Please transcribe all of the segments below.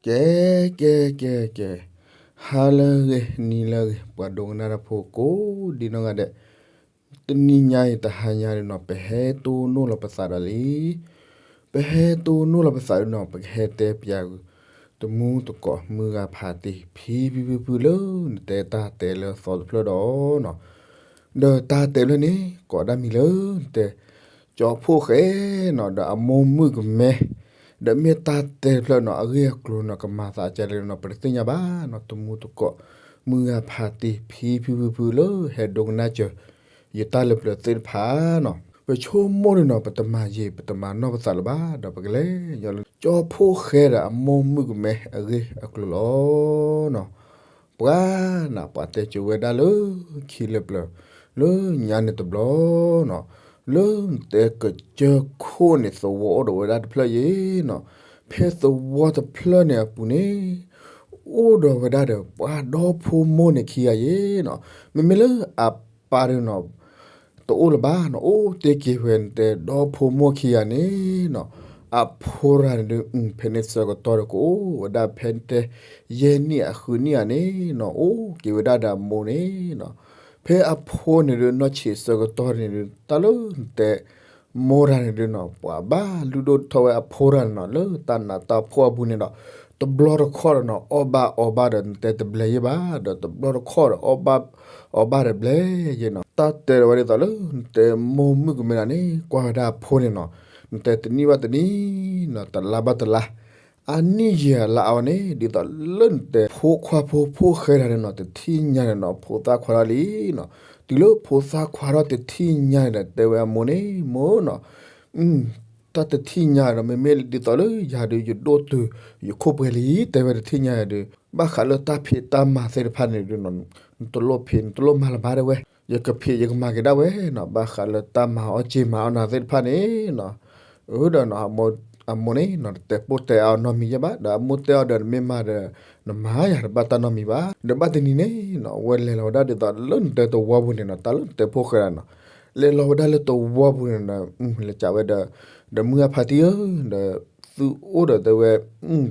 ကဲ ကဲ ကဲ ကဲ, ဟါလၢအဂ့ၤ နံၤလၢအဂ့ၤ ပှၤဒိကနၣ်တၢ်ဖိကိးဒံနီၢ်ဂၤဒဲး, တနံၤညါအံၤတဟါညါဒုးနီၤ ပဟဲတိၢ်နီၣ်လီၤပသးဒီးလံ, ပဟဲတိၢ်နီၣ်လီၤပသးဒုးနီၤ ပကဟဲတဲပၠး တမူတကိးမုၢ်ဂၤဖးတံၢ် ဖံဖံဖုဖုလၢနတဲတၢ်တဲလၢသီတဖျၢၣ်ဒီးနီၤ ဒီးတၢ်တဲဖျၢၣ်န့ၣ် ကိးဒၣ်မံၤလၢနတဲ ကၠီဖှိၣ်ဃဲနီၤ ဒီးအမိၢ်မုၣ်ကမဲ, ဒီးမ့ၢ်တၢ်တဲတဖျၢၣ်နီၤ အဂ့ၢ်အကျိၤနီၤ ကမၤသးကဲလဲၣ်နီၤ ပတသ့ၣ်ညါဘၣ်နီၤ တမူတကိး မုၢ်ဂၤဖးတံၢ် ဖံဖံဖုဖုလၢဟဲဒိကနၣ်စၢၤ ယတၢ်လၢပျၢၤသ့ၣ်တဖၣ်နီၤ ပဆိကမိၣ်န့ၣ်နီၤ ပတမၤယံာ် ပတမၤနီၢ်ပသးလၢၤဘၣ် ဒီးပကလဲၤညီလၢ ကၠီဖှိၣ်ဃဲဒီးအမိၢ်မုၣ်ကမဲအဂ့ၢ်အကျိၤလီၤနီၤ ပှၤနၤ ပှၤတဲစိၤဝဲဒၣ်လၢ ခံလၢပျၢၤ လၢညါန့ၣ်တဘျီနီၤ လၢနတဲကစၢၢ်ခိၣ်န့ၣ် သဝီအိၣ်ဒီးဝဲဒၣ်တဖျၢၣ်ယဲနီၤ ဖဲသဝီတဖျၢၣ်န့ၣ်အပူၤန့ၣ် အိၣ်ဒီးဝဲဒၣ်ဒီး ပှၤဒီဖိမိၢ်န့ၣ်ခံဂၤယဲနီၤ မ့မ့ၢ်လၢအပၢ်ဒုးနီၤ တအိၣ်လၢၤဘၣ်နီၤ အိၣ်တ့ၢ်က့ၤဝဲနတဲဒီဖိမိၢ်ခံဂၤန့ၣ်နီၤ အဖိရၤန့ၣ်ဒုး ဖဲန့ၣ်ဆၢကတီၢ်ဒီးကအိၣ်ဝဲဒၣ်ဖဲနတဲ ယဲၢ်နံၣ်အဃုနံၣ်ဧါန့ၣ်နီၤ အိၣ်က့ၤဝဲဒၣ်ဒီးအမိၢ်န့ၣ်နီၤ ဖဲအဖိန့ၣ်ဒုး နီၢ်ဆံးဆၢကတီၢ်န့ၣ်ဒုး တၢ်လၢနတဲ မိၢ်ရၤန့ၣ်ဒုးနီၤ ပှၤဘၣ်လုၢ်ဒိၣ်ထီၣ်ဝဲအဖိရၤန့ၣ်နီၤ လၢတၢ်နးတၢ်ဖှီၣ်အပူၤန့ၣ်ဒီး တဘျီတခီၣ်ဒီးနီၤ အီၣ်ဘၣ်အီဘၣ်ဒီး နတဲတဘျဲယဲၢ်ဘၣ် ဒီးတဘျီတခီၣ်ဒီး အီၣ်ဘၣ်အီဘၣ်ဒီးဘျဲယဲၢ်နီၤ တၢ်တဲဒီးဝဲဒ်သိးလၢ နတဲမိၢ်မုၣ်ကမဲနၤန့ၣ် ကွၢ်ဝဲဒၣ်အဖိန့ၣ်နီၤ နတဲတနံၣ်ဘၣ်တနံၣ်နီၤ တလါဘၣ်တလါ အနံၣ်ယဲၢ်အလါအီၤန့ၣ် ဒ်သိးလၢနတဲ ဖိခွါဖိဖိၣ်ဃဲတဂၤန့ၣ်နီၤ တထံၣ်ညါန့ၣ်နီၤ ဖိသၣ်ခွါထီၣ်လံနီၤ တုၤလၢဖိသၣ်ခွါထီၣ်တထံၣ်ညါန့ၣ်ဒီး တဲဝဲအမိၢ်န့ၣ် မိၢ်နီၤ တၢ်တထံၣ်ညါဒီး မ့မ့ၢ်ဒ်သိးလၢယၤဒုး ယဒိၣ်တုာ်ယခိၣ်ပှဲၤလံ တဲဝဲတထံၣ်ညါဒီး ဘၣ်ဃးလၢတၢ်ဖံးတၢ်မၤသ့ၣ်တဖၣ်န့ၣ်ဒုးနီၤ နတလိၣ်ဖံး နတလိၣ်မၤလၢၤဘၣ်တဲဝဲ ယကဖံးယကမၤက့ၤဒၣ်ဝဲနီၤ ဘၣ်ဃးလၢတၢ်မၤအီၣ်စ့မၤအီၣ်နၤသ့ၣ်တဖၣ်န့ၣ်နီၤ အၢဒီးနီၤ အမိၢ်န့ၣ်နီၤ တတဲပိၢ်တဲအီၤနီတမံၤယဲၢ်ဘၣ် ဒီးအမိၢ်တဲအီၤဒီး နမ့ၢ်မၤဒီး နမၤယၤတဘၣ်တၢ်နီတမံၤဘၣ် ဒီးဘၣ်တနံၤန့ၣ်နီၤ အဝဲလဲၤလီၤဝဲဒၣ်ဒ်သိးလၢနတဲသဝီပူၤန့ၣ်နီၤ တၢ်လၢနတဲဖိၣ်ဃဲဒၣ်နီၤ လဲၤလီၤဝဲဒၣ်လၢသဝီပူၤန့ၣ်နီၤ လဲၤကးဝဲဒီး ဒီးမုၢ်အဖါတံၢ်ဧၢ ဒီး သုအိၣ်ဒီးတဲဝဲ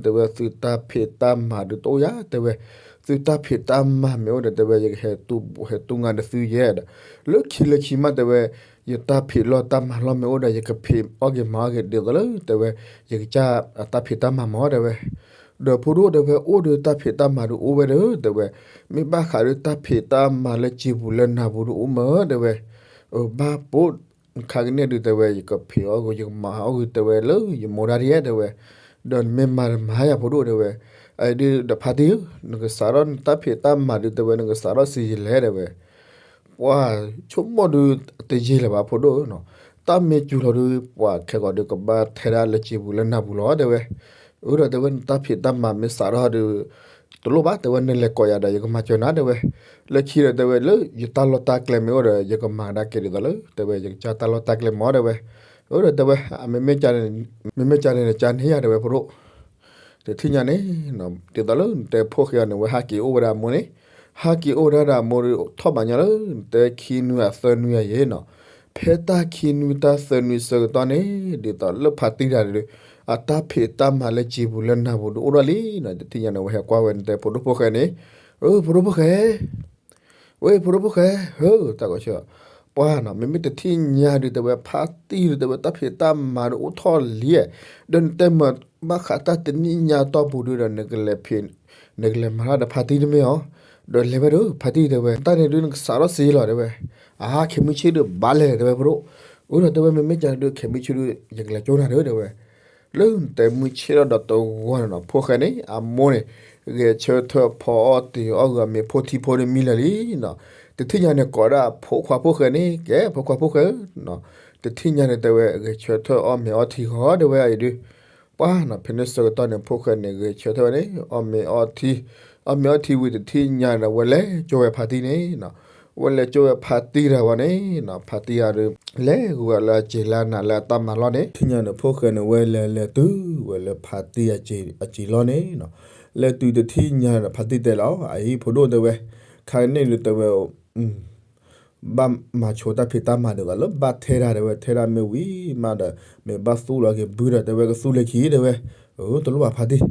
တဲဝဲသုတၢ်ဖံးတၢ်မၤဒုးတအိၣ်ယၤ တဲဝဲ သုတၢ်ဖံးတၢ်မၤမ့ၢ်အိၣ်ဒီး တဲဝဲ ယကဟဲတူၢ်ဘိးဟဲတူၢ်ငါဒီးသုယဲဒီး လၢခံလၢခံမး တဲဝဲ ယတၢ်ဖံးလီၢ်တၢ်မၤလီၢ်မ့ၢ်အိၣ်ဒီး ယကဖံးအီၣ်က့ၤမၤအီၣ်က့ၤဒ်သိးလၢ တဲဝဲ ယကစၢ်အတၢ်ဖံးတၢ်မၤမ့ၢ် တဲဝဲ ဒီးဖိဒိၣ်တဲဝဲ အိၣ်ဒီးတၢ်ဖံးတၢ်မၤဒုးအိၣ်ဝဲဒီး တဲဝဲ မ့ၢ်ဘၣ်ဃးဒီးတၢ်ဖံးတၢ်မၤလၢစံာ်ပူၤလၢနၢ်ပူၤဒုးအိၣ်မး တဲဝဲ ဘၣ်ပိာ် ခါကန့ၣ်ဒုးတဲဝဲ ယကဖံးအီၣ်ဂ့ၤ ယကမၤအီၣ်ဂ့ၤ တဲဝဲလၢယမိၢ်ဒၣ်ဒ်ယဲ တဲဝဲ, ဒီးနမ့ၢ်မၤတမၤယၤဖိဒိၣ်တဲဝဲ, အဒုးဒီးဖါတံၢ်ဧၢ, နကစးထီၣ်နတၢ်ဖံးတၢ်မၤဒုးတဲဝဲ နကစးထီၣ်စံးယလဲၣ်တဲဝဲ, ပှၤဆိကမိၣ်ဒုးတယံာ်လၢၤဘၣ်ဖိဒိၣ်ဧၢနီၤ, တၢ်မ့ၢ်စူၤလီၤဒုး ပှၤခဲကိာ်ဒုးကဘၣ်ထဲဒၣ်လၢစံာ်ပူၤလၢနၢ်ပူၤလီၤတဲဝဲ, အၢဒီးတဲဝဲ နတၢ်ဖံးတၢ်မၤမ့ၢ်စးထီၣ်ဒုး တလိၣ်ဘၣ်တဲဝဲ နလဲၤကိးယၤဒီး ယကမၤစၢၤနၤတဲဝဲ, လၢခံဒီးတဲဝဲ လၢယတၢ်လီၢ်တၢ်ကျဲမ့ၢ်အိၣ်ဒီး ယကမၤကဒါက့ၤဒ်သိးလၢ တဲဝဲ ယကစၢ်တၢ်လီၢ်တၢ်ကျဲမ့ၢ်တဲဝဲ, အၢဒီးတဲဝဲ မ့မ့ၢ်ကန့ၣ် မ့မ့ၢ်ကန့ၣ် ကန့ၢ်ယၤတဲဝဲဖိဒိၣ်, တထံၣ်ညါန့ၣ် ဒ်သိးလၢနတဲဖိၣ်ဃဲအီၤန့ၣ် ဝဲဟးက့ၤအိၣ်ဝဲဒၣ်အမိၢ်န့ၣ်, ဟးက့ၤအိၣ်ဝဲဒၣ်ဒီးအမိၢ်ဒီး ထီၣ်ဘးညီလၢ နတဲခံနွံအသၢနွံအယဲၢ်နီၤ, ဖဲတၢ်ခံနွံတၢ်သၢနွံဆၢကတီၢ်န့ၣ် ဒ်သိးလၢဖါတံၢ်တဂၤဒီး အတၢ်ဖံးတၢ်မၤလၢစံာ်ပူၤလၢနၢ်ပူၤဒုးအိၣ်ထီၣ်လံနီၤ, တထံၣ်ညါန့ၣ် ဝဲဟဲကွၢ်ဝဲနတဲဖိဒိၣ်ဖိၣ်ဃဲန့ၣ်, အၢ ဖိဒိၣ်ဖိၣ်ဃဲ ဝဲ ဖိဒိၣ်ဖိၣ်ဃဲ ဧၢ တၢ်ကီဆၢ ပှၤနီၤ မ့မ့ၢ်တထံၣ်ညါဒုးတဲဝဲ ဖါတံၢ်ဒုးတဲဝဲ တၢ်ဖံးတၢ်မၤဒုးအိၣ်ထီၣ်လံ, ဒီးနတဲမၤဘၣ်ဃးတၢ်တနံၣ်ညါတီၢ်ပူၤဒုးဒီး နကလဲၤဖံး နကလဲၤမၤတၢ်ဒီးဖါတံၢ်တမ့ၢ်အီၤ, ဒီးလဲၤဝဲဒီး ဖါတံၢ်တဲဝဲ တၢ်န့ၣ်ဒုးနကစးထီၣ်စ့လီၤတဲဝဲ, အါ ခဲမုၢ်ဆ့ၣ်ဒုးဘၣ်လဲၤလဲၤတဲဝဲဖိဒိၣ်, အၢဒီးတဲဝဲ မ့မ့ၢ်ကန့ၣ်ဒုး ခဲမုၢ်ဆ့ၣ်ဒုး ယကလဲၤကၠိနၤဒီးတဲဝဲ လၢနတဲမုၢ်ဆ့ၣ်ထီၣ်ဒီးတဝီန့ၣ်နီၤ ဖိၣ်ဃဲန့ၣ် အမိၢ်န့ၣ် ဂဲၤဆၢထၢၣ်ဖီအီၣ်တ့ၤအီၣ်ဂ့ၤ မ့ၤဖိထံဖိဒုးမံလၢာ်လံနီၤ, တထံၣ်ညါန့ၣ် ကိးဒၣ်ဖိခွါဖိၣ်ဃဲန့ၣ် ကဲ ဖိခွါဖိၣ်ဃဲဧၢ, တထံၣ်ညါန့ၣ်တဲဝဲ ဂဲၤဆၢထၢၣ်အီၣ်မ့ၤအီထံဂီၤတဲဝဲအံၤဒုး, ပှၤနီၤ ဖဲန့ၣ်ဆၢကတီၢ်န့ၣ် ဖိၣ်ဃဲန့ၣ် ဂဲၤဆၢထၢၣ်ဝဲန့ၣ် အီၣ်မ့ၤအီထံ, အီၣ်မ့ၤအီထံဝံၤတထံၣ်ညါဒီး ဝဲလဲၤကၠိဝဲဖါတံၢ်န့ၣ်နီၤ, ဝဲလဲၤကၠိဝဲဖါတံၢ်တဂၤဝဲန့ၣ်နီၤ ဖါတံၢ်တဂၤဒီး လဲၤဂုာ်ဝဲလၢအစ့ၤလၢအနးလၢအတၢ်မၤလီၢ်န့ၣ်, တထံၣ်ညါန့ၣ် ဖိၣ်ဃဲန့ၣ် ဝဲလဲၤလဲၤတုၤဝဲလၢဖါတံၢ်အစ့ၤလီၢ်န့ၣ်နီၤ, လဲၤတုၤတထံၣ်ညါဒီး ဖါတံၢ်တဲလီၤ အအံၤ ဖိဒိၣ်တဲဝဲ, ခါန့ၣ်ဒုးတဲဝဲ ဘၣ်မၤဆိတၢ်ဖံးတၢ်မၤဒ်သိးလၢဘၣ်ထဲတၢ်တဲဝဲ ထဲတၢ်မ့ၢ်ဝံၤမးဒီး မ့ၢ်ဘၣ်သူၣ်လီၤက့ၤဘုဒီး တဲဝဲကသူၣ်လၢခံတဲဝဲ, အၢ တလိၣ်ဘၣ်ဖါတံၢ်,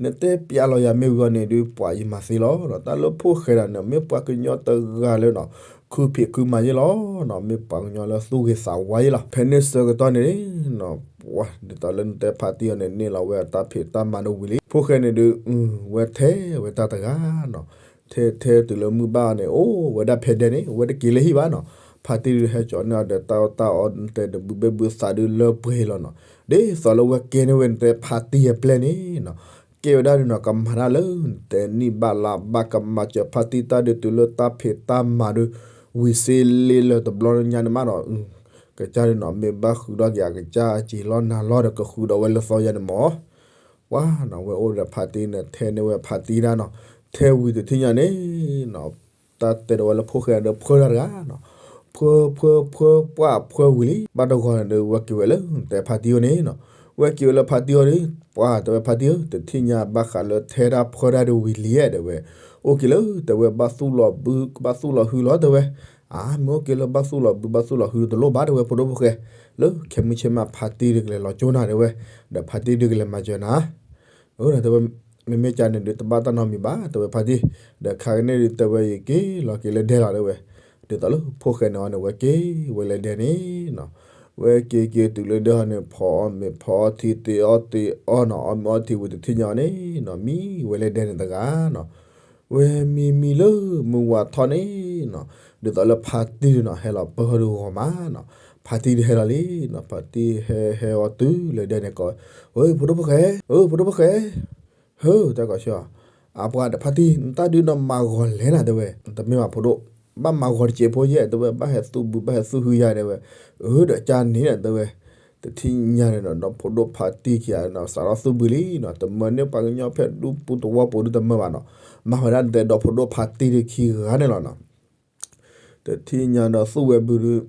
နတဲပျးလီၤယၤမ့ၢ်ဝံၤအီၤန့ၣ်ဒုး ပှၤယမၤသ့လီၤ. တၢ်လၢဖိၣ်ဃဲဒၣ်န့ၣ် မ့ၢ်ပှၤကညီတဂၤလၢနီၤ ခုဖံးခုမၤယဲလီၤနီၤ, မ့ၢ်ပှၤကညီလၢသူၣ်ဂ့ၤသးဝါယဲလီၤ. ဖဲန့ၣ်ဆၢကတီၢ်န့ၣ်နီၤ ပှၤဒ်သိးလၢနတဲဖါတံၢ်အီၤန့ၣ် န့ၢ်လီၤဝဲအတၢ်ဖံးတၢ်မၤဒုးဝံၤလံ. ဖိၣ်ဃဲန့ၣ်ဒုး ဝဲထဲဝဲတၢ်တဂၤနီၤ, ထဲထဲတုၤလၢမုၢ်ဘၣ်န့ၣ် အိၣ်ဝဲဒၣ်ဖဲဒဲန့ၣ် ဝဲတက့ၤလၢဟံၣ်ဘၣ်နီၤ. ဖါတံၢ်ဒုးဟဲကၠီန့ၢ်အီၤဒီးတၢ်အီၣ်တၢ်အီ တဲဒုးဘုဘ့ၣ်ဘုသးဒုးလၢပှဲၤလီၤနီၤ. ဒ်သိးလၢဝဲကဲန့ၢ်ဝဲနတဲဖါတံၢ်အပျဲၢ်န့ၣ်နီၤ, ကဲဝဲဒၣ်ဒုးနီၤ ကမၤတၢ်လၢနတဲနံၣ်ဘၣ်လါဘၣ် ကမၤစၢၤဖါတံၢ်တၢ်ဒုးတုၤလၢတၢ်ဖံးတၢ်မၤဒုး ဝံၤစ့လ့လၢတဘျီညါန့ၣ်မးနီၤ. ကစၢ်ဒုးနီၤ မ့ၢ်ဘၣ်ဃုဒီးက့ၤအကစၢ်အစ့လီၢ်နၤလီၢ်ဒီး ကဃုဒီးဝဲလၢသီယါန့ၣ်မး ပှၤနီၤ ဝဲအိၣ်ဒီးဖါတံၢ်န့ၣ် ထဲန့ၢ်ဝဲဖါတံၢ်ဒၣ်နီၤ. ထဲဝံၤတထံၣ်ညါန့ၣ်နီၤ တၢ်တဲဒီးဝဲလၢဖိၣ်ဃဲဒီးဖှၢတၢ်တဂၤနီၤ, ဖှၢဖှၢဖှၢ ပှၢ်ဖှၢဝံၤလံ ဘၣ်တဂီၤန့ၣ်ဒီး ဝဲက့ၤဝဲလၢနတဲဖါတံၢ်အအိၣ်န့ၣ်နီၤ. ဝဲက့ၤဝဲလၢဖါတံၢ်အအိၣ်ဒီး ပှၤတဲဝဲဖါတံၢ်ဧၢ တထံၣ်ညါဘၣ်ဃးလၢထဲဒၣ်ဖှၢဒၣ်ဒုးဝံၤလံဧါ တဲဝဲ. အိၣ်က့ၤလၢတဲဝဲ ဘၣ်သူၣ်လီၤဘု ဘၣ်သူၣ်လီၤဟုလီၤ တဲဝဲ. အါ မ့ၢ်အိၣ်က့ၤလၢဘၣ်သူၣ်လီၤဘု ဘၣ်သူၣ်လီၤဟုတလိၣ်ဘၣ် တဲဝဲ ဖိဒိၣ်ဖိၣ်ဃဲ, လၢခဲမုၢ်ဆ့ၣ်မး ဖါတံၢ်ဒုးကလဲၤလီၤကၠိနၤ တဲဝဲ, ဒီးဖါတံၢ်ဒုးကလဲၤမၤစၢၤနၤ တဲဝဲ မ့မ့ၢ်ကန့ၣ်ဒုး တဘၣ်တၢ်နီတမံၤဘၣ် တဲဝဲဖါတံၢ်, ဒီးခါကန့ၣ်ဒုး တဲဝဲ ယက့ၤလီၤက့ၤလၢဒဲလီၤ တဲဝဲ. ဒ်သိးလၢဖိၣ်ဃဲန့ၣ်အီၤန့ၣ် ဝဲက့ၤဝဲလၢဒဲန့ၣ်နီၤ, ဝဲက့ၤက့ၤတုၤလၢဒဲအီၤန့ၣ် ဖီအီၣ်မ့ၤဖီအီထံ တ့အီၣ်တ့အီနီၤ, အီၣ်မ့ၤအီထံဝံၤတထံၣ်ညါအီၤန့ၣ်နီၤ မံဝဲလၢဒဲန့ၣ်တဂၤနီၤ. ဝဲမံမံလၢမုၢ်ဝါထီၣ်န့ၣ်နီၤ, ဒ်သိးလၢဖါတံၢ်ဒုးနီၤ ဟဲလီၤပၢၢ်ဒုးဂီၤမးနီၤ, ဖါတံၢ်ဒုးဟဲလီၤလံနီၤ, ဖါတံၢ်ဟဲဟဲအီၤတုၤလၢဒဲန့ၣ်ကိး, ဝဲဖိဒိၣ်ဖိၣ်ဃဲ, ဝဲဖိဒိၣ်ဖိၣ်ဃဲ, ဟၢ တၢ်ကိးဆၢ, အပှၤဒီးဖါတံၢ် နတၢ်ဒုးနီၤမၤဂီၤလဲၣ်နၤ တဲဝဲ, တမ့ၢ်ဘၣ်ဖိဒိၣ်, ဘၣ်မၤဂီၤတစဲးဖိယဲၢ် တဲဝဲ, ဘၣ်ဟဲသူၣ်ဘု ဘၣ်ဟဲသူၣ်ဟုယၤ တဲဝဲ, အၢ ဒီးကန့ၣ် တဲဝဲ, တထံၣ်ညါန့ၣ်နီၤ ဒီဖိဒိၣ်ဖါတံၢ်ခံဂၤနီၤ စးထီၣ်သူၣ်ဘုလံနီၤ, တမၢန့ၢ်ပှၤကညီဖဲဒူပူၤသဝီပူၤဒုးတမၢဘၣ်နီၤ, မၤဝဲဒၣ်နတဲဒီဖိဒိၣ်ဖါတံၢ်ဒုးခံဂၤန့ၣ်လီၤနီၤ. တထံၣ်ညါဒီးသူၣ်ဝဲဘုဒုး,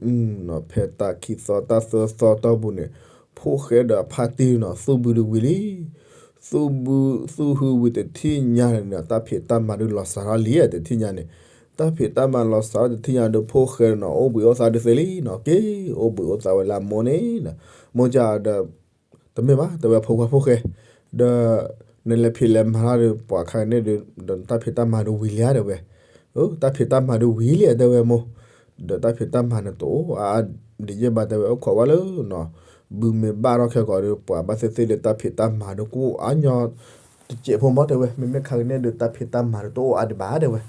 ဖဲတၢ်ခံသီတၢ်သၢသီတီၢ်ပူၤန့ၣ်, ဖိၣ်ဃဲဒီးဖါတံၢ်နီၤ သူၣ်ဘုဒုးဝံၤလံ, သူၣ်ဘု, သူၣ်ဟုဝံၤတထံၣ်ညါန့ၣ်နီၤ တၢ်ဖံးတၢ်မၤဒုးလီၤစးထီၣ်လံ တထံၣ်ညါန့ၣ်, တၢ်ဖံးတၢ်မၤလီၤစးထီၣ်တထံၣ်ညါဒီး ဖိၣ်ဃဲနီၤ အိၣ်ဘှံးအိၣ်သါဒုးသ့လံနီၤ, က့ၤအိၣ်ဘှံးအိၣ်သါဝဲလၢအမိၢ်န့ၣ်, မိၢ်ကဒီး တမ့ၢ်ဘၣ် တဲဝဲဖိခွါဖိၣ်ဃဲ, ဒီး နလဲၤဖံးလဲၤမၤတၢ်ဒီး ပှၤခါန့ၣ်ဒီး ဒီးနတၢ်ဖံးတၢ်မၤဒုးဝံၤလံဧါ တဲဝဲ, တၢ်ဖံးတၢ်မၤဒုးဝံၤလံ တဲဝဲမိၢ်, ဒီးတၢ်ဖံးတၢ်မၤန့ၣ်တအိၣ်အါဒံးယဲၢ်ဘၣ် တဲဝဲ, အိၣ်ခိးဝဲလၢနီၤ, ဘုမ့ၢ်ဘၣ်ထီၣ်ခဲကိာ်ဒီး ပှၤဘၣ်သ့ၣ်သ့ၣ်ဒီးတၢ်ဖံးတၢ်မၤဒုးကအိၣ်အါညီ တစဲးဖိမး တဲဝဲ, မ့မ့ၢ်ခါကန့ၣ်ဒီး တၢ်ဖံးတၢ်မၤဒုးတအိၣ်အါဒံးဘၣ် တဲဝဲ,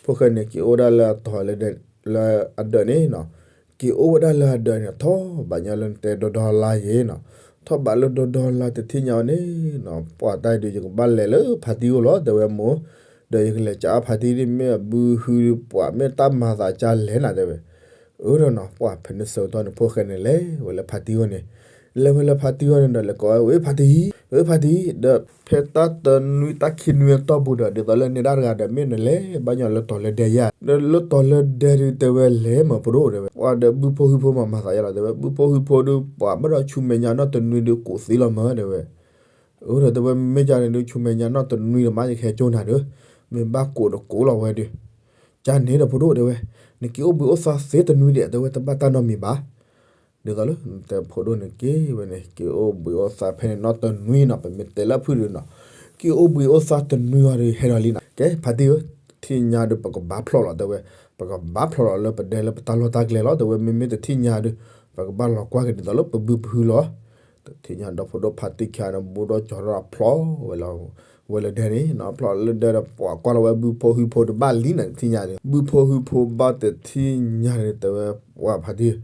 ဖိၣ်ဃဲန့ၣ် က့ၤအိၣ်ဝဲဒၣ်လၢအတီၤလၢ လၢအဒၢးန့ၣ်နီၤ, က့ၤအိၣ်ဝဲဒၣ်လၢအဒၢးန့ၣ် ထီၣ်ဘးညီလၢနတဲဒီဒီလါယဲနီၤ, ထီၣ်ဘးလၢဒီဒီလါတထံၣ်ညါအီၤန့ၣ်နီၤ, ပှၤတၢ်ဒုးယကဘၣ်လဲၤလၢဖါတံၢ်အိၣ်လီၤ တဲဝဲမိၢ်, ဒီးယကလဲၤကးအီၣ်ဖါတံၢ်ဒ်မ့ၢ်အဘုဟုဒုး ပှၤမ့ၢ်တၢ်မၤသးကါလဲၣ်နၤ တဲဝဲ, အၢဒီးနီၤ ပှၤဖဲန့ၣ်ဆၢကတီၢ်န့ၣ် ဖိၣ်ဃဲန့ၣ်လဲၤဝဲလၢဖါတံၢ်အအိၣ်န့ၣ်, လဲၤဝဲလၢဖါတံၢ်အအိၣ်န့ၣ်ဒီး လဲၤကိးဝဲ ဝဲဖါတံၢ်, ဝဲဖါတံၢ်, ဒီးဖဲတၢ်တနွံတၢ်ခံနွံအတီၢ်ပူၤဒီး ဒ်သိးလၢနဲဒၣ်တဂၤဒီး မ့ၢ်နလဲၤဘၣ်ညီလၢတီၤလၢဒဲယဲၢ်, ဒီးလၢတီၤလၢဒဲဒုး တဲဝဲလဲၤမၢ်ဖိဒိၣ် တဲဝဲ, ပှၤဒီးဘုဖိဟုဖိမၤမၤသးယဲလီၤ တဲဝဲ, ဘုဖိဟုဖိဒုး ပှၤဘၣ်ဒီးဆူမဲာ်ညါနီၢ်တနွံဒုး ကိးသ့လီၤမၢ် တဲဝဲ အၢဒီးတဲဝဲ မ့ၢ်ကန့ၣ်ဒုး ဆူမဲာ်ညါနီၢ်တနွံဒီး မ့ၢ်ယကဟဲကၠိနၤဒီး, မ့ၢ်ဘၣ်ကိးတကိးလီၤဝဲဒီး, ကန့ၣ်ဒီးဖိဒိၣ်တဲဝဲ, နက့ၤအိၣ်ဘှံးအိၣ်သါသ့တနွံဒဲး တဲဝဲ တဘၣ်တၢ်နီတမံၤဘၣ်, ဒ်သိးလၢနတဲဖိဒိၣ်န့ၣ်က့ၤဝဲန့ၣ် က့ၤအိၣ်ဘှံးအိၣ်သါဖဲန့ၣ်နီၢ်တနွံနီၤ ပမ့ၢ်တဲလၢဖုၣ်ဒုးနီၤ, က့ၤအိၣ်ဘှံးအိၣ်သါတနွံအီၤဒီးဟဲဒီးလံနီၤ, ကဲဖါတံၢ်ဧၢ, တထံၣ်ညါဒီးပကဘၣ်ဖျီၣ်လီၤ တဲဝဲ, ပကဘၣ်ဖျီၣ်လီၤလၢပဒဲလၢပတၢ်လီၢ်တၢ်ကျဲလီၤ တဲဝဲ, မ့မ့ၢ်တထံၣ်ညါဒီး ပကဘၣ်လီၤကွၢ်က့ၤဒ်သိးလၢပဘုပဟုလီၤ တထံၣ်ညါဒီးဖိဒိၣ်ဖါတံၢ်ခံဂၤန့ၣ် ဘိၣ်ဒီးကၠီၤထီၣ်ဖျီၣ်ဝဲလၢ, ဝဲလၢဒဲန့ၣ်နီၤ, ဖျီၣ်လၢဒဲဒီး ပှၤကွၢ်လီၤဝဲဘုဖိဟုဖိတဘၣ်လံနီၤ တထံၣ်ညါဒီး ဘုဖိဟုဖိဘၣ်တထံၣ်ညါန့ၣ် တဲဝဲပှၤဖါတံၢ်,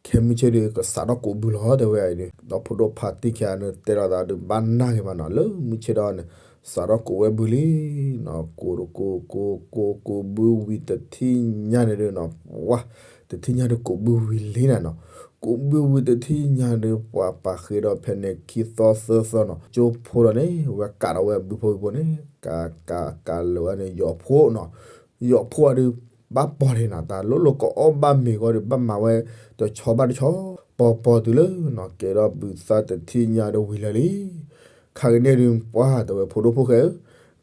ခဲမုၢ်ဆ့ၣ်ဒီး ကစးထီၣ်ကိးဘုလီၤ တဲဝဲအံၤဒီး ဒီးဖိဒိၣ်ဖါတံၢ်ခံဂၤန့ၣ် တဲလီၤသးဒီးဘၣ်နၢ်က့ၤမးနီၤ, လၢမုၢ်ဆ့ၣ်ဒီးန့ၣ် စးထီၣ်ကိးဝဲဘုလံနီၤ, ကိးတကိးကိးကိးကိးဘုဝံၤ တထံၣ်ညါန့ၣ်ဒီးနီၤ, ပှၤ တထံၣ်ညါဒီးကိးဘုဝံၤလံနၤနီၤ, ကိးဘုဝံၤတထံၣ်ညါဒီး ပှၤပာ်ဃ့ဒီးဖဲန့ၣ် ခံသီသၢသီနီၤ, ကၠိဖိဒီးန့ၣ် ဝဲကးဒီးဝဲဘုဖိဟုဖိန့ၣ် ကးကးကးလၢာ်ဝဲန့ၣ် ယီၤဖိနီၤ, ယီၤဖိအီၤဒီး ဘၣ်ပီၤန့ၣ်နီၤ, တၢ်လိၣ်လိၣ်ကအီၣ်ဘၣ်မ့ၤဂီၢ်ဒီး ဘၣ်မၤဝဲတဆီဘၣ်တဆီ, ပီၤပီၤတုၤလၢနီၤ ကဲထီၣ်ဘုသၣ်တထံၣ်ညါဒီးဝံၤလၢာ်လံ ခါကန့ၣ်ဒုး ပှၤတဲဝဲဖိဒိၣ်ဖိၣ်ဃဲဧၢ,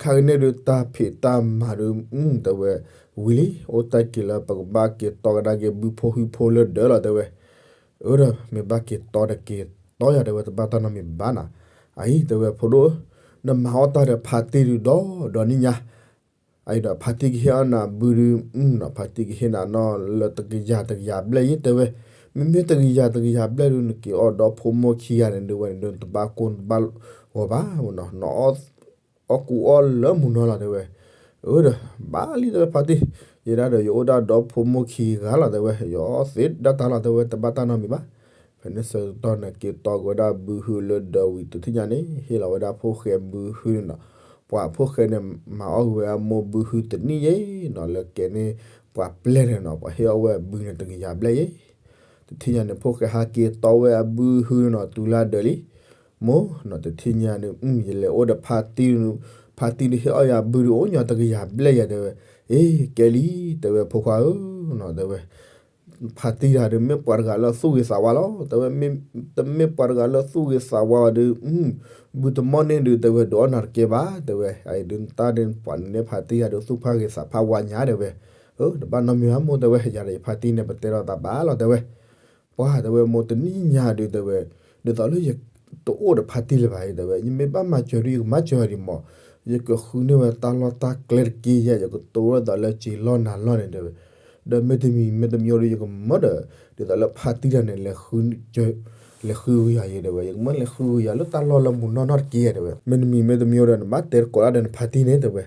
ခါကန့ၣ်ဒုး တၢ်ဖံးတၢ်မၤဒုး တဲဝဲ ဝံၤလံ, အိၣ်တ့ၢ်က့ၤလၢပကဘၣ်က့ၤတီကဒါက့ၤဘုဖိဟုဖိလၢဒၢးလီၤ တဲဝဲ, အၢဒီး မ့ၢ်ဘၣ်က့ၤတီတက့ၤတီယၤ တဲဝဲ တဘၣ်တၢ်နီတမံၤဘၣ်နၤ, အအံၤ တဲဝဲဖိဒိၣ်ဧၢ, နမၤအီၣ်တၢ်ဒီးဖါတံၢ်ဒုးဒီးဒီးနံၣ်ညါ, အအံၤဒီးဖါတံၢ်ကဟ့ၣ်အီၣ်နၤဘုဒုး, ဖါတံၢ်ကဟ့ၣ်နၤနီၢ်လၢတကယၤတကယၤဘျဲၣ်ယဲ တဲဝဲ, မ့မ့ၢ်တကယၤတကယၤဘျဲၣ်ဒုး နက့ၤအီၣ်ဒီဖိမိၢ်ခံဂၤန့ၣ်ဒုးဝဲန့ၣ်ဒုး နတဘၣ်ကိၢ်နတဘၣ်ဂီၤဘၣ်နီၤ, နအီၣ်ကူအီၣ်လၢမုၢ်နီၤလီၤ တဲဝဲ. အၢဒီး ဘၣ်လံတဲဝဲဖါတံၢ်, ယဲဒၣ်ဒီးယအိၣ်ဒၣ်ဒီဖိမိၢ်ခံဂၤလီၤ တဲဝဲ, ယအီၣ်သ့ဒၣ်တၢ်လီၤ တဲဝဲ, တဘၣ်တၢ်နီတမံၤဘၣ်. ဖဲန့ၣ်ဆၢကတီၢ်န့ၣ် က့ၤတီက့ၤဝဲဒၣ်ဘုဟုလၢဒီဝံၤတထံၣ်ညါန့ၣ် ဟ့ၣ်လီၤဝဲဒၣ်ဖိၣ်ဃဲဘုဟုန့ၣ်နီၤ, ပှၤဖိၣ်ဃဲန့ၣ် မၤအီၣ်က့ၤဝဲအမိၢ်ဘုဟုတနံၣ်ယဲနီၤ, လၢကဲန့ၣ်ပှၤပျဲၢ်န့ၣ်နီၤ, ပှၤဟ့ၣ်အီၣ်ဝဲဘုန့ၣ်တကယၤဘျဲၣ်ယဲ. တထံၣ်ညါန့ၣ် ဖိၣ်ဃဲဟးက့ၤတီဝဲအဘုဟုန့ၣ်နီၤ တုၤလၢဒၢးလံ. မိၢ်နီၤ တထံၣ်ညါန့ၣ် ယလဲၤအိၣ်ဒီးဖါတံၢ်, ဖါတံၢ်ဒုးဟ့ၣ်အီၣ်ယၤဘုဒုးအိၣ်ညီတကယၤဘျဲၣ်ယဲ တဲဝဲ. အ့ ကဲလံ တဲဝဲ ဖိခွါဧၢနီၤ တဲဝဲ, ဖါတံၢ်တဂၤဒုး မ့ၢ်ပှၤတဂၤလၢသူၣ်ဂ့ၤသးဝါလီၤ တဲဝဲ, တမ့ၢ်ပှၤတဂၤလၢသူၣ်ဂ့ၤသးဝါဘၣ်ဒုး ဘုတမီၢ်န့ၢ်ဒုး တဲဝဲ ဒုးအီၣ်နၤတကဲဘၣ် တဲဝဲ, အအံၤဒုးတၢ်ဒုးပှၤန့ၣ်ဖါတံၢ်တဂၤဒုးသူၣ်ဖးဂ့ၤသးဖးဝါညါ တဲဝဲ. အၢ တဘၣ်နီတမံၤဘၣ်မိၢ် တဲဝဲ, ယၤဒီးယဖါတံၢ်န့ၣ် ပတဲဒီးသးဘၣ်လီၤ တဲဝဲ. ပှၤတဲဝဲမိၢ်တနံၣ်ညါဒုး တဲဝဲ, ဒ်သိးလၢယတအိၣ်ဒီးဖါတံၢ်လၢၤဘၣ်အံၤ တဲဝဲ, ယမ့ၢ်ဘၣ်မၤစၢၤဒုး ယကမၤစၢၤဒံးမး, ယကဃုန့ၢ်ဝဲတၢ်လီၢ်တၢ်ကျဲတက့ၢ်ယဲ ယကတိၤဝဲဒၣ်လၢစ့လီၢ်နၤလီၢ်န့ၣ် တဲဝဲ. ဒီးမ့တမံၤမ့တမံၤဒီး ယကမၢဒီး ဒ်သိးလၢဖါတံၢ်တဂၤန့ၣ် လဲၤဃုကယၤယဲ တဲဝဲ, ယကမၢလဲၤဃုကယၤလၢတၢ်လီၢ်လၢမုၢ်နီၢ်နီၢ်တက့ၢ် တဲဝဲ, မ့တမံၤမ့တမံၤဒီး နဘၣ်တဲတကိးဒၣ်ဒီးနဖါတံၢ်န့ၣ် တဲဝဲ.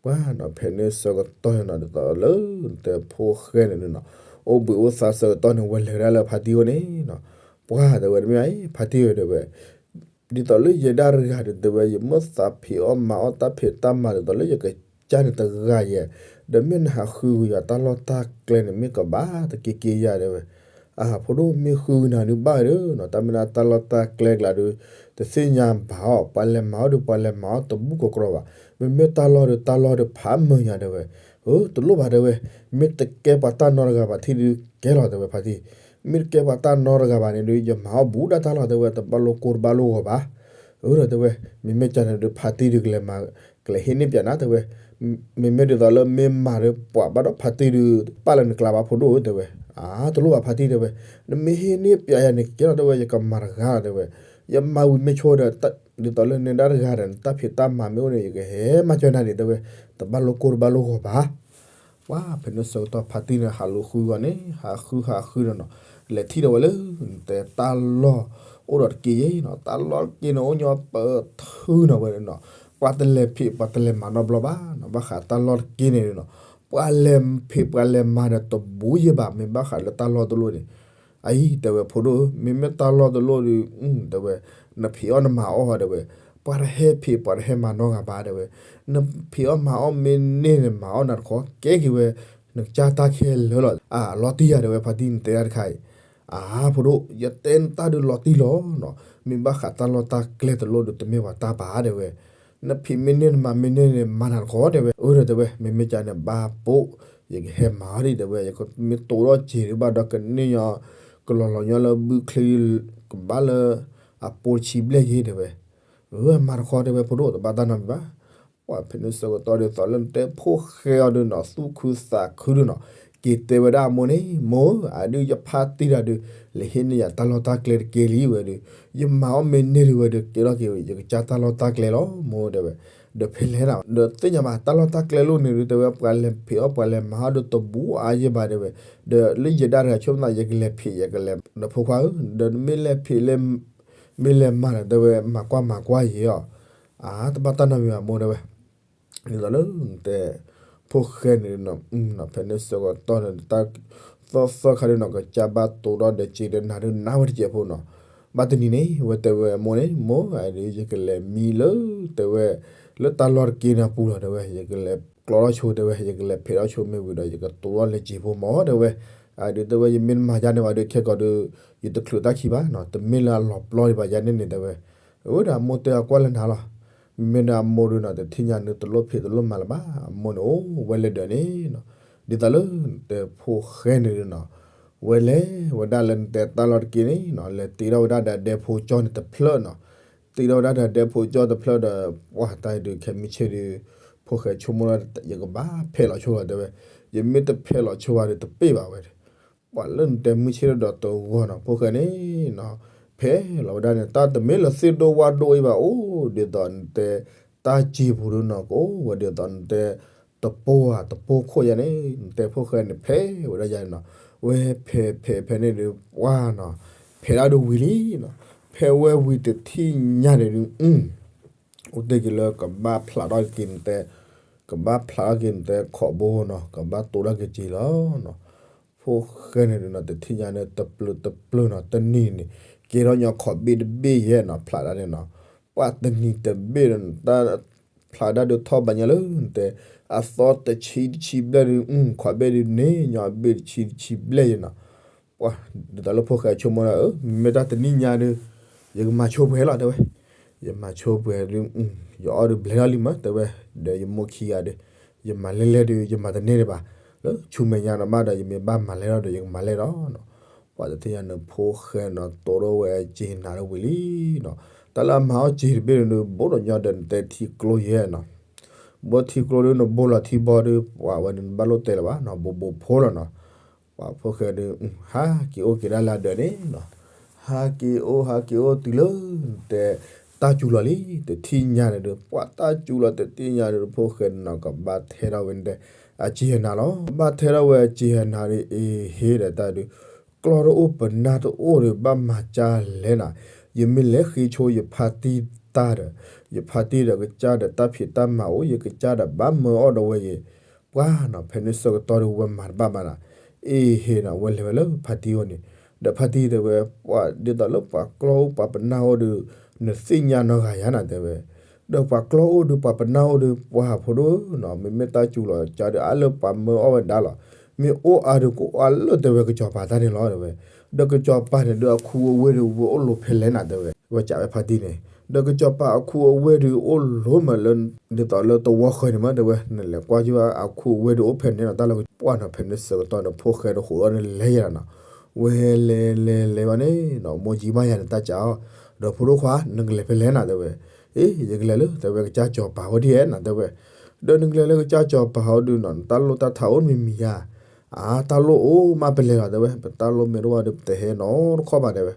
ပှၤနီၤ ဖဲန့ၣ်ဆၢကတီၢ်န့ၣ်နီၤ ဒ်သိးလၢနတဲဖိၣ်ဃဲန့ၣ်နီၤ, အိၣ်ဘှံးအိၣ်သါဆၢကတီၢ်န့ၣ် ဝဲလဲၤဝဲဒၣ်လၢဖါတံၢ်အအိၣ်န့ၣ်နီၤ, ပှၤတဲဝဲတမ့ၢ်ဘၣ်အံၤ ဖါတံၢ်ဧၢ တဲဝဲ, ဒ်သိးလၢယဲဒၣ်တဂၤဒုး တဲဝဲ ယမ့ၢ်သးဖံးအီၣ်မၤအီၣ်တၢ်ဖံးတၢ်မၤ ဒ်သိးလၢယကစၢ်န့ၣ်တဂၤယဲ, ဒီးမ့ၢ်နဟးဃုကယၤတၢ်လီၢ်တၢ်ကျဲန့ၣ် မ့ၢ်ကဘၣ်တက့ၢ်က့ၢ်ယၤ တဲဝဲ. အၢ ဖိဒိၣ် မ့ၢ်ဃုကနၤဒုးဘၣ်ဒီးနီၤ, တၢ်မ့ၢ်ဒၣ်တၢ်လီၢ်တၢ်ကျဲကျါဒုး တသ့ၣ်ညါဘၣ်အီၤ, ပှၤလဲၤမၤအီၣ်ဒုး ပှၤလဲၤမၤအီၣ်တဘူၣ်ကီးကြီဘၣ်, မ့မ့ၢ်တၢ်လီၢ်ဒုး တၢ်လီၢ်ဒုးဖးမုာ်ညါ တဲဝဲ. အၢ တလိၣ်ဘၣ် တဲဝဲ, မ့ၢ်တကဲပှၤတၢ်နီတဂၤဘၣ်ထံၣ်ဒုးကဲလီၤ တဲဝဲ ဖါတံၢ်, မ့ၢ်တကဲပှၤတၢ်နီတဂၤဘၣ်န့ၣ်ဒုး ယမၤအီၣ်ဘူးဒၣ်တၢ်လီၢ် တဲဝဲ, တဘၣ်လိၣ်ကိၢ်တဘၣ်လိၣ်ဂီၤဘၣ်. အၢ ဒီးတဲဝဲ, မ့မ့ၢ်ကန့ၣ်ဒုး ဖါတံၢ်ဒုးကလဲၤမၤ ကလဲၤဟ့ၣ်န့ၢ်ပၠးနၤ တဲဝဲ, မ့မ့ၢ်ဒ်သိးလၢမ့ၢ်မၤဒီးပှၤဘၣ်ဒီးဖါတံၢ်ဒုး ပာ်လၢနကျါဘၣ်ဖိဒိၣ်ဧၢ တဲဝဲ. အၢ တလိၣ်ဘၣ်ဖါတံၢ် တဲဝဲ, နမ့ၢ်ဟ့ၣ်န့ၢ်ပၠးယၤန့ၣ်ကဲလီၤ တဲဝဲ, ယကမၤတဂၤလီၤ တဲဝဲ, ယမၤဝံၤမ့ၢ်ဆိဒီး ဒ်သိးလၢနဒါတဂၤဒီး နတၢ်ဖံးတၢ်မၤမ့ၢ်အိၣ်န့ၣ် ယကဟဲမၤစၢၤနၤန့ၣ် တဲဝဲ, တဘၣ်လိၣ်ကိၢ်တဘၣ်လိၣ်ဂီၤဘၣ်. ပှၤဖဲန့ၣ်ဆၢကတီၢ်ဖါတံၢ်န့ၣ် ဟးလူၤဃုဂီၤန့ၣ် ဟးဃုဟးဃုဒီးနီၤ, လဲၤထံၣ်ဒီးဝဲလၢ တဲတၢ်လီၢ်အိၣ်ဒီးတက့ၢ်ယဲနီၤ, တၢ်လီၢ်တက့ၢ်န့ၣ် အိၣ်ညီပထုနီၤဝဲနီၤ, ပှၤတလဲၤဖံးပှၤတလဲၤမၤနီတဘျီဘၣ်နီၤ, ဘၣ်ဃးတၢ်လီၢ်တက့ၢ်န့ၣ်နီၤ, ပှၤလဲၤဖံးပှၤလဲၤမၤဒီးတဘူးယဲဘၣ် မ့ၢ်ဘၣ်ဃးလၢတၢ်လီၢ်တလိၣ်န့ၣ် အအံၤ တဲဝဲ ဖိဒိၣ်ဧၢ, မ့မ့ၢ်တၢ်လီၢ်တလိၣ်ဒီး တဲဝဲ, နဖံးအီၣ်နမၤအီၣ် တဲဝဲ, ပှၤတဟဲဖံးပှၤတဟဲမၤနီတဂၤဘၣ် တဲဝဲ, နဖံးအီၣ်မၤအီၣ်မ့ၢ်န့ၢ်န့ၣ် မၤအီၣ်နၤတခီ ကဲက့ၤဝဲ နကစၢ်တၢ်ခဲလၢာ်လီၤ. အၢ လီၤတံၢ်ယၤ တဲဝဲ ဖါတံၢ် နတဲတၢ်တခါအံၤ, အၢ ဖိဒိၣ် ယတဲနတၢ်ဒုးလီၤတံၢ်လီၤနီၤ, မ့ၢ်ဘၣ်ဃးတၢ်လီၢ်တၢ်ကျဲတလိၣ်ဒီး တမ့ၢ်ပှၤတၢ်ဘၣ် တဲဝဲ, နဖံးမ့ၢ်န့ၢ်နမၤမ့ၢ်န့ၢ်န့ၣ် မၤနၤတခီ တဲဝဲ, အၢ ဒီးတဲဝဲ မ့မ့ၢ်ကန့ၣ် ဘၣ်ပိာ် ယကဟဲမၤအီၤဒံး တဲဝဲ, ယမ့ၢ်တိၤထီၣ်စ့ၤဒုးဘၣ်ဒီးကန့ၢ်ညီ ကလီၤလီၤညီလၢဘုချံ ကဘၣ်လၢအပိာ်တဆံဘျဲၣ်ယဲ တဲဝဲ, အၢ မၤတခီ တဲဝဲ ဖိဒိၣ် တဘၣ်တၢ်နီတမံၤဘၣ်. ပှၤဖဲန့ၣ်ဆၢကတီၢ်ဒ်သိးလၢနတဲဖိၣ်ဃဲအီၤဒုးနီၤ သူၣ်ခုသးခုဒုးနီၤ, က့ၤတဲဝဲဒၣ်အမိၢ်န့ၣ်, မိၢ်ဧၢ, အဒုးယဖါတံၢ်တဂၤဒုး လဲၤဟ့ၣ်န့ၢ်ယၤတၢ်လီၢ်တၢ်ကျဲတက့ၢ်လံဝဲဒုး, ယမၤအီၣ်မ့ၢ်န့ၢ်ဒုးဝဲဒုး ကဲထီၣ်က့ၤ ယကစၢ်တၢ်လီၢ်တၢ်ကျဲလီၤ မိၢ် တဲဝဲ, ဒီးဖဲလဲၣ်နီၤ ဒီးသ့ၣ်ညါဘၣ် တၢ်လီၢ်တၢ်ကျဲလိၣ်န့ၣ်ဒုး တဲဝဲ ပှၤလဲၤဖံးအီၣ်ပှၤလဲၤမၤအီၣ်ဒုးတဘူးအါယဲဘၣ် တဲဝဲ, ဒီးလၢယဲဒၣ်တဂၤဆိကမိၣ်သး ယကလဲၤဖံး ယကလဲၤ ဒီးဖိခွါဧၢ, ဒီးမ့ၢ်လဲၤဖံး မ့ၢ်လဲၤမၤဒီး တဲဝဲ မၤကွၢ်မၤကွၢ်ယဲအီၤ, အၢ တဘၣ်တၢ်နီတမံၤဘၣ် မိၢ် တဲဝဲ ဒ်သိးလၢနတဲ ဖိၣ်ဃဲန့ၣ်နီၤ, ဖဲန့ၣ်ဆၢကတီၢ်န့ၣ် တၢ်သီၣ်သီၣ်ခါဒုးနီၤ ကစၢ်ဘၣ်တိၤထီၣ်ဒီးစ့ဒီးနၤဒုးနါဝဲတစဲးဖိနီၤ, ဘၣ်တနံၤန့ၣ် ဝဲတဲဝဲအမိၢ်န့ၣ်, မိၢ်ဧၢ, ယကလဲၤမံလၢ တဲဝဲ လၢတၢ်လီၢ်တက့ၢ်န့ၣ်အပူၤလီၤ တဲဝဲ, ယကလဲၤကျီထီၣ်ဆိ တဲဝဲ, ယကလဲၤဖံးထီၣ်ဆိမ့ၢ်ဝံၤဒီး ယကတိၤထီၣ်လၢစ့းဖိမၢ် တဲဝဲ, အဒုးတဲဝဲ ယမ့ၢ်တမၤယါန့ၣ်ဘၣ်ဒီး ခဲကိာ်ဒီး ယတချုးတၢ်ခံဘၣ်နီၤ, တမ့ၢ်လၢအလီၤပျီဒံးဘၣ်ယါန့ၣ်န့ၣ် တဲဝဲ, အဝဲဒၣ်အမိၢ်တဲအကွၢ်လၢနၤလီၤ, မ့မ့ၢ်ဒၣ်အမိၢ်ဒုးနီၤ တထံၣ်ညါန့ၣ် တလိၣ်ဖံးတလိၣ်မၤလၢၤဘၣ်, အမိၢ်န့ၣ်အိၣ်ဝဲလၢဒၢးန့ၣ်နီၤ, ဒ်သိးလၢနတဲဖိၣ်ဃဲန့ၣ်ဒုးနီၤ, ဝဲလဲၤဝဲဒၣ်လၢနတဲတၢ်လီၢ်တက့ၢ်န့ၣ်နီၤ လဲၤတ့ထီၣ်ဝဲဒၣ်ဒီးဒဲဖိကၠီန့ၣ်တဖျၢၣ်နီၤ, တ့ထီၣ်ဝဲဒၣ်ဒီးဒဲဖိကၠီတဖျၢၣ်ဒီး ပှၤတၢ်အံၤဒုးခဲမုၢ်ဆ့ၣ်ဒုး ဖိၣ်ဃဲဆိကမိၣ်လၢ ယကဘၣ်ဖဲးလီၤဆိလီၤ တဲဝဲ, ယမ့ၢ်တဖဲးလီၤဆိဘၣ်ဒီးတပ့ၢ်ဘၣ်ဝဲ, ပှၤလၢနတဲမုၢ်ဆ့ၣ်ဒီးတဂီၤနီၤ ဖိၣ်ဃဲန့ၣ်နီၤ, ဖဲလီၤဝဲဒၣ်န့ၣ် တၢ်တမ့ၢ်လၢသ့ၣ်ဒိၣ်ဝၣ်ဒိၣ်အံၤဘၣ် အိၣ်ဒ်သိးနတဲ တၢ်စ့ပူၤဒုးနီၤ ကအိၣ်ဝဲဒ်သိးနတဲ တပိၢ်ဧါ တပိၢ်ခိၣ်ယါန့ၣ် နတဲဖိၣ်ဃဲန့ၣ် ဖဲးဝဲဒၣ်ယါန့ၣ်နီၤ, ဝဲဖဲးဖဲးဖဲးန့ၣ်ဒုး ပှၢ်နီၤ ဖဲးဒၣ်ဒုးဝံၤလံနီၤ, ဖဲးဝဲဝံၤတထံၣ်ညါန့ၣ်ဒုး အိၣ်တ့ၢ်က့ၤလၢကဘၣ်ဖျးထီၣ်က့ၤနတဲ ကဘၣ်ဖျးထီၣ်က့ၤနတဲခိးဘိနီၤ ကဘၣ်တိၢ်ထီၣ်က့ၤစ့လီၤနီၤ, ဖိၣ်ဃဲန့ၣ်ဒုးနီၤ တထံၣ်ညါန့ၣ် တပျုာ်တပျုာ်နီၤ တနံၤန့ၣ် ကဲထီၣ်ညီခိးဘ့ၣ်တဘ့ၣ်ယဲနီၤ ဖျးဒၣ်န့ၣ်နီၤ, ပှၢ်တနံၤတဘ့ၣ်ဒီး တၢ်ဖျးဒၣ်ဒုးထီၣ်ဘၣ်ညါလၢနတဲ အသီတဆံတဆံဘျဲၣ်ဒုး ခိးဘ့ၣ်ဒုးန့ၣ် ညီဘ့ၣ်တဆံတဆံဘျဲၣ်ယဲနီၤ, ပှၢ် ဒ်သိးလၢဖိၣ်ဃဲဆိကမိၣ်ဒၣ် မ့ၢ်တၢ်တနံၣ်ညါဒုး ယကမၤဆိပှဲၤလီၤတဲဝဲ, ယမၤဆိပှဲၤဒုး ယအီၣ်ဒုးဘျဲထီၣ်လံမးတဲဝဲ, ဒီးယမိၢ်ခံဂၤဒုး ယမၤလဲၢ်လဲၢ်ဒုး ယမၤတန့ၢ်ဒံးဘၣ်, လၢဆူမဲာ်ညါဒီးမးဒီး ယမ့ၢ်ဘၣ်မၤလဲၢ်ထီၣ်ဒီး ယကမၤလဲၢ်ဒီးနီၤ, ပှၢ်တထံၣ်ညါန့ၣ် ဖိၣ်ဃဲနီၤ တိၢ်ထီၣ်ဝဲအစ့နၤဒၣ်ဝံၤလံနီၤ, တၢ်လၢအမၤအီၣ်စ့တဘ့ၣ်န့ၣ်ဒုး ဘိၣ်ဒီးညီဒီးနတဲထံကျိယဲနီၤ, ဘိထံကျိဒုး နဘိလီၤထံဘီဒုး ပှၢ်ဝဲန့ၣ် နဘၣ်လိၣ်တဲလၢၤဘၣ်နီၤ ဘိဘိဖိလီၤနီၤ, ပှၢ်ဖိၣ်ဃဲဒုး ဟးက့ၤအိၣ်က့ၤဒၣ်လၢအဒၢးန့ၣ်နီၤ, ဟးက့ၤအိၣ်ဟးက့ၤအိၣ်တုၤလၢ နတဲ တၢ်စူၤလီၤလံ, တထံၣ်ညါန့ၣ်ဒုး ပှၢ်တၢ်စူၤလီၤတထံၣ်ညါဒုး ဖိၣ်ဃဲန့ၣ်နီၤ ကဘၣ်ထဲထီၣ်ဝဲနတဲ အစ့အနၤလီၤ, ဘၣ်ထဲထီၣ်ဝဲအစ့အနၤဒုး အ့ဟ့ဒီးတၢ်ဒုး ကျီၢ်တအိၣ်ပနၢ်တအိၣ်ဒီး ဘၣ်မၤကၢ်လဲၣ်နၤ, ယမ့ၢ်လဲၤဃ့ဆိယဖါတံၢ်တၢ်ဒီး ယဖါတံၢ်ဒီးကစၢ်ဒီးတၢ်ဖံးတၢ်မၤအိၣ် ယကစၢ်ဒီးဘၣ်မၢအီၣ်ဒီးဝဲယဲ, ပှၢ်နီၤ ဖဲန့ၣ်ဆၢကတီၢ်ဒုးဝဲမၤတဘၣ်ဘၣ်နၤ, အ့ဟ့နီၤ ဝဲလဲၤဝဲလၢဖါတံၢ်အိၣ်န့ၣ်, ဒီးဖါတံၢ်တဲဝဲ ပှၢ်ဒ်သိးလၢပှၤကျီၢ်အိၣ်ပှၤပနၢ်အိၣ်ဒုး နသ့ၣ်ညါနီတဂၤယါနၤတဲဝဲ ဒီးပှၤကျီၢ်အိၣ်ဒုး ပှၤပနၢ်အိၣ်ဒုး ပှၢ်ဖိဒိၣ်နီၤ မ့မ့ၢ်တၢ်စူၤလီၤကၢ်ဒုး အါလၢပှၤမၢအီၣ်ဝဲဒၣ်လီၤ, မ့ၢ်အိၣ်အါဒုးကအိၣ်အါလၢတဲဝဲကစီၤပၤတၢ်န့ၣ်လီၤတဲဝဲ, ဒီးကစီၤပၤန့ၣ်ဒုး အခူအဝ့ၢ်ဒုးဝဲအိၣ်လိၤဖဲလဲၣ်နၤတဲဝဲ, ဝဲကးဝဲဖါတံၢ်န့ၣ်, ဒီးကစီၤပၤအခူအဝ့ၢ်ဒုးအိၣ်လိၤမးလၢ ဒ်သိးလၢတဝီဃၢၤန့ၣ်မးတဲဝဲ, နလဲၤကွၢ်က့ၤအခူအဝ့ၢ်ဒုးအိၣ်ဖဲန့ၣ်လီၤ တၢ်လၢပှၢ်နီၤ ဖဲန့ၣ်ဆၢကတီၢ်န့ၣ် ဖိၣ်ဃဲတဃိးထီၣ်န့ၣ်လဲၤယဲနၤနီၤ, ဝဲလဲၤလဲၤလဲၤဘၣ်န့ၣ်နီၤ မိၢ်ကံမါယၤန့ၣ်တၢ်ကးအီၤ, ဒီးဖိဒိၣ်ခွါ နကလဲၤဖဲလဲၣ်နၤတဲဝဲ, အ့ ယကလဲၤလၢတဲဝဲကစၢ်စီၤပၤအိၣ်ဒ်ဧါနၤတဲဝဲ, ဒီးနကလဲၤလၢကစၢ်စီၤပၤအိၣ်ဒုးနီၤ နတၢ်လိၣ်တၢ်ထးအိၣ်မံၤမံၤဧါ, အါ တၢ်လိၣ်အိၣ်မးပလဲၤလီၤတဲဝဲ, ပတၢ်လိၣ်မ့ၢ်တအိၣ်ဘၣ်ဒီး ပတဟဲနီတခီဘၣ်တဲဝဲ,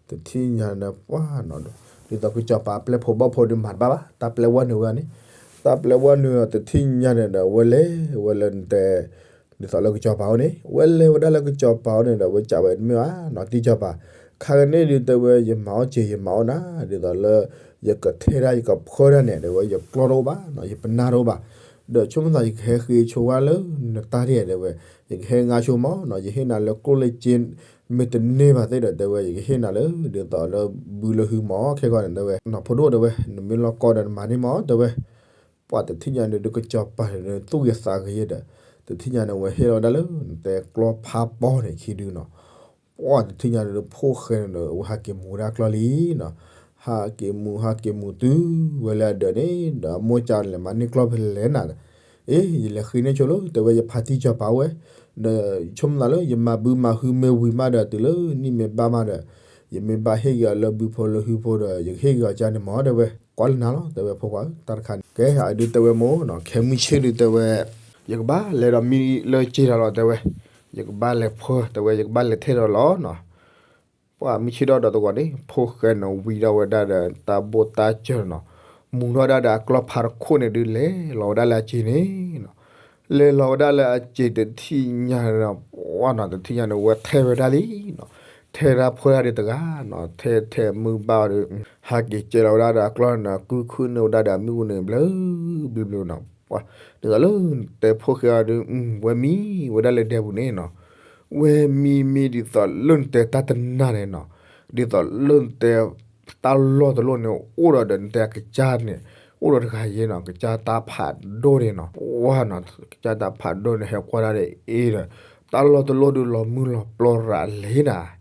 တထံၣ်ညါန့ၣ်ပှၢ်နီၤ, ဒ်သိးကစီၤပၤအပျဲၢ်ဖိဘီၣ်ဖိဒုးမၤတဘၣ်ဘၣ် တၢ်ပျဲဝဲနုာ်ဝဲန့ၣ်, တၢ်ပျဲဝဲနုာ်ဒီးတထံၣ်ညါန့ၣ်ဒီး ဝဲလဲၤဝဲလၢနတဲ ဒ်သိးလၢကစီၤပၤအိၣ်န့ၣ် ဝဲလဲၤဝဲဒၣ်လၢကစီၤပၤအိၣ်န့ၣ်ဒီး ဝဲကးဝဲတမ့ၢ်ဘၣ်နီၤ တံၢ်စီၤပၤ, ခါကန့ၣ်ဒုးတဲဝဲ ယမၤအီၣ်စ့ယမၤအီၣ်နၤ ဒ်သိးလၢ ယကထဲဒၣ်ယကဖှီၣ်ဒၣ်န့ၣ် တဲဝဲ ယကျီၢ်တအိၣ်ဘၣ်နီၤ ယပနၢ်တအိၣ်ဘၣ်, ဒီးဆိကမိၣ်သးယကဟဲဃ့ဆိဝဲလၢနတၢ်ဒ်တဲဝဲ, ယကဟဲငါဆိမးနီၤ ယဟ့ၣ်နၤလၢကျိၣ်လၢစ့ မ့ၢ်တန့ၢ်ဘၣ်သ့ၣ်ဒီးတဲဝဲ ယကဟ့ၣ်နၤလၢ ဒ်သိးလၢဘုလၢဟုမး ခဲကီန့ၣ်တဲဝဲ နီၤ ဖိဒိၣ်တဲဝဲ နမ့ၢ်လီၢ်ကီဒီးနမၤန့ၢ်မးတဲဝဲ ပှၢ်တထံၣ်ညါန့ၣ်ဒုး ကစီၤပၤန့ၣ် သူၣ်ဂ့ၤသးဂ့ၤဒီး တထံၣ်ညါန့ၣ် ဝဲဟ့ၣ်လီၤဝဲဒၣ်လၢ နတဲကျီၢ်ဖးပီၢ်န့ၣ်ခံဒုနီၤ, ပှၢ်တထံၣ်ညါန့ၣ်ဒုး ဖိၣ်ဃဲန့ၣ်ဒီး အဝဲဟးက့ၤမူၤဝဲဒၣ်ကျီၢ်လံနီၤ, ဟးက့ၤမူၤ ဟးက့ၤမူၤတုၤဝဲလၢအဒၢးန့ၣ်ဒီး အမိၢ်ကၢ်လဲၤမၤန့ၢ်ကျီၢ်ဖဲလဲၣ်နၤ, အ့ ယလဲၤဃ့န့ၢ်ဆိလၢ တဲဝဲယဖါတံၢ်စီၤပၤအိၣ်ဝဲ, ဒီးဆိကမိၣ်သးလၢ ယမၤဘုမၤဟုမ့ၢ်ဝံၤမးဒီး တုၤလၢနံၣ်မ့ၢ်ဘၣ်မးဒီး ယမ့ၢ်ဘၣ်ဟ့ၣ်က့ၤအီၤလၢဘုဖိလၢဟုဖိဒီး ယကဟ့ၣ်က့ၤအီၤကၢ်န့ၣ်မးတဲဝဲ, ကွၢ်လၢနၤလီၤ တဲဝဲ ဖိခွါဧၢ တၢ်တခါန့ၣ် ကဲ အဒုးတဲဝဲမိၢ်နီၤ ခဲမုၢ်ဆ့ၣ်ဒုးတဲဝဲ ယကဘၣ်လဲၤဒီးမံလၢစ့ဒီးလီၤ တဲဝဲ, ယကဘၣ်လဲၤဖှီၣ် တဲဝဲ ယကဘၣ်လဲၤထဲဒီးလီၤနီၤ, ပှၢ်မုၢ်ဆ့ၣ်ထီၣ်ဒီးတဂီၤန့ၣ် ဖိၣ်ဃဲန့ၣ်ဝံၤဒီးဝဲဒၣ်ဒီးတၢ်ဘိၣ်တၢ်စၢၤနီၤ, မူၤထီၣ်ဝဲဒၣ်ဒီးအကျီၢ်ဖးတခိၣ်န့ၣ်ဒုး လဲၤလီၤဝဲဒၣ်လၢအစ့န့ၣ်နီၤ, လဲၤလီၤဝဲဒၣ်လၢအစ့တထံၣ်ညါနီၤ ပှၢ်နီၤ တထံၣ်ညါန့ၣ် ဝဲထဲဝဲဒၣ်လံနီၤ, ထဲဒၣ်ဖှီၣ်ဒၣ်ဒုးတဂၤနီၤ ထဲထဲမုၢ်ဘၣ်ဒီး ဟးက့ၤကဲလီၤဝဲဒၣ်ဒီးအကျီၢ်န့ၣ် ကုခုၣ်န့ၢ်ဝဲဒၣ်ဒီးအမ့ၣ်အူန့ၣ် ဘျၢဘျၢဘျၢနီၤ, ပှၢ် ဒ်သိးလၢတဲဖိၣ်ဃဲအီၤဒုး ဝဲမံဝဲဒၣ်လၢဒဲပူၤန့ၣ်နီၤ, ဝဲမံမံဒ်သိးလၢနတဲတၢ်တနၢ်န့ၣ်နီၤ, ဒ်သိးလၢနတဲ တၢ်လီၢ်တလီၢ်န့ၣ် အိၣ်ဒီးဒီးနတဲအကစၢ်န့ၣ် အိၣ်ဒီးတဂၤယဲနီၤ ကစၢ်တၢ်ဖးဒိၣ်န့ၣ်နီၤ, ပှၢ်နီၤ ကစၢ်တၢ်ဖးဒိၣ်န့ၣ် ဟဲကွၢ်ဒၣ်ဒီးအ့ဒီး တၢ်လီၢ်တလီၢ်ဒုးလီၤမုၢ်လီၤပျီရၤလဲၤနၤ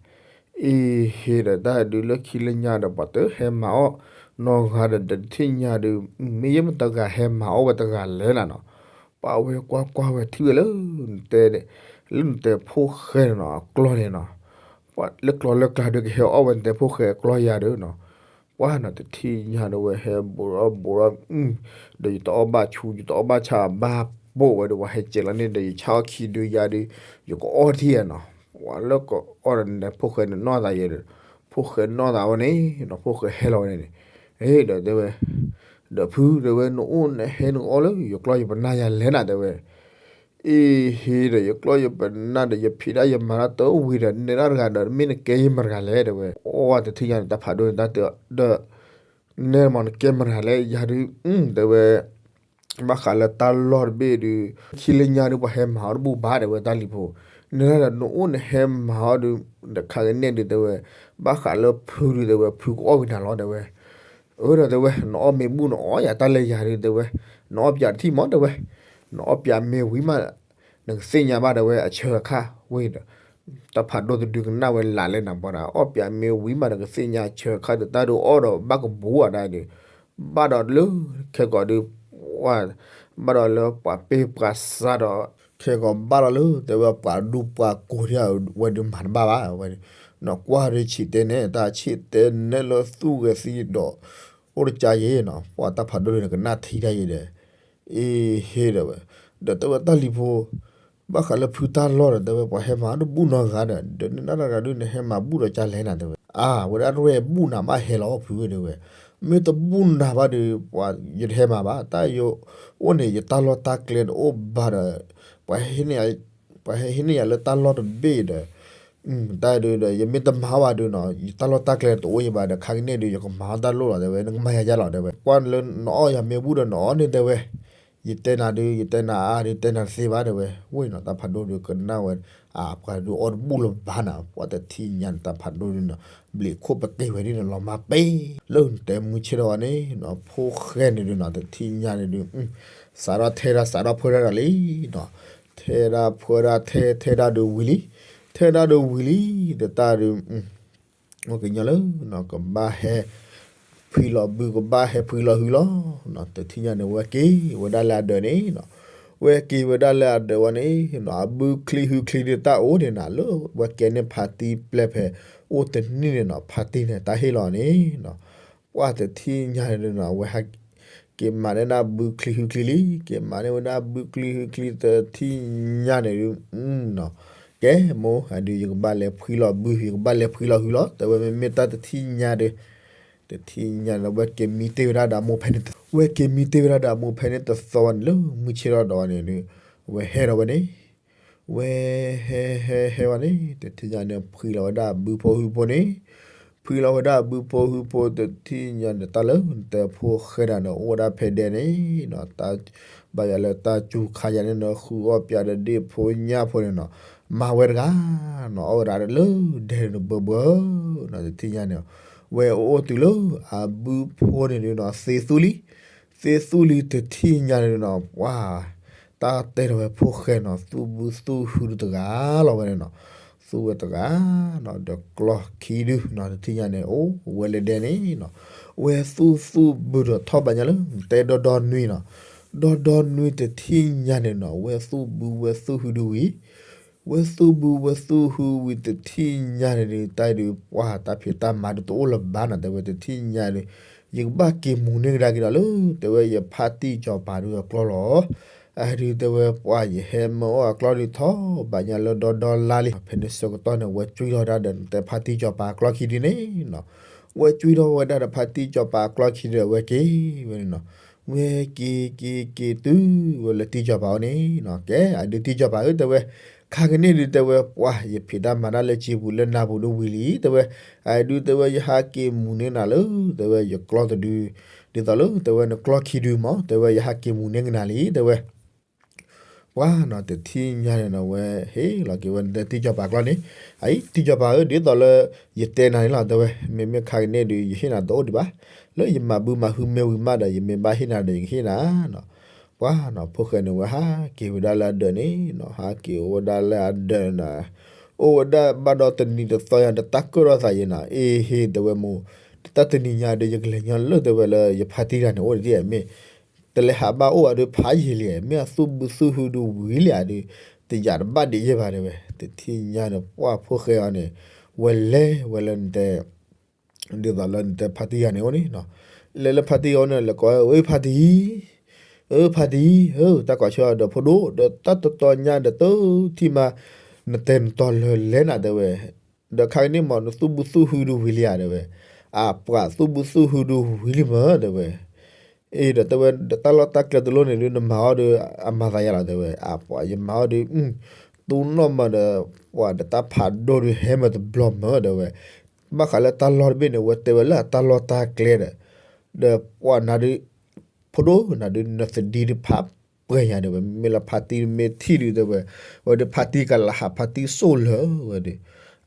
အ့ဟ့ဒီးတၢ်ဒုးလၢခံလၢညါဒီး ပှၤတဟဲမၤအီၣ်နီတဂၤဒီး တထံၣ်ညါဒုး မ့ၢ်ယဲမတဂၤဟဲမၤအီၣ်ဝဲတဂၤလဲၣ်နၤနီၤ, ပှၢ်ဝဲကွၢ်ကွၢ်ဝဲထံၣ်ဝဲလၢ နတဲ လၢနတဲဖိၣ်ဃဲန့ၣ်နီၤ အကျီၢ်န့ၣ်နီၤ, ပှၢ်လၢကျီၢ်လၢကျါဒုးကဟဲအီၣ်ဝဲနတဲဖိၣ်ဃဲအကျီၢ်ယၤဒီးနီၤ, ပှၢ်နီၤ တထံၣ်ညါဒီးဝဲဟဲဘူးထီၣ်ဘူးထီၣ် ဒီးယတအီၣ်ဘၣ်ဆူ ယတအီၣ်ဘၣ်ဆါ ဘၣ်ပိာ်ဝဲဒီး ပှၤဟဲစဲးလီၤန့ၣ်ဒီး ယဆါအီၣ်ခံဒုယၤဒီး ယကအီၣ်ထံၣ်ယၤနီၤ, ပှၢ်လၢကအီၣ်ဒီးနတဲဖိၣ်ဃဲန့ၣ်နီၢ်သးယဲဒီး ဖိၣ်ဃဲနီၢ်သးဝဲန့ၣ်နီၤ ဖိၣ်ဃဲဟဲလီၤဝဲန့ၣ်န့ၣ်, ဒီးတဲဝဲ, ဒီးဖုတဲဝဲ နအိၣ်နဟဲနအီၣ်လၢယကျီၢ်ယပနၢ်ယၤလဲၣ်နၤ တဲဝဲ, အ့ဟ့ဒီး ယကျီၢ်ယပနၢ်ဒီး ယဖံးတၢ်ယမၤတၢ်တဝံၤဒီး နဲဒၣ်တဂၤဒီး မ့ၢ်နကဲယမတဂၤလဲၣ် တဲဝဲ, အီၣ်ဝဲတထံၣ်ညါန့ၣ် တၢ်ဖးဒိၣ်န့ၣ် တၢ်တဲအီၤဒီး နဲမ့ၢ်နကဲမတဂၤလဲၣ် ယၤဒုး တဲဝဲ ဘၣ်ဃးလၢတၢ်လီၢ်တဘ့ၣ်ဒုး ခံလၢညါဒုး ပှၤဟဲမၤအီၣ်တဘူၣ်ဘၣ် တဲဝဲ တၢ်လံၤဖိ, နဲဒၣ်ဒီး နအိၣ်နဟဲမၤအီၣ်ဒုး ဒီးခါကန့ၣ်ဒုး တဲဝဲ, ဘၣ်ဃးလၢဖုဒုး တဲဝဲ ဖုကအီၣ်က့ၤနၤလီၤ တဲဝဲ, အၢ ဒီးတဲဝဲ နအီၣ်မ့ၢ်ဘူၣ်နအီၣ်ယၤတၢ်လၢယၤဒုး တဲဝဲ, နအီၣ်ပၠးတထံၣ်မး တဲဝဲ, နအီၣ်ပၠးမ့ၢ်ဝံၤမး နကသ့ၣ်ညါဘၣ် တဲဝဲ အဆၢအခါဝဲဒီး တၢ်ဖးဒိၣ်တဒုကနၣ်ဝဲလၢ်လၢနၤဘၣ်ဒီး အီၣ်ပၠးမ့ၢ်ဝံၤမး နကသ့ၣ်ညါအဆၢအခါဒီး တၢ်ဒုးအီၣ်ဒီးဘၣ်ကဘူးအီၤဒၣ်ဒုး ဘၣ်ဒီးလၢ ခဲကိာ်ဒုး ဘၣ်ဒီးလၢပှၤပ့ၢ်ပှၤစးဒီး ခဲကိာ်ဘၣ်ဒီးလၢ တဲဝဲပှၤဒူပှၤကိၢ်ဒၣ်ဝဲဒုးမၤတဘၣ်ဘၣ်ဝဲ, နကွၢ်ဒုးဆံးတဲနဲ တၢ်ဆံးတဲနဲလၢသူၣ်ဂဲၤသံဒီး အိၣ်တကါယဲနီၤ ပှၤတၢ်ဖးဒိၣ်ဒုး နကနၣ်ထံတၢ်ယဲဒီး အ့ဟ့ဒီးဝဲ, ဒီးတဲဝဲတၢ်လံၤဖိ ဘၣ်ဃးလၢဖုတၢ်လီၢ်ဒီး တဲဝဲပှၤဟဲမၤတဘူၣ်နီတဂၤဒီး ဒီးနနၢ်တဂၤဒုး နဟဲမၤဘူၣ်ဒီးကလဲၣ်နၤ တဲဝဲ, အါ ဝဲဒၣ်ရဲၣ်ဘူၣ်နၤဘၣ်ဟဲလီၤဖုဝဲ တဲဝဲ, မ့ၢ်တဘူၣ်နၤဘၣ်ဒီး ပှၤယတဟဲမၤဘၣ် တၢ်ယိအိၣ်န့ၣ် ယတၢ်လီၢ်တၢ်ကျဲတအိၣ်ဘၣ်ဒီး ပှၤဟဲဟ့ၣ်န့ၢ်ယၤလၢတၢ်လီၢ်တဘ့ၣ်ဒီး တၢ်ဒုးဒီး ယမ့ၢ်တမၤဘၣ်ဒုးနီၤ ယတၢ်လီၢ်တၢ်ကျဲတအိၣ်ယဘၣ်ဒီး ခါကန့ၣ်ဒုး ယကမၤတၢ်လိၣ်လီၤ တဲဝဲ နကမၤယၤယါလီၤ တဲဝဲ ကွၢ်လၢနအီၣ်ယၤမ့ၢ်ဘူၣ်ဒီးနအီၣ်န့ၣ် တဲဝဲ, ယတဲနၤဒုး ယတဲနၤအါဒုး တဲနၤတသ့ဘၣ် တဲဝဲ, ဝဲနီၤ တၢ်ဖးဒိၣ်ဒုးကနၣ်ဝဲ, အပှၤဒုးအီၣ်တဘူၣ်လၢၤဘၣ်နၤ ပှၤတထံၣ်ညါန့ၣ် တၢ်ဖးဒိၣ်ဒုးနီၤ ဘျံးခိၣ်ပက့ၤဝဲဒ်န့ၣ် လီၤမၢ်ပ့ၤ လၢနတဲမုၢ်ဆ့ၣ်ထီၣ်ဝဲန့ၣ်နီၤ ဖိၣ်ဃဲန့ၣ်ဒုးနီၤ တထံၣ်ညါန့ၣ်ဒုး စးထီၣ်ထဲဒၣ် စးထီၣ်ဖှဲဒၣ်ဒီးလံနီၤ, ထဲဒၣ်ဖှဲဒၣ်ထဲ ထဲဒၣ်ဒုးဝံၤလံ, ထဲဒၣ်ဒုးဝံၤလံ, ဒီးတၢ်ဒုး အိၣ်ကညီလၢ ကဘၣ်ဟဲ ဖှံလီၤဘု ကဘၣ်ဟဲဖှံလီၤဟုလီၤ, တထံၣ်ညါန့ၣ် ဝဲက့ၤဝဲဒၣ်လၢအဒၢးန့ၣ်နီၤ, ဝဲက့ၤဝဲဒၣ်လၢအဒၢးဝဲန့ၣ် အဘုချံဟုချံဒုးတၢ်အိၣ်န့ၣ်နီၤ လၢဝဲကဲန့ၢ်ဖါတံၢ်ပျဲၢ်ဖဲ အိၣ်တနံၣ်န့ၣ်နီၤ ဖါတံၢ်န့ၣ် တၢ်ဟ့ၣ်လီၤန့ၣ်နီၤ, ပှၢ်တထံၣ်ညါန့ၣ်နီၤ ဝဲဟး က့ၤမၤန့ၢ်ဒၣ်ဘုချံဟုချံလံ, က့ၤမၤန့ၢ်ဝဲဒၣ်ဘုချံဟုချံတထံၣ်ညါန့ၣ်ဒုး ကဲမိၢ် အဒုးယကဘၣ်လဲၤဖှံလီၤဘု ယကဘၣ်လဲၤဖှံလီၤဟုလီၤ, တဲဝဲမ့မ့ၢ်တၢ်တထံၣ်ညါဒီး တထံၣ်ညါဒီး ဝဲက့ၤမံတ့ၢ်ဝဲဒၣ်ဒီးအမိၢ်ဖဲန့ၣ်, ဝဲက့ၤမံတ့ၢ်ဝဲဒၣ်ဒီးအမိၢ်ဖဲန့ၣ်တသီဝဲန့ၣ် လၢမုၢ်ဆ့ၣ်ထီၣ်ဒီးဝဲန့ၣ်ဒုး ဝဲဟဲဒီးဝဲန့ၣ် ဝဲဟဲဟဲဟဲဝဲန့ၣ် တထံၣ်ညါန့ၣ် ဖှံလီၤဝဲဒၣ်ဘုဖိဟုဖိန့ၣ်, ဖှံလီၤဝဲဒၣ်ဘုဖိဟုဖိတထံၣ်ညါန့ၣ် တၢ်လၢနတဲဖိၣ်ဃဲဒၣ်န့ၣ် အိၣ်ဝဲဒၣ်ဖဲဒဲန့ၣ်နီၤ, တၢ်ဘၣ်ယၤလၢတၢ်စူၤခါယၤန့ၣ်နီၤ ဃုအီၣ်ပၠးဒီးဒ့ၣ်ဖိညၣ်ဖိန့ၣ်နီၤ, မၤဝဲတဂၤနီၤ အီၣ်ဝဲဒၣ်လၢဒဲန့ၣ် ဘၢဘၢနီၤ တထံၣ်ညါန့ၣ်, ဝဲအိၣ်တုၤလၢအဘုဖိန့ၣ်ဒုးနီၤ သ့သူၣ်လံ, သ့သူၣ်လံတထံၣ်ညါန့ၣ်နီၤ ပှၢ် တၢ်တဲထီၣ်ဝဲဖိၣ်ဃဲနီၤ သူၣ်ဘုသူၣ်ဟုတဂၤလီၤဝဲန့ၣ်နီၤ, သူၣ်ဝဲတဂၤနီၤ ဒီးကျီၢ်ခံဒုနီၤ တထံၣ်ညါန့ၣ် အိၣ်ဝဲလၢဒဲန့ၣ်နီၤ, ဝဲသူၣ်သူၣ်ဘုဒီးထီၣ်ဘၣ်ညါလၢ တဲဒီဒီနွံနီၤ, ဒီဒီနွံတထံၣ်ညါန့ၣ်နီၤ ဝဲသူၣ်ဘုဝဲသူၣ်ဟုဒုဝံၤ ဝဲသူၣ်ဘုဝဲသူၣ်ဟုဝံၤတထံၣ်ညါန့ၣ်ဒုး တၢ်ဒုးပှၢ်တၢ်ဖံးတၢ်မၤဒုးတအိၣ်လၢၤဘၣ်နီၤ တဲဝဲတထံၣ်ညါဒုး, ယကဘၣ်က့ၤမူၤန့ၢ်ကဒါက့ၤဒီးလၢ တဲဝဲယဖါတံၢ်စီၤပၤဒုးအကျီၢ်လီၤ. အဒုးတဲဝဲပှၢ် ယဟဲမၢအီၣ်အကျီၢ်ဒုးထီၣ်ဘၣ်ညါလၢဒီဒီလါလံ, ဖဲန့ၣ်ဆၢကတီၢ်န့ၣ် ဝဲကွံထီၣ်ဝဲဒၣ်ဒီးနတဲဖါတံၢ်စီၤပၤအကျီၢ်ခံဒုန့ၣ်နီၤ, ဝဲကွံထီၣ်ဝဲဒၣ်ဒီးဖါတံၢ်စီၤပၤအကျီၢ်ခံဒုဒီး ဝဲက့ၤဝဲန့ၣ်နီၤ, ဝဲက့ၤက့ၤက့ၤတုၤဝဲလၢတံၢ်စီၤပၤအအိၣ်န့ၣ်နီၤ, ကဲ အဒုးတံၢ်စီၤပၤဧၢ တဲဝဲ, ခါကန့ၣ်ဒုးတဲဝဲပှၢ် ယဖံးတၢ်မၤတၢ်လၢစံာ်ပူၤလၢနၢ်ပူၤဒုးဝံၤလံ တဲဝဲ, အဒုးတဲဝဲယဟးက့ၤမူၤန့ၢ်နၤလၢ တဲဝဲယကျီၢ်တဒု, ဒ်သိးလၢတဲဝဲနကျီၢ်ခံဒုမး တဲဝဲယဟးက့ၤမူၤန့ၢ်ကနၤလံ တဲဝဲ ပှၢ်နီၤတထံၣ်ညါန့ၣ်နီၤ ဝဲဟ့ၣ်လီၤက့ၤဝဲနတဲတံၢ်စီၤပၤအကျီၢ်န့ၣ်, အအံၤတံၢ်စီၤပၤဧၢ ဒ်သိးလၢ ယတဲနၤန့ၣ်လီၤ တဲဝဲ, မ့မ့ၢ်ခါကန့ၣ်ဒုး ယဟ့ၣ်နၤတအိၣ်ဒံးဘၣ်, လၢယမၤဘုမၤဟုမ့ၢ်ဝံၤမးဒီး ယမ့ၢ်ဘၣ်ဟ့ၣ်နၤဒီး ယကဟ့ၣ်နၤနီၤ, ပှၢ်နီၤ ဖိၣ်ဃဲန့ၣ်ဝဲဟးက့ၤဝဲဒၣ်လၢအဒၢးန့ၣ်နီၤ ဟးက့ၤအိၣ်ဝဲဒၣ်လၢအဒၢးနီၤ, အိၣ်ဝဲဒၣ်ဘၣ်ဒီးတနံၤတသီညါ တတၢ်ကၢၣ်ထီၣ်သးယဲနီၤ, အ့ဟ့ၣ် တဲဝဲမိၢ်, တၢ်တနံၤညါဒီး ယကလဲၤညီလၢတဲဝဲလၢယဖါတံၢ်တဂၤန့ၣ် အိၣ်ဒံးဧါ မ့ၢ် တလဲၤဟးဘၣ်အိၣ်ဘၣ်ဒီးဖးယံာ်လံ, မ့ၢ်အသူၣ်ဘုသူၣ်ဟုဒုးဝံၤလံဧါဒီး တယာ်တဘၣ်ဒံးယဲၢ်ဘၣ်တဲဝဲ, တထံၣ်ညါန့ၣ် ပှၢ်ဖိၣ်ဃဲအီၤန့ၣ် ဝဲလဲၤဝဲလၢနတဲ ဒ်သိးလၢနတဲဖါတံၢ်တဂၤန့ၣ်အိၣ်န့ၣ်နီၤ, လဲၤလၢဖါတံၢ်အအိၣ်န့ၣ် လဲၤကိးဝဲ ဖါတံၢ်, အၢ ဖါတံၢ်ဧၢ တၢ်ကိးဆၢဒီးဖိဒိၣ် ဒီးတၢ်တတီညါဒီးတထံၣ်မး နတဲနတီၤလၢလဲၣ်နၤတဲဝဲ, ဒီးခါကန့ၣ်မး နသူၣ်ဘုသူၣ်ဟုဒုးဝံၤလံဧါ တဲဝဲ, အပှၤသူၣ်ဘုသူၣ်ဟုဒုးဝံၤလံမး တဲဝဲ, အ့ ဒီးတဲဝဲ တၢ်လီၢ်တၢ်ကျဲတလိၣ်န့ၣ်ဒုး နမၤအီၤဒီး အမၤသးယါလီၤ တဲဝဲ, အပှၤယမၤအီၤဒီး တူၢ်နီၣ်မးဒီး ပှၤဒီးတၢ်ဖးဒိၣ်ဒုးဟဲမးတဘျီမး တဲဝဲ, ဘၣ်ဃးလၢတၢ်လီၢ်တဘ့ၣ်န့ၣ် ဝဲတဲဝဲလၢအတၢ်လီၢ်တၢ်ကျဲဒီး ဒီးပှၤနၤဒုး ဖိဒိၣ်နၤဒုး နသဒံတဖးပှဲၤညါ တဲဝဲ, မ့မ့ၢ်လၢဖါတံၢ်မ့ၢ်ထံၣ်ဒုး တဲဝဲ, ဝဲဒီးဖါတံၢ်ကလၤဟး ဖါတံၢ်စိၣ်လၢာ်ဝဲဒီး,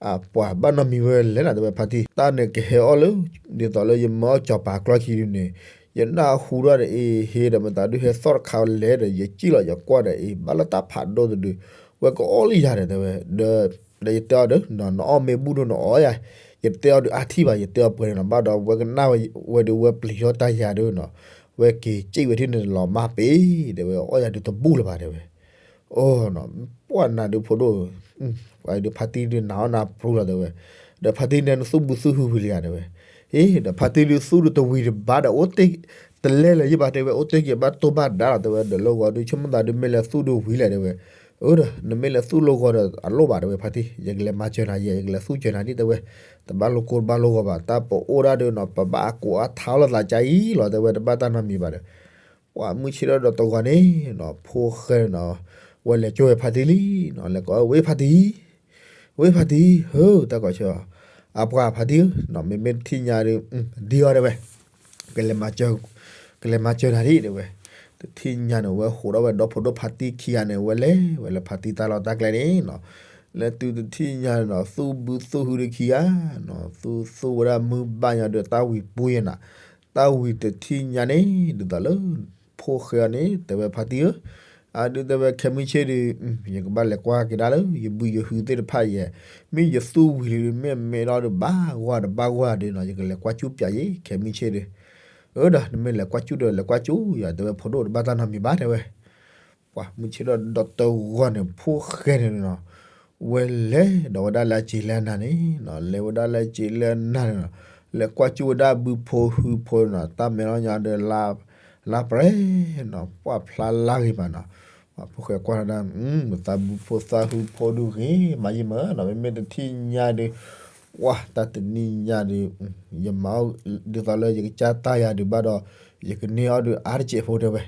အပှၤဘၣ်နီတမံၤဝဲလဲၣ်နၤ တဲဝဲ ဖါတံၢ်, တၢ်န့ၣ်ကဟဲအီၣ်လၢ ဒ်သိးလၢယမၢအီၣ်စီၤပၤကျီၢ်ခံဒုးန့ၣ်, ယနၢ်ဟူထီၣ်ဒီးအ့ ဟ့ဒီးမတၤဒုးဟဲသီၣ်တခါလဲၣ်ဒီး ယစံၣ်လီၤယကွၢ်ဒီးအ့ ဘၣ်လၢတၢ်ဖးဒိၣ်တဒုး, ဝဲကအီၣ်လံယၤဒီး တဲဝဲ, ဒီးယတဲအီၤဒီး နအီၣ်မ့ၢ်ဘူၣ်ဒုးနအီၣ်ယၤ, ယတဲအီၤဒုးအါထံၣ်ဘၣ် ယတဲအီၤပှဲၤန့ၣ်နီၤ ဘၣ်ဒီးဝဲကနၣ်ဝဲ ဝဲဒီးဝဲပျံၤထီၣ်တၢ်ယၤဒုးနီၤ, ဝဲက့ၤစံၣ်ဝဲထံၣ်န့ၣ်လီၤမၢ်ပ့ၤ တဲဝဲ အီၣ်ယၤဒုးတဘူၣ်လၢၤဘၣ် တဲဝဲ, အိ ပှၤနၤဒုးဖိဒိၣ်, ပှၤဒုးဖါတံၢ်ဒုးနၤအီၣ်နၤပျူၤလီၤ တဲဝဲ, ဒီးဖါတံၢ်န့ၣ်နသူၣ်ဘုသူၣ်ဟုဝံၤလံဧါ တဲဝဲ, အ့ ဒီးဖါတံၢ်ဒုးသူၣ်ဒုးတဝံၤတဘၣ်ဒီး အိၣ်တ့ၢ်တလဲလၢၤယဘၣ် တဲဝဲ အိၣ်တ့ၢ်က့ၤဘၣ်တိၢ်ဘၣ်ဒါလီၤ တဲဝဲ, ဒီးလၢဂီၤဒုး ဆိကမိၣ်သးဒုးမ့ၢ်လဲၤသူၣ်ဒုးဝံၤလဲၣ် တဲဝဲ, အၢ ဒီး နမ့ၢ်လဲၤသူၣ်လၢဂီၤဒီးအလိၣ်ဘၣ် တဲဝဲ ဖါတံၢ်, ယကလဲၤမၤစၢၤနၤယဲ ယကလဲၤသူၣ်စၢၤနၤဒ် တဲဝဲ, တဘၣ်လိၣ်ကိၢ်တဘၣ်လိၣ်ဂီၤဘၣ် တၢ်ပအိၣ်ဒၣ်ဒုးနီၤ ပဘၣ်အကူအထါလီၤသးကအံၤလီၤ တဲဝဲ တဘၣ်တၢ်နီတမံၤဘၣ်ဒီး, ပှၤမုၢ်ဆ့ၣ်ထီၣ်ဒီးတဂီၤန့ၣ်နီၤ ဖိၣ်ဃဲန့ၣ်နီၤ, ဝဲလဲၤကၠိဝဲဖါတံၢ်လံနီၤ လဲၤကိးဝဲဖါတံၢ်, ဝဲဖါတံၢ် ဟၢ တၢ်ကီးဆၢ, အပှၤဖါတံၢ်ဧၢ, မ့မ့ၢ်တထံၣ်ညါဒီး ဒ်အီၤ တဲဝဲ, ကလဲၤမၤစၢၤ, ကလဲၤမၤစၢၤနၤဒ် တဲဝဲ, တထံၣ်ညါန့ၣ် ဝဲဟးထီၣ်ဝဲဒီဖိဒိၣ်ဖါတံၢ်ခံဂၤန့ၣ် ဝဲလဲၤဝဲလၢဖါတံၢ်တၢ်လီၢ်တၢ်ကျဲန့ၣ်နီၤ, လၢတုၤတထံၣ်ညါန့ၣ်နီၤ သူၣ်ဘုသူၣ်ဟုဒီးခံဂၤနီၤ သူၣ်သူၣ်ဝဲဒၣ်မုၢ်ဘၣ်ညါဒီးတၢ်ဝံၤပူၤယဲနၤ, တၢ်ဝံၤတထံၣ်ညါန့ၣ် ဒ်သိးလၢ ဖိၣ်ဃဲအီၤန့ၣ် တဲဝဲဖါတံၢ်ဧၢ, အဒုးတဲဝဲခဲမုၢ်ဆ့ၣ်ဒီး ယကဘၣ်လဲၤကွၢ်က့ၤဒၣ်လၢ ယဘုယဟုသ့ၣ်တဖၣ်ယဲ, မ့ၢ်ယသူၣ်ဝံၤလံဒီး မ့ၢ်မ့ၢ်လီၤဒီးဘၣ်ဂီၢ်တဘၣ်ဂီၢ်ဒီးနီၤ ယကလဲၤကွၢ်ကၠူပၠးယဲ ခဲမုၢ်ဆ့ၣ်ဒီး, အၢ ဒီးနမ့ၢ်လဲၤကွၢ်ကၠူဒီးလဲၤကွၢ်ကၠူယၤ တဲဝဲ ဖိဒိၣ်တဘၣ်တၢ်နီတမံၤဘၣ် တဲဝဲ, ပှၤမုၢ်ဆ့ၣ်ထီၣ်ဒီးတဂီၤန့ၣ် ဖိၣ်ဃဲန့ၣ်နီၤ ဝဲလဲၤဒီးဝဲဒၣ်လၢအစ့ၤလၢအနၤန့ၣ်နီၤ လဲၤဝဲဒၣ်လၢအစ့ၤလၢအနၤန့ၣ်နီၤ လဲၤကွၢ်ကၠူဝဲဒၣ်ဘုဖိဟုဖိနီၤ တၢ်မဲာ်လီၤညါဒီး လါပြဲၤနီၤ ပှၢ်ဖျါလါဂ့ၤမးနီၤ, ပှၤဖိၣ်ဃဲကွၢ်ဒၣ် မသးဘုဖိသးဟုဖိဒုးဂ့ၤမးယံာ်မးနီၤ မ့မ့ၢ်တထံၣ်ညါဒီး ပှၤတၢ်တနံၣ်ညါဒီး ယမၤအီၣ်ဒ်သိးလၢယကစၢ်တၢ်ယၤဒုးဘၣ်ဒီး ယကန့ၢ်အီၣ်ဒုးအါတစဲးဖိတဲဝဲ,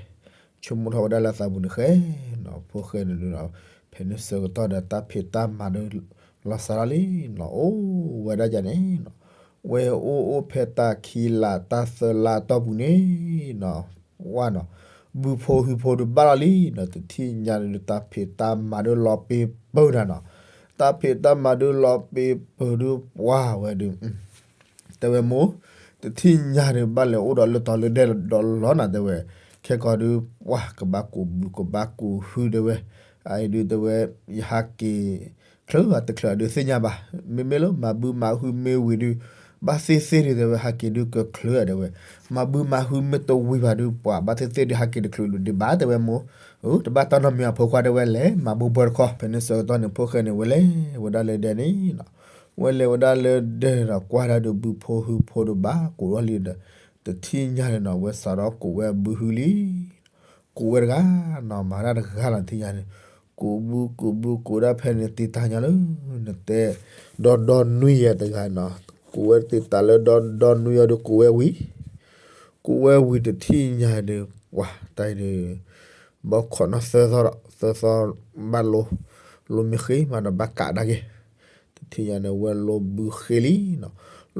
ဆိကမိၣ်ထီၣ်ဝဲဒၣ်လၢသးပူၤန့ၣ်ဃဲနီၤ ဖိၣ်ဃဲန့ၣ်ဒုးနီၤ ဖဲန့ၣ်ဆၢကတီၢ်ဒီးတၢ်ဖံးတၢ်မၤဒုး လီၤစှၤလီၤလံနီၤ အိၣ်ဝဲဒၣ်ယၤန့ၣ်နီၤ ဝဲအိၣ်အိၣ်ဖဲတၢ်ခံလါတၢ်သၢလါတီၢ်ပူၤန့ၣ်နီၤ ဝါနီၤ ဘုဖိဟုဖိဒုးဘၣ်လီၤလံနီၤ တထံၣ်ညါဒုးတၢ်ဖံးတၢ်မၤဒုးလီၤပ့ၤပၢၢ်နၤနီၤ တၢ်ဖံးတၢ်မၤဒုးလီၤပ့ၤပၢၢ်ဒုးပှၤဝဲဒုး တဲဝဲမိၢ်, တထံၣ်ညါဒုးဘၣ်လဲၤအိၣ်ဒီးလၢတီၤလၢဒဲဒီးလီၤနၤတဲဝဲ, ခဲကီးဒုး ပှၤကဘၣ်ကူးဘုကဘၣ်ကူးဟုတဲဝဲ, အအံၤဒုးတဲဝဲ ယဟးက့ၤ ချုးအတချုးအဒုးသ့ၣ်ညါဘၣ်, မ့မ့ၢ်လၢမၤဘုမၤဟုမ့ၢ်ဝံၤဒုး ဘၣ်သ့ၣ်သ့ၣ်ဒုးတဲဝဲ ဟးက့ၤဒုးကချုးတဲဝဲ, မၤဘုမၤဟုမ့ၢ်တဝံၤဘၣ်ဒုး ပှၤဘၣ်သ့ၣ်သ့ၣ်ဒုးဟးက့ၤတချုးဒံးဘၣ်တဲဝဲမိၢ်, အတဘၣ်တၢ်နီတမံၤအဖိခွါတဲဝဲလဲၤမၤဘုပှဲၤတခီ ဖဲန့ၣ်ဆၢကတီၢ်န့ၣ် ဖိၣ်ဃဲန့ၣ်ဝဲလဲၤဝဲဒၣ်လၢဒဲန့ၣ် ဝဲလဲၤဝဲဒၣ်လၢဒဲဒီးကွၢ်ဒၣ်ဒုးဘုဖိဟုဖိဒုးဘၣ်ကူးထီၣ်လံဒီး တထံၣ်ညါန့ၣ်နီၤ ဝဲစးထီၣ်ကူးဝဲဘုဟုလံ, ကူးဝဲတဂၤနီၤ မၤတၢ်တဂၤလီၤတထံၣ်ညါန့ၣ်, ကူးဘုကူးဘုကူးဒၣ်ဖဲန့ၣ်တံာ်တာ်ညါလၢ နတဲ ဒီဒီနွံယဲၢ်တဂၤနီၤ, ကူးဝဲတံာ်တာ်လၢဒီဒီနွံအီၤဒုးကူးဝဲဝံၤ ကူးဝဲဝံၤတထံၣ်ညါဒုး ပှၤတၢ်အံၤဒုး ဘီခိးနီၢ်သၢသီဒီး သၢသီဘၣ်လိ လိမ့ၢ်ဃ့မးဒီးဘၣ်ကးဒၣ်က့ၤ တထံၣ်ညါန့ၣ် ဝဲလိဘုဃ့လံနီၤ,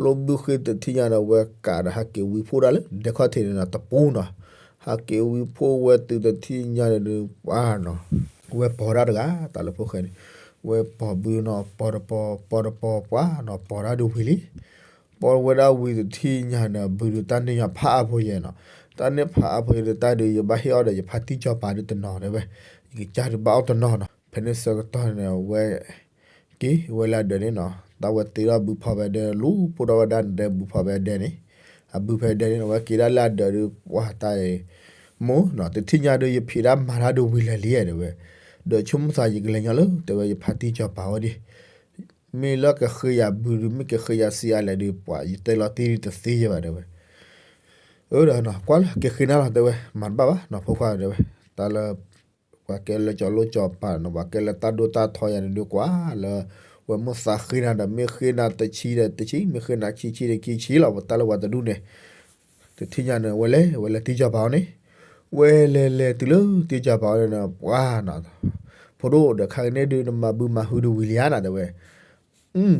လိဘုဃ့တထံၣ်ညါန့ၣ် ဝဲကးဒီးဟးက့ၤဝံၤဖှိၣ်ဒၣ်လၢဒဲခီၣ်ထံးန့ၣ်နီၤ တပူၤနီၤ, ဟးက့ၤဝံၤဖှိၣ်ဝဲတုၤတထံၣ်ညါန့ၣ်ဒုး ပှၤနီၤ, ဝဲပိာ်ဒၣ်တဂၤ တၢ်လၢဖိၣ်ဃဲန့ၣ်, ဝဲပိာ်ဘုနီၤ ပိာ်တပိာ် ပိာ်တပိာ်ပှၤနီၤ ပိာ်ဒၣ်ဒုးဝံၤလံ ပိာ်ဝဲဒၣ်ဝံၤတထံၣ်ညါန့ၣ် ဘုဒုးတၢ်န့ၢ်ညါဖးအါဖိယဲနီၤ, တၢ်န့ၢ်ဖးအါဖိယဲဒုးတၢ်ဒုး ယဘၣ်ဟ့ၣ်အီၣ်ဒီးယဖါတံၢ်စီၤပၤဒုးတနီၤတဲဝဲ, ယကစၢ်ဒုးဘၣ်အီၣ်တနီၤနီၤ, ဖဲန့ၣ်ဆၢကတီၢ်န့ၣ် ဝဲက့ၤဝဲလၢအဒၢးန့ၣ်နီၤ, တၢ်ဝဲတ့ထီၣ်ဘုဖီၣ်ဖဲဒဲ လူၤပိၢ်ထီၣ်ဝဲဒၣ်န့ၣ်တဲဘုဖီၣ်ဖဲဒဲန့ၣ်, အဘုဖဲဒဲန့ၣ် ဝဲက့ၤဒၣ်လၢအဒၢးဒုး ပှၤတၢ်အံၤ မိၢ်နီၤ တထံၣ်ညါဒုး ယဖံးတၢ်မၤတၢ်ဒုးဝံၤလၢာ်လံတဲဝဲ, ဒီးဆိကမိၣ်သးယကလဲၤညီလၢ တဲဝဲ ယဖါတံၢ်စီၤပၤဝဲဒၣ်, မ့ၢ်လၢကဃ့ယၤဘုဒုး မ့ၢ်ကဃ့ယၤစံးအါလဲၣ်ဒုး ပှၤယတဲလီၤတံၢ်ဒုးတသ့ယဲဘၣ်တဲဝဲ, အၢဒီးနီၤ ကွၢ်လၢကဃ့နၤလီၤတဲဝဲ မၤတဘၣ်ဘၣ်နီၤ ဖိခွါတဲဝဲ, တၢ်လၢ ပှၤကဲလၢကၠီၤလိၣ်ကၠီၤပၤနီၤ ပှၤကဲလၢတၢ်ဒိၣ်တၢ်ထီယၤန့ၣ်ဒုးကွၢ်လၢ ပှၤမ့ၢ်သးဃ့နၤဒီး မ့ၢ်ဃ့နၤတဆံဒီးတဆံ, မ့ၢ်ဃ့နၤခံဆံဒီးခံဆံလီၤ, ပတၢ်လၢပှၤတဒူၣ်န့ၣ်, တထံၣ်ညါန့ၣ် ဝဲလဲၤ ဝဲလဲၤတံၢ်ကၠီၤပၤအအိၣ်န့ၣ်, ဝဲလဲၤလဲၤတုၤလၢတံၢ်ကၠီၤပၤအအိၣ်န့ၣ် ပှၤနီၤ, ဖိဒိၣ်ဒီး ခါကန့ၣ်ဒုး နမၤဘုမၤဟုဒုးဝံၤလံဧါနၤ တဲဝဲ,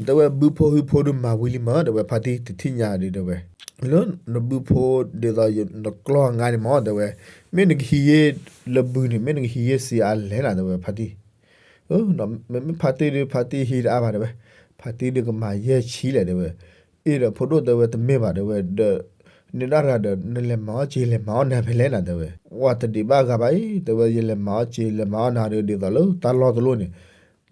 တဲဝဲ ဘုဖိဟုဖိဒုးမၤဝံၤလံမး တဲဝဲ ဖါတံၢ် တထံၣ်ညါဒုး တဲဝဲ, လၢနဘုဖိဒ်သိးနကျီၢ်အငါန့ၣ်မး တဲဝဲ, မ့ၢ်နကဟံးယ့ၢ်လၢဘုန့ၣ် မ့ၢ်နကဟံးယ့ၢ်စ့အါလဲၣ်နၤ တဲဝဲ ဖါတံၢ်, မ့မ့ၢ်ဖါတံၢ်ဒုး ဖါတံၢ်ဟံးတအါဘၣ် တဲဝဲ, ဖါတံၢ်ဒုးကမၤယဲၢ်ဆံလဲၣ် တဲဝဲ, အ့ဒီးဖိဒိၣ် တဲဝဲ တမ့ၢ်ဘၣ် တဲဝဲ ဒီး န့ၣ်ဒၣ်တဂၤဒီး နလဲၤမၤအီၣ်စ့လဲၤမၤအီၣ်နၤဖဲလဲၣ်နၤ တဲဝဲ, ပှၤတဒံးဘၣ်ဂၤဘၣ်အံၤ တဲဝဲ ယလဲၤမၤအီၣ်စ့လဲၤမၤအီၣ်နၤဒုး ဒ်သိးလၢတၢ်လီၢ်တလီၢ်န့ၣ်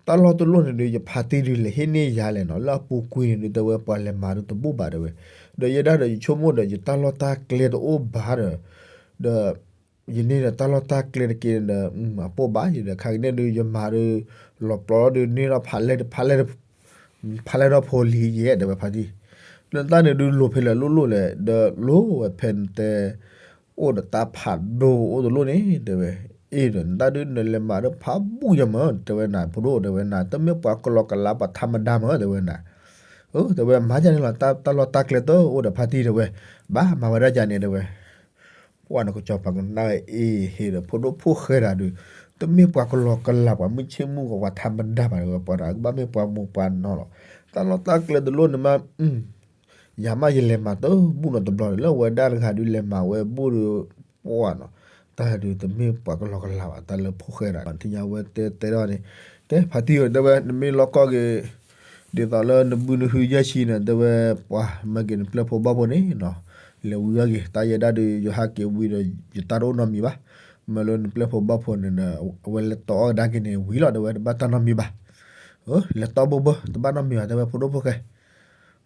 တၢ်လီၢ်တလီၢ်န့ၣ်ဒုး ယဖါတံၢ်ဒုးလဲၤဟ့ၣ်န့ၢ်ယၤလဲၣ်နီၤ, လၢအပူၤကွံာ်န့ၣ်ဒုး တဲဝဲ ပှၤလဲၤမၤဒုးတဘူၣ်ဘၣ် တဲဝဲ, ဒီးယဲဒၣ်ဒီးယဆိကမိၣ်ဒီး ယတၢ်လီၢ်တၢ်ကျဲတအိၣ်ဘၣ်ဒီး, ဒီး ယန့ၢ်ဒီးတၢ်လီၢ်တၢ်ကျဲတက့ၢ်ဒီး အပိၢ်ဘၣ်ယဒီး ခါကန့ၣ်ဒုး ယမၤဒုး လီၤပျီဒုး န့ၢ်ထီၣ်ဖးလဲၢ် ဖးလဲၢ်ထီၣ်ဖိလံၤယဲၢ် တဲဝဲ ဖါတံၢ်, လၢနတၢ်န့ၣ်ဒုး လိၤဖဲလဲၣ်လိၣ်လိၣ်လဲၣ် ဒီးလိၣ်ဝဲဖဲနတဲ အိၣ်ဒီးတၢ်ဖးဒိၣ်အိၣ်တလိၣ်န့ၣ် တဲဝဲ, အ့ဒီး နတၢ်ဒုး နလဲၤမၤဒုးဖးဘူၣ်ယမး တဲဝဲနၤ ဖိဒိၣ် တဲဝဲနၤ တမ့ၢ်ပှၤကလီကလးပှၤထးမဒါမး တဲဝဲနၤ, တဲဝဲ မၤဒ်န့ၣ်လီၤ တၢ်လီၢ်တၢ်ကျဲတအိၣ်ဒီး ဖါတံၢ် တဲဝဲ, ဘၣ်မၤဝဲဒၣ်ယၤန့ၣ် တဲဝဲ ပှၢ်န့ၣ် ကစီၤပၤကနၣ်အ့ဟ့ဒီး ဖိဒိၣ်ဖိၣ်ဃဲတဂၤဒီး တမ့ၢ်ပှၤကလီကလးပှၤမုၣ်ဆ့ၣ်မုၣ်ဂီၤပှၤထးမဒါဘၣ် တဲဝဲ ပှၤတဂၤကဘၣ်မ့ၢ်ပှၤမိၢ်ပှၤနီၢ်လီၤ, တၢ်လီၢ်တၢ်ကျဲတလိၣ်န့ၣ်မး ယၤမးယလဲၤမၤတဘူၣ်နီတဘျီန့ၣ် လၢဝဲဒၣ်တဂၤဒုးလဲၤမၤဝဲဘူၣ်ဒီး ပှၢ်နီၤ, တၢ်ဒုးတမ့ၢ်ပှၤကလီကလးဘၣ် တၢ်လၢဖိၣ်ဃဲတဂၤ ထံၣ်ညါဝဲတဲတဲထီၣ်န့ၣ်, တဲဖါတံၢ်ဧၢ တဲဝဲ နမ့ၢ်လီၢ်ကီၢ်က့ၤ ဒ်သိးလၢနဘုနဟုယဲၢ်ဆံန့ၣ် တဲဝဲ ပှၤမၢက့ၤနပျဲၢ်ဖိဘီၣ်ဖိန့ၣ်နီၤ, လဲၤဝံၤအီၣ်က့ၤ တၢ်ယဲဒၣ်ဒုး ယဟးက့ၤဝံၤဒီး ယတၢ်တအိၣ်နီတမံၤဘၣ်, မ့ၢ်လၢနပျဲၢ်ဖိဘီၣ်ဖိန့ၣ်ဒီး အဝဲလဲၤတီအီၣ်ကဒါက့ၤန့ၣ်ဝံၤလီၤ တဲဝဲ တဘၣ်တၢ်နီတမံၤဘၣ်, လဲၤတီဘိဘိ တဘၣ်နီတမံၤဘၣ် တဲဝဲ ဖိဒိၣ်ဖိၣ်ဃဲ,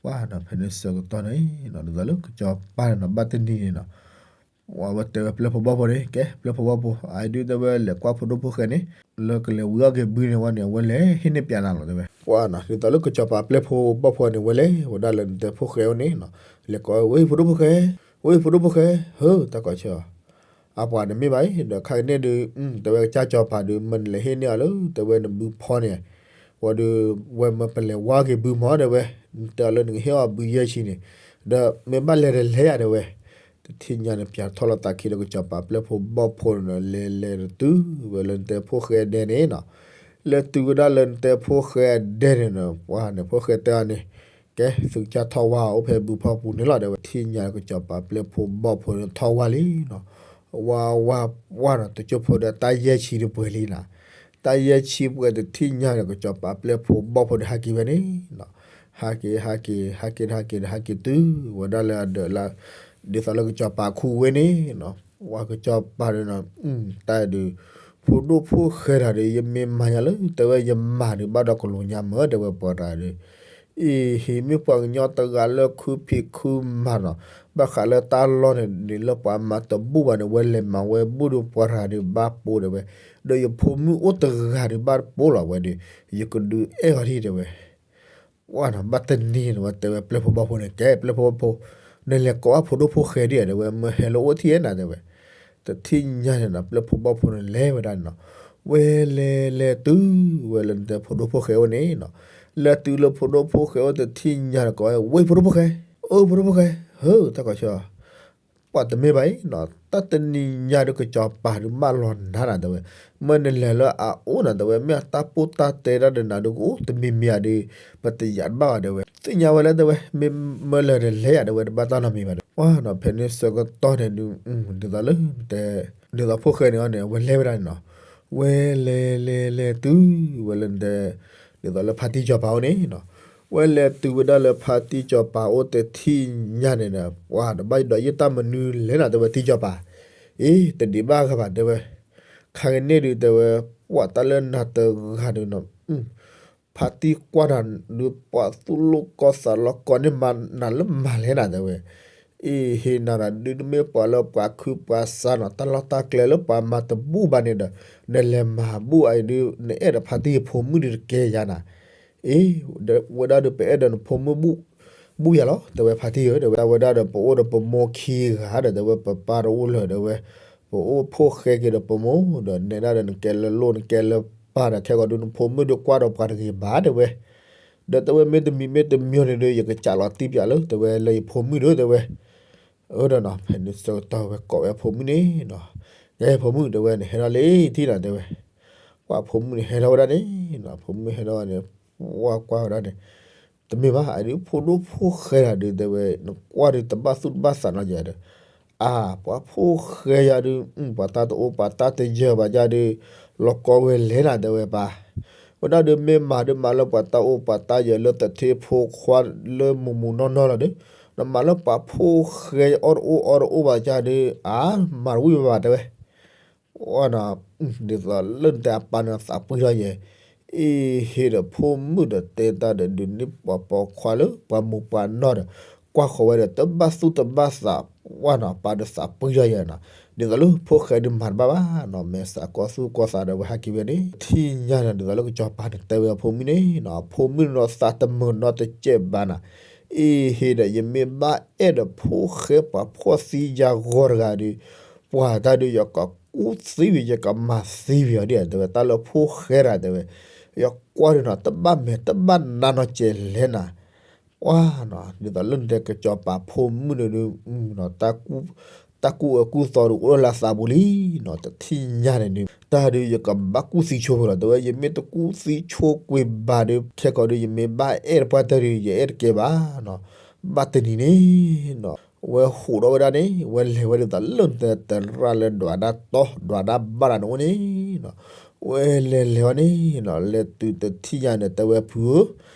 ပှၢ်နီၤ ဖဲန့ၣ်ဆၢကတီၢ်န့ၣ်နီၤ ဒ်သိးလၢကစီၤပၤန့ၣ်နီၤ ဘၣ်တနံၤန့ၣ်နီၤ အဝဲတဲဝဲပျဲၢ်ဖိဘီၣ်ဖိန့ၣ် ကဲ ပျဲၢ်ဖိဘီၣ်ဖိ အအံၤဒုး တဲဝဲ လဲၤကွၢ်ဖိဒိၣ်ဖိၣ်ဃဲန့ၣ် လၢကလဲၤဝံၤအီၣ်က့ၤဘုန့ၣ်ဝဲန့ၣ် အဝဲလဲၤဟ့ၣ်န့ၢ်ပျးနၤလီၤ တဲဝဲ, ပှၢ်နီၤ ဒ်သိးလၢကစီၤပၤပျဲၢ်ဖိဘီၣ်ဖိန့ၣ် ဝဲလဲၤဝဲဒၣ်လၢနတဲဖိၣ်ဃဲအအိၣ်န့ၣ်နီၤ, လဲၤကိးဝဲ ဝဲဖိဒိၣ်ဖိၣ်ဃဲ, ဝဲဖိဒိၣ်ဖိၣ်ဃဲ, ဟၢ တၢ်ကီးဆၢ အပှၤတမ့ၢ်ဘၣ်အံၤ ဒီးခါကန့ၣ်ဒုး တဲဝဲကစၢ်ကစီၤပၤဒုး မၢနလဲၤဟ့ၣ်န့ၢ်အီၤလၢ တဲဝဲနဘုဖီန့ၣ်, ဝံၤဒီး ဝဲမၢပလဲၤဝါက့ၤဘုမၢ တဲဝဲ, နတဲအီၤလၢနကဟ့ၣ်အီၤဘုယဲၢ်ဆံန့ၣ်, ဒီးမ့ၢ်ဘၣ်လဲၤတလဲၤယၤ တဲဝဲ, တထံၣ်ညါန့ၣ် ပျးထီၣ်လီၤသးခံဒီးကစီၤပၤပျဲၢ်ဖိဘီၣ်ဖိန့ၣ်ဒီး လဲၤလဲၤတုၤဝဲလၢနတဲဖိၣ်ဃဲအဒဲန့ၣ်နီၤ, လဲၤတုၤဝဲဒၣ်လၢနတဲဖိၣ်ဃဲအဒဲန့ၣ်ဒီး ပှၢ်န့ၣ် ဖိၣ်ဃဲတဲအီၤန့ၣ် ကဲ သုကစၢ်ထီၣ်ဝါအိၣ်ဖဲဘုဖီပူၤန့ၣ်လီၤ တဲဝဲ, ထံၣ်ညါကစီၤပၤပျဲၢ်ဖိဘီၣ်ဖိန့ၣ်ထီၣ်ဝါလံနီၤ, ဝါဝါဝါနီၤ တကၠိဖိဒီးတၢ်ယဲၢ်ဆံတပှဲၤလံနီၤ, တၢ်ယဲၢ်ဆံပှဲၤတထံၣ်ညါဒီး ကစီၤပၤပျဲၢ်ဖိဘီၣ်ဖိဒီးဟးက့ၤဝဲန့ၣ်နီၤ, ဟးက့ၤ ဟးက့ၤ ဟးက့ၤ ဟးက့ၤ ဟးက့ၤတုၤဝဲဒၣ်လၢအဒၢးလၢ ဒ်သိးလၢကစီၤပၤခူဝ့န့ၣ်နီၤ, ဝဲကစီၤပၤန့ၣ်နီၤ တၢ်ဒုး ဖိဒိၣ်ဖိၣ်ဃဲတဂၤဒီး ယမ့ၢ်မၤညါလၢ တဲဝဲယမၤဒုးဘၣ်ဒီးကလိာ်ညါမၢ တဲဝဲပှၤတဂၤဒီး အံၤ ဟံးမ့ၢ်ပှၤကညီတဂၤလၢခုဖံးခုမၤနီၤ, ဘၣ်ဃးလၢတၢ်လီၢ်န့ၣ် ဒ်လၢပှၤမၤတဘူၣ်ဘၣ်န့ၣ် ဝဲလဲၤမၤဝဲဘူၣ်ဒီးပှၤတဂၤဒီးဘၣ်ပိာ်တဲဝဲ, ဒီးယဖိမုၣ်အိၣ်တဂၤဒီးဘၣ်ပိာ်လီၤဝဲဒီး ယကဒုးအဲၣ်အီၤဒံးတဲဝဲ ပှၢ်နီၤ ဘၣ်တနံၤန့ၣ် ဝဲတဲဝဲပျဲၢ်ဖိဘီၣ်ဖိန့ၣ် ကဲ ပျဲၢ်ဖိဘီၣ်ဖိ နလဲၤကိးအဖိဒိၣ်ဖိၣ်ဃဲဒံးဧါ တဲဝဲ မၢဟဲလၢအိၣ်ထံၣ်ဧါနၤ တဲဝဲ, တထံၣ်ညါန့ၣ်နီၤ ပျဲၢ်ဖိဘီၣ်ဖိန့ၣ်လဲၤဝဲဒၣ်န့ၣ်နီၤ, ဝဲလဲၤလဲၤတုၤဝဲလၢနတဲဖိဒိၣ်ဖိၣ်ဃဲအိၣ်န့ၣ်နီၤ, လဲၤတုၤလၢဖိဒိၣ်ဖိၣ်ဃဲအိၣ်တထံၣ်ညါန့ၣ် ကိးဝဲ ဝဲဖိဒိၣ်ဖိၣ်ဃဲ, အိၣ်ဖိဒိၣ်ဖိၣ်ဃဲ, ဟၢ တၢ်ကီၢ်ဆၢ ပှၤတမ့ၢ်ဘၣ်အံၤနီၤ တၢ်တနံၤညါဒီးကစီၤပၤဒုးမၢလီၤနၤနၤတဲဝဲ, မၢနလဲၤလၢအအိၣ်နၤတဲဝဲ မ့ၢ်အတၢ်ပိၢ်တၢ်တဲတၢ်ဒီးနၤဒုး ကအိၣ်တမံၤမံၤဧါဒီး ပတယာ်တဘၣ်ဘၣ်တဲဝဲ, သ့ၣ်ညါဝဲလၢတဲဝဲ မ့ၢ်မၢလဲၤတလဲၤယၤတဲဝဲ တဘၣ်တၢ်နီတမံၤဘၣ်ဒီး ပှၢ်နီၤ ဖဲန့ၣ်ဆၢကတီၢ်န့ၣ်ဒုး ဒ်သိးလၢတဲ ဒ်သိးဖိၣ်ဃဲန့ၣ်အီၤန့ၣ် အဝဲလဲၤဝဲဒၣ်န့ၣ်နီၤ, ဝဲလဲၤလဲၤလဲၤတုၤဝဲလၢတဲ ဒ်သိးလၢဖါတံၢ်စီၤပၤအိၣ်န့ၣ်နီၤ, ဝဲလဲၤတုၤဝဲဒၣ်လၢဖါတံၢ်စီၤပၤအိၣ်တထံၣ်ညါန့ၣ်ဒီး ပှၢ်တဘၣ်ဒီးယတၢ်မနုၤလဲၣ်နၤတဲဝဲတံၢ်စီၤပၤ, အ့ တဒံးဘၣ်ဂၤဘၣ်တဲဝဲ, ခါကန့ၣ်ဒုးတဲဝဲ ပှၢ်တၢ်လၢနၤတဂၤဒုးနီၤ ဖါတံၢ်ကွၢ်နၤဒုး ပှၤသူၣ်လိၣ်ကီၢ်သးလီကီၢ်န့ၣ်မၤနၤလၢမၤလဲၣ်နၤတဲဝဲ, အ့ ဟ့ၣ်နၤဒီးဒုးတမ့ၢ်ပှၤလၢပှၤခုပှၤစါနီၤ တၢ်လီၢ်တၢ်ကျဲလၢပှၤမၤတဘူၣ်ဘၣ်န့ၣ်ဒီး နလဲၤမၤဘူၣ်အံၤဒုး နအဲၣ်ဒိးဖါတံၢ်အဖိမုၣ်ဒုးတကဲယၤနၤ, အ့ ဝဲဒၣ်ဒီးပအဲၣ်ဒိးနဖိမုၣ်ဘူၣ် ဘူၣ်ယၤလီၤ တဲဝဲဖါတံၢ်ဧၢ တဲဝဲဒၣ်ဝဲဒၣ်ဒီးပအိၣ်ဒီးပမိၢ်ခံဂၤဒီး တဲဝဲပပၢ်တအိၣ်လၢၤ တဲဝဲ, ပအိၣ်ဖိၣ်ဃဲက့ၤဒီးပမိၢ်ဒီး နဲဒၣ်ဒီးနကဲလၢလိၣ်နကဲလၢပၢ်ဒီး ခဲဂီၤဒုးနဖိမုၣ်ဒုးကွၢ်ဒီးပှၤတဂ့ၤဘၣ် တဲဝဲ, ဒီးတဲဝဲမ့ၢ်တမံၤမ့ၢ်တမံၤန့ၣ်ဒီး ယကစးလီၤတံၢ်ပၠးလၢတဲဝဲလၢယဖိမုၣ်ဒီးတဲဝဲ အၢဒီးနီၤ ဖဲန့ၣ်ဆၢကတီၢ်ဝဲကိးဝဲအဖိမုၣ်န့ၣ်နီၤ, ယဲဖိမုၣ်တဲဝဲန့ၣ် ဟဲထီၣ်လၢထံၣ်နီၤတဲဝဲ, ပှၤဖိမုၣ်န့ၣ်ဟဲထီၣ်ဝဲဒၣ်န့ၣ်နီၤ, ဖိမုၣ်ဟဲထီၣ်ဝဲန့ၣ် ပှၤကွၢ်ဝဲဒၣ်န့ၣ် တမ့ၢ်ဘၣ် အဒုးဖိဒိၣ်ဖိၣ်ဃဲတၢ်ဒုးတဲဝဲ နကွၢ်ဒုးတဘၣ်သူၣ်တဘၣ်သးနီတစဲးဒီး အါ ပှၤဖိၣ်ဃဲယၤဒုး ပှၤတၢ်တအိၣ်ပှၤတၢ်တယၢၤဘၣ်ယၤဒုး လီၤကီဝဲလဲၣ်နၤတဲဝဲပၢ်, ဝဲဒၣ်ဒုးမ့ၢ်မၤဒုးမၤလၢပှၤတၢ်အိၣ်ပှၤတၢ်ယၢၤလၢသထ့ဖိခွါလၢမုာ်မုာ်နီၢ်နီၢ်လီၤဒီး နမၤလၢပှၤဖိၣ်ဃဲအီၣ်တအိၣ်အီတအိၣ်ဘၣ်ယၤဒုး အါ မၤတဝံၣ်ဘၣ်ဘၣ်တဲဝဲ ဒ်သိးလၢနတဲအပၢ်န့ၣ်သးပှံၢ်ထီၣ်ယဲ, အ့ဟ့ဒီးဖိမုၣ်ဒီးတဲတၢ်ဒီးဒုးန့ၢ်ပှၤပိာ်ခွါလၢပှၤမုာ်ပှၤနီၢ်ဒီး ကွၢ်ဃီၤဝဲဒီးတဘၣ်သူၣ်တဘၣ်သး ပှၢ်နီၤ ပၢ်ဒီးသးပှံၢ်ထီၣ်ယဲနီၤ, ဒ်သိးလၢဖိၣ်ဃဲဒုးမၤတဘၣ်ဘၣ်နီၤ မဲာ်ဆှးကီၢ်သူၣ်ကီၢ်သးဒီးဝဲဟဲက့ၤဝဲန့ၣ် ထံၣ်ညါန့ၣ် ဒ်သိးလၢကစီၤပၤန့ၣ်တဲဝဲအဖိမုၣ်န့ၣ်နီၤ အဖိမုၣ်န့ၣ်ဒီးသးတမုာ်နီတစဲးဘၣ်နီၤ, အ့ဟ့ဒီး ယမ့ၢ်ဘၣ်အဲၣ်ဒီးဖိၣ်ဃဲပှၤဖှီၣ်သံယၤဂီၤတဂၤဒီး ပှၤတၢ်ဒုးယကကူၣ်သံဝံၤ ယကမၤသံဝံၤအီၤဒ်တဲဝဲ တၢ်လၢဖိၣ်ဃဲတၢ်တဲဝဲ, ယကွၢ်ဒုးနီၤ တဘၣ်မဲာ်တဘၣ်နါနီတစဲးလဲၣ်နၤ, ပှၢ်နီၤ ဒ်သိးလၢနတဲကစီၤပၤဖိမုၣ်န့ၣ်ဒုး တၢ်ကူၣ်အၢကူၣ်သီဒုးအိၣ်လၢအသးပူၤလံနီၤ တထံၣ်ညါန့ၣ်ဒုး တၢ်ဒုးယကဘၣ်ကူၣ်သံဆိပှ့ၤလီၤတဲဝဲ ယမ့ၢ်တကူၣ်သံဆိကွံာ်ဘၣ်ဒီး ခဲကိာ်ဒုး ယမ့ၢ်ဘၣ်အဲၣ်တပှၢ်တၢၢ်ဒုး ယအဲၣ်တကဲဘၣ်နီၤ, ဘၣ်တနံၤန့ၣ်နီၤ ဝဲဟူးထီၣ်ဝဲဒၣ်န့ၣ် ဝဲလဲၤဝဲဒ်သိးလၢနတဲသရၣ်လၢဒွးဒၣ်တီ ဒွးဒၣ်ဘၣ်တၢ်န့ၣ်အိၣ်န့ၣ်နီၤ, ဝဲလဲၤလဲၤဝဲန့ၣ်နီၤ လဲၤတုၤတထံၣ်ညါန့ၣ် တဲဝဲဖုဧၢ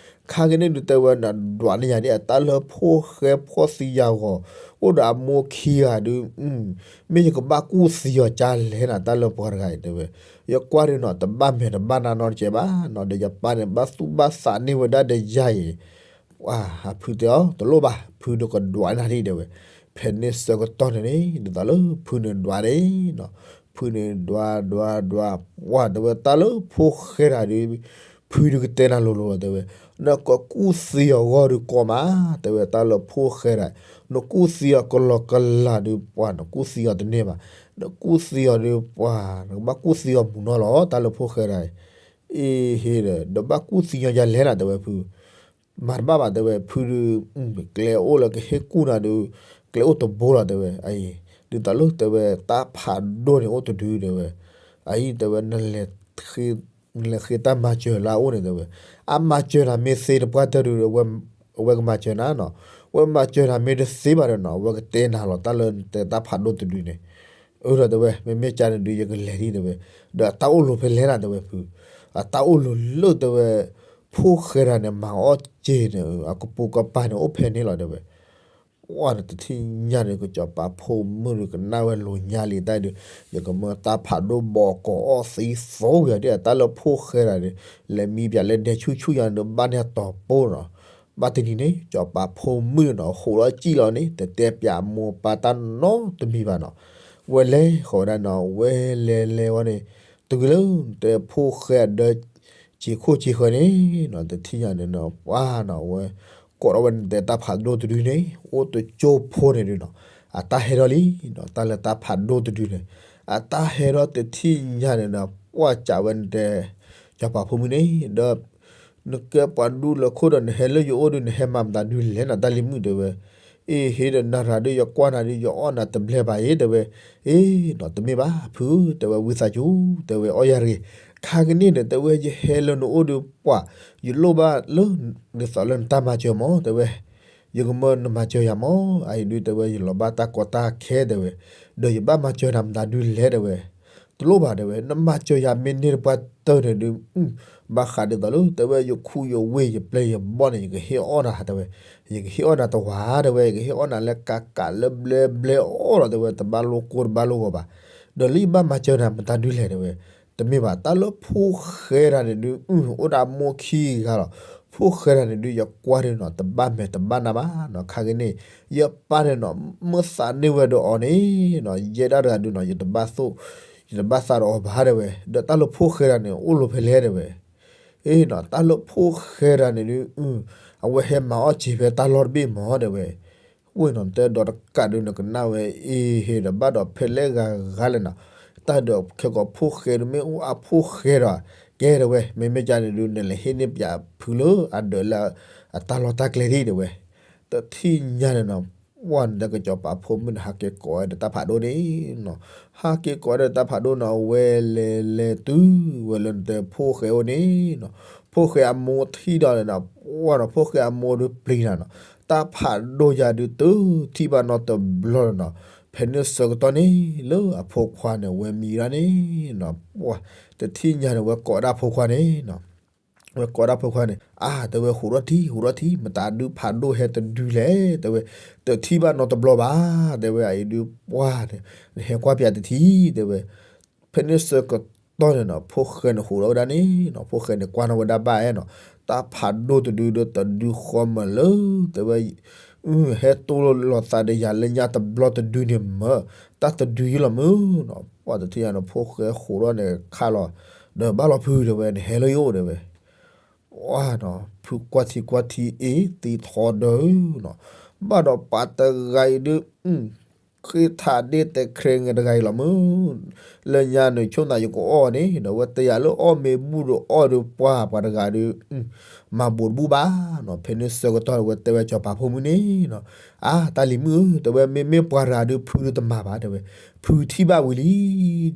ခါကန့ၣ်ဒုးတဲဝဲနီၤ ဒွးန့ၢ်ယၤဒ်အတၢ်လၢဖိၣ်ဃဲဖှီၣ်သံယၤဂီၤ အိၣ်ဒီးအမိၢ်ခံဂၤဒုး မ့ၢ်ယကဘၣ်ကူၣ်သံအီၤကါလဲၣ်နၤ တၢ်လၢပှၤတဂၤအံၤတဲဝဲ, ယကွၢ်ဒုးနီၤ တဘၣ်မဲာ်တဘၣ်နါနီတစဲးဘၣ်နီၤ ဒီးယပၢ်န့ၣ် ဘၣ်သူၣ်ဘၣ်သးန့ၢ်ဝဲဒၣ်ဒီးယၤအံၤ ပှၢ် အဖုတဲအီၤ တလိၣ်ဘၣ် ဖုဒီးကဒွးန့ၢ်နၤဒ်တဲဝဲ, ဖဲန့ၣ်ဆၢကတီၢ်န့ၣ်န့ၣ် ဒ်သိးလၢဖုန့ၣ်ဒွးန့ၣ်နီၤ, ဖုန့ၣ်ဒွးဒွးဒွး ပှၢ် တဲဝဲတၢ်လၢဖိၣ်ဃဲတၢ်ဒုး ဖုဒုးကတဲနၤလိၤလိၤလီၤတဲဝဲ, နကကူၣ်သံအီၤဂီၢ်ဒုးကိးမး တဲဝဲတၢ်လၢဖိၣ်ဃဲတၢ်, နကူၣ်သံအီၤကလီကလးဒုး ပှၢ် နကူၣ်သံအီၤတန့ၢ်ဘၣ်, နကူၣ်သံအီၤဒုး ပှၢ် နကဘၣ်ကူၣ်သံအီၤမုာ်နီၢ်လီၤ တၢ်လၢဖိၣ်ဃဲတၢ်, အ့ဟ့ဒီး ဒီးဘၣ်ကူၣ်သံညီယၤလဲၣ်နၤ တဲဝဲဖု မၤတဘၣ်ဘၣ်တဲဝဲ ဖုဒုး ကျဲအိၣ်လၢကဟ့ၣ်ကူၣ်နၤဒုး ကျဲအိၣ်တဘိလီၤတဲဝဲ အအံၤ ဒ်သိးလၢတဲဝဲ တၢ်ဖးဒိၣ်န့ၣ်အိၣ်တဒုတဲဝဲ အအံၤတဲဝဲ နလဲၤဃ့တၢ်မၤစၢၤလၢအအိၣ်န့ၣ်တဲဝဲ အမၤစၢၤနၤမ့ၢ်သ့တပှၢ်တၢၢ်ဒုး အဝဲကမၤစၢၤနၤနီၤ, အဝဲမၤစၢၤနၤမ့ၢ်တသ့ဘၣ်ဒီးနီၤ အဝဲကတဲနၤလီၤ တၢ်လၢနတဲတၢ်ဖးဒိၣ်တဒုန့ၣ်, အၢ ဒီးတဲဝဲ မ့မ့ၢ်ကါန့ၣ်ဒုး ယကလဲၤဒ်တဲဝဲ, ဒီးအတၢ်အိၣ်လိၤဖဲလဲၣ်နၤတဲဝဲဖု, အတၢ်အိၣ်လိၤလၢတဲဝဲ ဖိၣ်ဃဲတၢ်န့ၣ် မၤအီၣ်စ့ၤန့ၣ် အကပိာ်ကပၤန့ၣ် အိၣ်ဖဲန့ၣ်လီၤတဲဝဲ, ပှၢ် တထံၣ်ညါန့ၣ် ကစီၤပၤဖိမုၣ်ဒုးကနၣ်ဝဲလိၤညါလံတၢ်ဒုး, ယကမၢတၢ်ဖးဒိၣ်ဘီကီးအီၣ်သံသိဝံၤဒ်အတၢ်လၢဖိၣ်ဃဲတၢ်ဒုး, လဲၤမံပၠးလၢဒဲဆူၣ်ဆူၣ်ယၤန့ၣ်ဒုး ဘၣ်န့ၢ်အတီၤပိနီၤ, ဘၣ်တနံၤန့ၣ် ကစီၤပၤဖိမုၣ်န့ၣ်နီၤ ဟူးထီၣ်စံၣ်လီၤန့ၣ် တတဲပၠးမိၢ်ပၢ်တၢ်နီတမံၤဘၣ်နီၤ, ဝဲလဲၤဃီၤဝဲဒၣ်နီၤ ဝဲလဲၤလဲၤဝဲန့ၣ်, တဂ့ၤလၢ တဲဖိၣ်ဃဲအဒၢ စ့ၤခိၣ်စ့ၤဃၢၤန့ၣ်နီၤ တထံၣ်ညါန့ၣ်နီၤ ပှၢ်နီၤ ဝဲ ကိးထီၣ်ဝဲန့ၣ်တဲတၢ်ဖးဒိၣ်တဒုန့ၣ် အိၣ်တကၠိဖိန့ၣ်ဒုးနီၤ, အတၢ်ဟဲထီၣ်လံနီၤ တၢ်လၢတၢ်ဖးဒိၣ်တဒုန့ၣ်, အတၢ်ဟဲထီၣ်တထံၣ်ညါန့ၣ်နီၤ ပှၢ် စံးဝဲန့ၣ်တဲ စီၤပၤဖိမုၣ်န့ၣ် ဒီး နကဲပှၤဒူလၢခိၣ်ဒီး နဟဲလၢယအိၣ်ဒုး နဟဲမၤမတၤဒုလဲၣ်နီၤ တၢ်လံၤမုၣ်တဲဝဲ, အ့ဟ့ဒီးနၤရၤဒုး ယကွၢ်နၤဒုး ယအီၣ်နၤတဘျဲဘၣ်အံၤတဲဝဲ, အ့နီၤ တမ့ၢ်ဘၣ်ဖု တဲဝဲ ဝံသးစူၤ တဲဝဲ အီၣ်ယၤတဂ့ၤ, ခါကန့ၣ်န့ၣ် တဲဝဲ ယဟဲလၢနအိၣ်ဒုး ပှၢ် ယလိၣ်ဘၣ်လၢ ဒ်သိးလၢနတၢ်မၤစၢၤမး တဲဝဲ, ယကမၢနမၤစၢၤယၤမး အအံၤဒုး တဲဝဲ ယလီၤဘၣ်တၢ်ကီတၢ်ခဲ တဲဝဲ, ဒီးယဘၣ်မၤစၢၤနၤမတၤဒုလဲၣ် တဲဝဲ, တလိၣ်ဘၣ် တဲဝဲ နမၤစၢၤယၤမ့ၢ်န့ၢ်တပှၢ်တၢၢ်န့ၣ်ဒုး ဘၣ်ဃးဒ်သိးလၢ တဲဝဲ ယခူယဝ့ၢ် ယပျဲၢ်ယဘီၣ်န့ၣ် ယကဟ့ၣ်အီၣ်နၤ တဲဝဲ, ယကဟ့ၣ်အီၣ်နၤတဝၤ တဲဝဲ ယကဟ့ၣ်အီၣ်နၤလၢကးကးလၢဘျဲဘျဲအီၣ်လီၤ တဲဝဲ တဘၣ်လိၣ်ကိၢ်တဘၣ်လိၣ်ဂီၤဘၣ်, ဒီးလၢယဘၣ်မၤစၢၤနၤမတၤဒုလဲၣ် တဲဝဲ, တမ့ၢ်ဘၣ် တၢ်လၢဖိၣ်ဃဲတၢ်န့ၣ်ဒုး အိၣ်ဒီးအမိၢ်ခံဂၤလီၤ, ဖိၣ်ဃဲတၢ်န့ၣ်ဒုး ယကွၢ်ဒုးနီၤ တဘၣ်မဲာ်တဘၣ်နါဘၣ်နီၤ ခါက့ၤန့ၣ် ယပၢ်န့ၣ်နီၤ မ့ၢ်သးန့ၢ်ဝဲဒီးအီၤန့ၣ်နီၤ ယဲဒၣ်တဂၤဒုးနီၤ ယတဘၣ်သိၣ် ယတဘၣ်သးဒီးအီၤဘၣ် တဲဝဲ, ဒီးတၢ်လၢဖိၣ်ဃဲတၢ်န့ၣ် အိၣ်လိၤဖဲလဲၣ် တဲဝဲ, အ့နီၤ တၢ်လၢဖိၣ်ဃဲတၢ်န့ၣ်ဒုး အဝဲဟဲမၤအီၣ်စ့ၤဖဲတၢ်လီၢ်တဘ့ၣ်မး တဲဝဲ, ဝ့ၢ်နီၤ တဲဒီးတကးဒုး နကနၣ်ဝဲ အ့ဟ့ဒီးဘၣ်ဒီးဖဲလဲၣ်ဂၤဂၤလဲၣ်နီၤ, တၢ်ဒီးခဲကိာ်ဖိၣ်ဃဲတမ့ၢ်အိၣ်အဖိၣ်ဃဲဒီး ကဲတဲဝဲ, မ့မ့ၢ်ကန့ၣ်ဒုး နလဲၤဟ့ၣ်န့ၢ်ပၠးဖုလၢအဒၢးလၢအတၢ်လီၢ်တၢ်ကျဲဒံးတဲဝဲ. တထံၣ်ညါန့ၣ်နီၤ, ပှၢ်န့ၣ်ဒီးကစီၤပၤဖိမုၣ်န့ၣ် ဟးက့ၤကိးဝဲဒီးတၢ်ဖးဒိၣ်န့ၣ်နီၤ. ဟးက့ၤကိးဝဲဒီးတၢ်ဖးဒိၣ်န့ၣ် အဝဲလဲၤလဲၤတုၤဝဲလၢနတဲဖိၣ်ဃဲအိၣ်န့ၣ်နီၤ. ဖိၣ်ဃဲအမိၢ်ထံၣ်ဒီးန့ၣ်နီၤ, ပှၢ်နီၤ ဖိၣ်ဃဲအမိၢ်ဒုးပျံၤနၤနီၤ. တၢ်ဖးဒိၣ်ယၤဒုးတထံၣ်ဘၣ်နီတဘျီလၢၤနီၤ. ဖဲန့ၣ်ဆၢကတီၢ်န့ၣ် လၢအဖိခွါန့ၣ် ဝဲမံၤဒၣ်န့ၣ်နီၤ, ပှၢ်တထံၣ်ညါန့ၣ် ဝဲကိးဒၣ်ဖိခွါန့ၣ်နီၤ. ဝဲကိးဒၣ်ဖိခွါန့ၣ် အါ တဲဝဲ ဟူးထီၣ်ထံ ဟူးထီၣ်ထံ မတၤဒုးဖးဒိၣ်ဟဲတဒုလဲၣ် တဲဝဲ. တထံၣ်ဘၣ်နီတဘျီဘၣ် တဲဝဲ. အံၤဒုးပှၢ်န့ၣ် နဟဲကွၢ်ပၠးတထံၣ် တဲဝဲ. ဖဲန့ၣ်ဆၢကတီၢ်န့ၣ်နီၤ ဖိၣ်ဃဲန့ၣ်ဟူးထီၣ်ဝဲဒၣ်န့ၣ်နီၤ, ဖိၣ်ဃဲန့ၣ်ကွၢ်နီၣ်ဝဲဒၣ်ဘၣ်အဲၣ်နီၤ, တၢ်ဖးဒိၣ်တဒုဒီးတဒုဃီမးလၢ တဲဝဲ ဟဲတိၢ်လိာ်သးဒီးယၤလၢညါတဘျီတဒုန့ၣ်မၢ်, တၢ်တဒုယံလီၤမုၢ်နီၤ. ပှၢ်တထံၣ်ညါန့ၣ် ဖိၣ်ဃဲဟူးထီၣ်န့ၣ်ခါလီၤ, ဒီးဘၣ်လီၤဖု တဲဝဲ နဟဲလၢယအိၣ် တဲဝဲ. ပှၢ်နီၤ ဖုကွၢ်ထံကွၢ်ထံအ့ၣ် သံထီဒီးနီၤ, ဘၣ်ဒီးပှၤတဂၤအံၤဒုး ဃ့ထးဒ့တဲ ခရဲ တဂၤအံၤလီၤမုၢ်, လၢညါန့ၣ် ဆိၣ်သးယကအီၣ်န့ၣ်ဒီး ဝဲတယၤလၢအီၣ်မ့ၤဘူၣ်ဒီးအီၣ်ဒီးပှၢ် ပှၤတဂၤဒီး မၤဘူးတဘူၣ်ဘၣ်နီၤ. ဖဲန့ၣ်ဆၢကတီၢ်ဝဲတဲဝဲစီၤပၤဖိမုၣ်န့ၣ်နီၤ, အါ တၢ်လံၤမုၣ်ဧၢ တဲဝဲ, မ့မ့ၢ်ပှၤတဂၤဒီးဖုဒုးတမၤဘၣ် တဲဝဲ, ဖုထံၣ်ဘၣ်ဝံၤလံ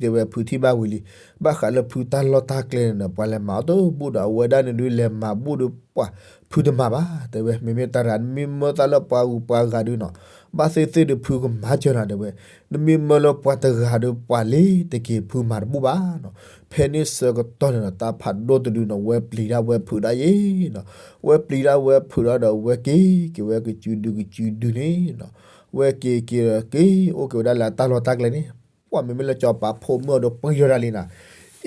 တဲဝဲ, ဖုထံၣ်ဘၣ်ဝံၤလံ. ဘၣ်ဃးလၢဖုတၢ်လီၢ်တၢ်ကျဲန့ၣ်ဒီး ပှၤလဲၤမၤအီၣ်တဘူၣ်ဒီး အဝဲဒၣ်န့ၣ်ဒုးလဲၤမၤဘူၣ်ဒီးပှၢ် ဖုတမၤဘၣ် တဲဝဲ. မ့မ့ၢ်တၢ်တဂၤ နမ့ၢ်မၢသးလၢပှၤဂုၤပှၤဂၤဒုးနီၤ, ဘၣ်သ့ၣ်သ့ၣ်ဒီးဖုကမၤစၢၤနၤ တဲဝဲ. နမ့ၢ်မၢလၢပှၤတဂၤဒီးပှၤလ့ၤတက့ၤ ဖုမၤတဘူၣ်ဘၣ်နီၤ. ဖဲန့ၣ်ဆၢကတီၢ်န့ၣ်နီၤ တၢ်ဖးဒိၣ်တဒုနီၤ ဝဲပျံၤဒၣ်ဝဲဖုးဒၣ်ယဲနီၤ, ဝဲပျံၤဒၣ်ဝဲဖုးဒၣ်ဒီး ဝဲက့ၤက့ၤဝဲကစုဒုကစုဒုန့ၣ်နီၤ, ဝဲက့ၤက့ၤဒီးက့ၤအိၣ်က့ၤဝဲဒၣ်လၢအတၢ်လီၢ်တၢ်ကျဲန့ၣ်, ပှၢ်မ့မ့ၢ်လၢစီၤပၤဖိမုၣ်အံၤဒီးပှံၢ်ထီၣ်ဒၣ်လံနီၤ,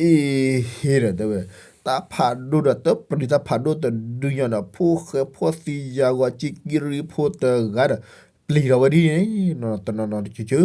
အ့ဟ့ဒီးတဲဝဲ, တၢ်ဖးဒိၣ်ဒီးတပျံၤ တၢ်ဖးဒိၣ်တဒုညါဒီး ဖိၣ်ဃဲဖိသံယါဂီၤ ကံကံရံဖိတဂၤဒီး ပျံၤထီၣ်ဝဲဒ်န့ၣ်နီၤ, တနီၤနီၤတကၠူကၠူ,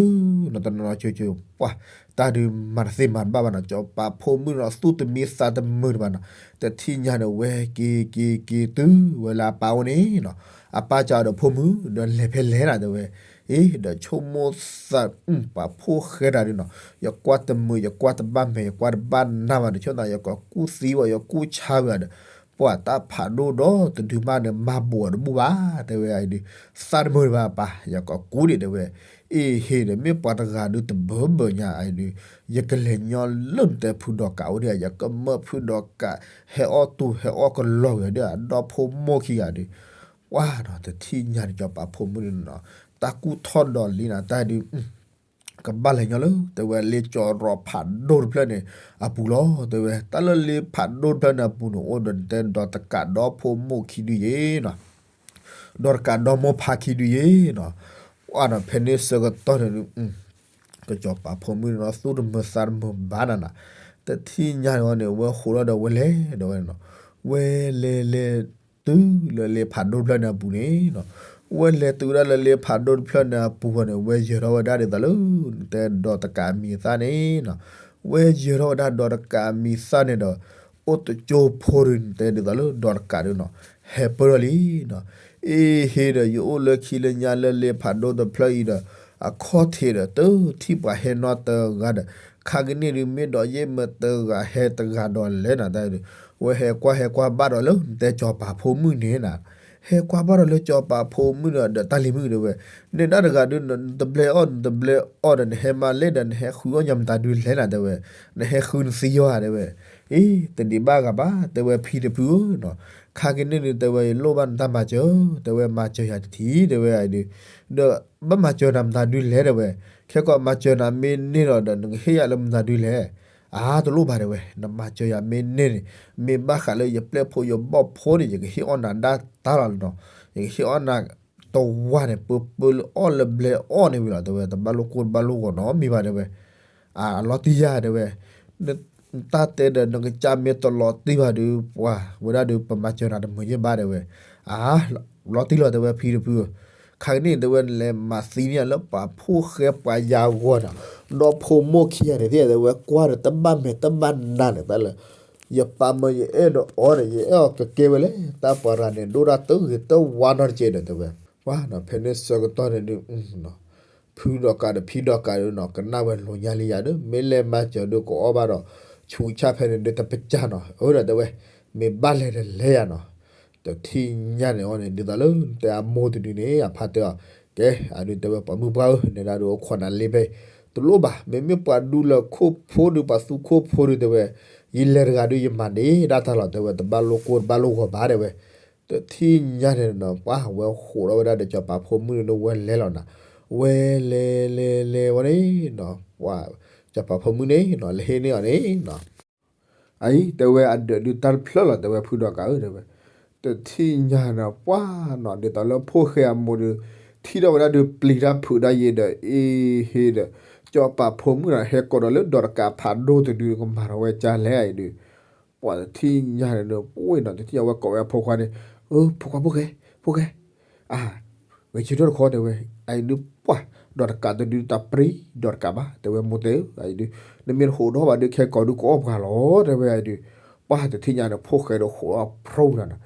တနီၤနီၤကၠူကၠူ, ပှၢ်တၢ်ဒုးမၤတသ့မၤတဘၣ်ဘၣ်နီၤ, စီၤပၤဖိမုၣ်နီၤ သူၣ်တမံသးတမုာ်တဘၣ်နီၤ, တထံၣ်ညါန့ၣ် ဝဲက့ၤက့ၤက့ၤတုၤဝဲလၢအပၢ်အိၣ်န့ၣ်နီၤ, အပၢ်ကဒီးဖိမုၣ် ဒီးလဲၤဖဲလဲၣ်နၤ တဲဝဲ, အ့ ဒီးဆိကမိၣ်သး ပှၤဖိၣ်ဃဲတဂၤဒုးနီၤ, ယကွၢ်တမုာ် ယကွၢ်တဘၣ်မဲာ် ယကွၢ်တဘၣ်နးဘၣ်ဒီး ဆိသး ယကကူၣ်သံဝဲ ယကူၣ်ဆါဝဲဒီး ပှၢ်တၢ်ဖးဒိၣ်ဒီးတဒုမးန့ၣ် မၤဘူးအီၤတဘူၣ်ဘၣ် တဲဝဲအံၤဒုး, သးတမုာ်တဘၣ်ပၢ် ယကကူၣ်ဒံး တဲဝဲ, အ့ဟ့ဒီး မ့ၢ်ပှၤတဂၤဒုးတဘၢဘၢညါအံၤဒုး, ယကလဲၤညီလၢနတဲဖုဒီးကးအိၣ်ဒံး ယကမၢဖုဒီးကး ဟဲအီၣ်တူၢ် ဟဲအီၣ်ကလီၤဝဲဒီး အဒီဖိမိၢ်ခံဂၤဒုး, ပှၢ်နီၤ တထံၣ်ညါန့ၣ် စီၤပၤဖိမုၣ်န့ၣ်နီၤ, တၢ်ကူၣ်ထီၣ်ဒီးလံနၤ တၢ်ဒုး ကဘၣ်လဲၤညီလၢ တဲဝဲ လ့ကၠီရီၤဖးဒိၣ်တဖျၢၣ်န့ၣ်အပူၤလီၤ တဲဝဲ, တၢ်လၢလ့ဖးဒိၣ်တဖျၢၣ်န့ၣ်အပူၤန့ၣ် အိၣ်ဒီးနတဲဒီးတကးဒီဖိမိၢ်ခံဒုယ့နီၤ, ဒီးတကးဒီမိၢ်ဖးခံဒုယ့နီၤ, ပှၢ်နီၤ ဖဲန့ၣ်ဆၢကတီၢ်န့ၣ်ဒုး ကစီၤပၤဖိမုၣ်န့ၣ်နီၤ သူၣ်တမုာ်သးတမုာ်ဘၣ်နၤနၤ, တထံၣ်ညါန့ၣ်ဝဲန့ၣ် ဝဲဃိးထီၣ်ဒီးဝဲလဲၤဒီးဝဲန့ၣ်နီၤ, ဝဲလဲၤလဲၤတုၤလၢလ့ဖးဒိၣ်တဖျၢၣ်န့ၣ်အပူၤန့ၣ်နီၤ, ဝဲလဲၤတုၤဝဲဒၣ်လၢလ့ဖးဒိၣ်တဖျၢၣ်န့ၣ်အပူၤဝဲန့ၣ် ဝဲယၢၤထီၣ်ဝဲဒၣ်ဒ်သိးလၢ တဲဒီးတကးအမံၤအသၣ်န့ၣ်နီၤ, ဝဲယၢၤထီၣ်ဝဲဒၣ်ဒီးတကးအမံၤအသၣ်န့ၣ်ဒီး အိၣ်တကၠိဖိဒုး တဲဒ်သိးလၢဒီးတကးဒုးနီၤ, ဟဲပၢၢ်ထီၣ်လံနီၤ, အ့ဟ့ဒီး ယအိၣ်လၢခံလၢညါလၢလ့ဖးဒိၣ်တဖျၢၣ်အံၤဒီး အခီၣ်ထံးဒီး တထံၣ်ပှၤဟဲနီတဂၤဒီး ခါကန့ၣ်ဒုး မ့ၢ်ဒီးယဲၢ်မၢတဂၤဟဲတဂၤဒီးလဲၣ်နၤ တၢ်ဒုး, ဝဲဟဲကွၢ်ဟဲကွၢ်ဘၣ်ဒီးလၢနတဲစီၤပၤဖိမုၣ်န့ၣ်နၤ, ဟဲကွၢ်ဘၣ်ဒီးလၢစီၤပၤဖိမုၣ်ဒီး ဒီးတၢ်လံၤမုၣ်တဲဝဲ, နဒၣ်တဂၤဒုး နတဘျဲအီၣ် နတဘျဲအီၣ်ဒီး နဟဲမၤလဲၣ်ဒီး နဟဲဃုအီၣ်ညါမတၤဒုးလဲၣ်နၤ တဲဝဲ, နဟဲဃုနသံယီၤဧါ တဲဝဲ, အ့ တဒံးဘၣ်ဂၤဘၣ် တဲဝဲ ဖံတဖုဧၢနီၤ, ခါကန့ၣ်ဒုး တဲဝဲ ယလိၣ်ဘၣ်နတၢ်မၤစၢၤ တဲဝဲ မၤစၢၤယၤတထံၣ် တဲဝဲဒုး, ဒီးဘၣ်မၤစၢၤနၤမတၤဒုးလဲၣ် တဲဝဲ, ခဲကီးမၤစၢၤနၤမ့ၢ်န့ၢ်လီၤဒီး နကဟ့ၣ်ယၤလၢမတၤဒုးလဲၣ်, အါ တလိၣ်ဘၣ် တဲဝဲ, နမၤစၢၤယၤမ့ၢ်န့ၢ်န့ၣ် မ့ၢ်ဘၣ်ဃးလၢယပျဲၢ်ဖိယဘီၣ်ဖိန့ၣ် ယကဟ့ၣ်အီၣ်နၤဒၣ်တၢ်လီၤနီၤ, ယကဟ့ၣ်အီၣ်နၤ တဝၢန့ၣ် ပၢပၢလၢအီၣ်လၢဘျဲအီၣ်န့ၣ်ဝံၤလီၤ တဲဝဲ, တဘၣ်လိၣ်ကိၢ်တဘၣ်လိၣ်ဂီၤနီတမံၤဘၣ် တဲဝဲ, အလီၤတံၢ်ယၤ တဲဝဲ, နတၢ်တဲဒီး နကစၢ်မ့ၢ်တလီၤတံၢ်ဘၣ်ဒီး ပှၤဝဲဒၣ်ဒီး ပမၤစၢၤနၤတမုာ်ယဲၢ်ဘၣ် တဲဝဲ, အါ လီၤတံၢ်လီၤ တဲဝဲ ဖံတဖုဧၢ, ခါကန့ၣ် တဲဝဲ နလဲၤမၤသံန့ၢ်လၢပှၤဖိၣ်ဃဲပှၤယါဂီၢ်နီၤ, ဒီဖိမိၢ်ခံဂၤန့ၣ်သ့ၣ် တဲဝဲ ကွၢ်ဒီးတဘၣ်မဲာ်တဘၣ်နါန့ၣ် တၢ်လၢ ယပာ်မၢယအဲၣ်ဒီးအီၤန့ၣ် ယအဲၣ်အီၤကကဲဝဲလဲၣ်, တၢ်ပှၤတဂၤန့ၣ် ဒိၣ်တၢ်တဂ့ၤတဝါနီတကဲဒီး တဲဝဲ, ပှၤနီၤ ဖဲန့ၣ်ဆၢကတီၢ်န့ၣ်ဒုး ဖုဒီးကးဒီးဖံဒီးကးဒီးနီၤ ကနၣ်ဝဲလိာ်ညါလံယၤဒီး မ့ၢ်လဲၤမၤစၢၤဒီးကအီၣ်ဘၣ်ဒီး ဆူးဆါဖဲန့ၣ်ဒုးတပစၢ်နီၤ, အၢဒီးတဲဝဲ, မ့ၢ်ဘၣ်လဲၤတလဲၤယၤနီၤ, တထံၣ်ညါန့ၣ်အီၤန့ၣ် ဒ်သိးလၢတဲအမိၢ်တဒုန့ၣ် အဖါတဲအီၤ, ကဲ အဒုးတဲဝဲ ပှၤမုၣ်ပှၢ်ဧၢ နဲဒၣ်ဒုးအိၣ်ခိးနၤလ့ဖဲ တလိၣ်ဘၣ်, မ့မ့ၢ်ပှၤဒူလၢခိၣ်ဖိဒုး ပှၤသူခိၣ်ဖိဒုးတဲဝဲ, ယလဲၤတဂၤဒုးယမၤန့ၢ်ဒၣ်တၢ်လီၤ တဲဝဲ တဘၣ်လိၣ်ကိၢ်တဘၣ်လိၣ်ဂီၤဘၣ်တဲဝဲ, တထံၣ်ညါန့ၣ်နီၤ ပှၤဝဲဃိးထီၣ်ဝဲဒၣ်ဒီးစီၤပၤဖိမုၣ်န့ၣ် ဝဲလဲၤလီၤနၤ, ဝဲလဲၤလဲၤလဲၤဝဲန့ၣ်နီၤ ပှၤ စီၤပၤဖိမုၣ်န့ၣ်နီၤ လဲၤဟ့ၣ်န့ၢ်အီၤန့ၣ်နီၤ အအံၤ တဲဝဲအဒၢးဒုးတၢ်တဖျၢၣ်လီၤ တဲဝဲဖုဒီးကးဧၢ တဲဝဲ, တထံၣ်ညါန့ၣ် ပှၤနီၤ ဒ်သိးလၢဖိၣ်ဃဲအမိၢ်ဒုး ထံၣ်ထီၣ်ဝဲဒၣ်ဒုးပျံၤတၢ်ဖုးတၢ်ယံၤဒီး အ့ဟ့ဒီး စီၤပၤဖိမုၣ်နီၤ ဟဲကိးဒီးလၢဒီးတကးဖးဒိၣ်တဒုကမၤထီၣ်ဝဲကၢလဲၣ်အံၤဒုး, ပှၤတထံၣ်ညါန့ၣ်ဒုး ပှၤနီၤ တထံၣ်ညါဝဲကိးဝဲအဖိခွါန့ၣ်, အၢ ဖိခွါဖိၣ်ဃဲ ဖိၣ်ဃဲ အါ ဂဲၤဆၢထၢၣ်တခီတဲဝဲ, အအံၤဒုးပှၤ ဒီးတကးတဒုတၢ်ပြံ ဒီးတကးဘၣ် တဲဝဲမိၢ်တဲဧၢ အအံၤဒုး နမ့ၢ်တဟိးထီၣ်ဘၣ်ဒုး ခဲကိာ်ဒုးကအီၣ်ပှၤလီၤ တဲဝဲအံၤဒုး, ပှၤတထံၣ်ညါန့ၣ် ဖိၣ်ဃဲဒီးဃိးအဖျၢၣ်နီၤ,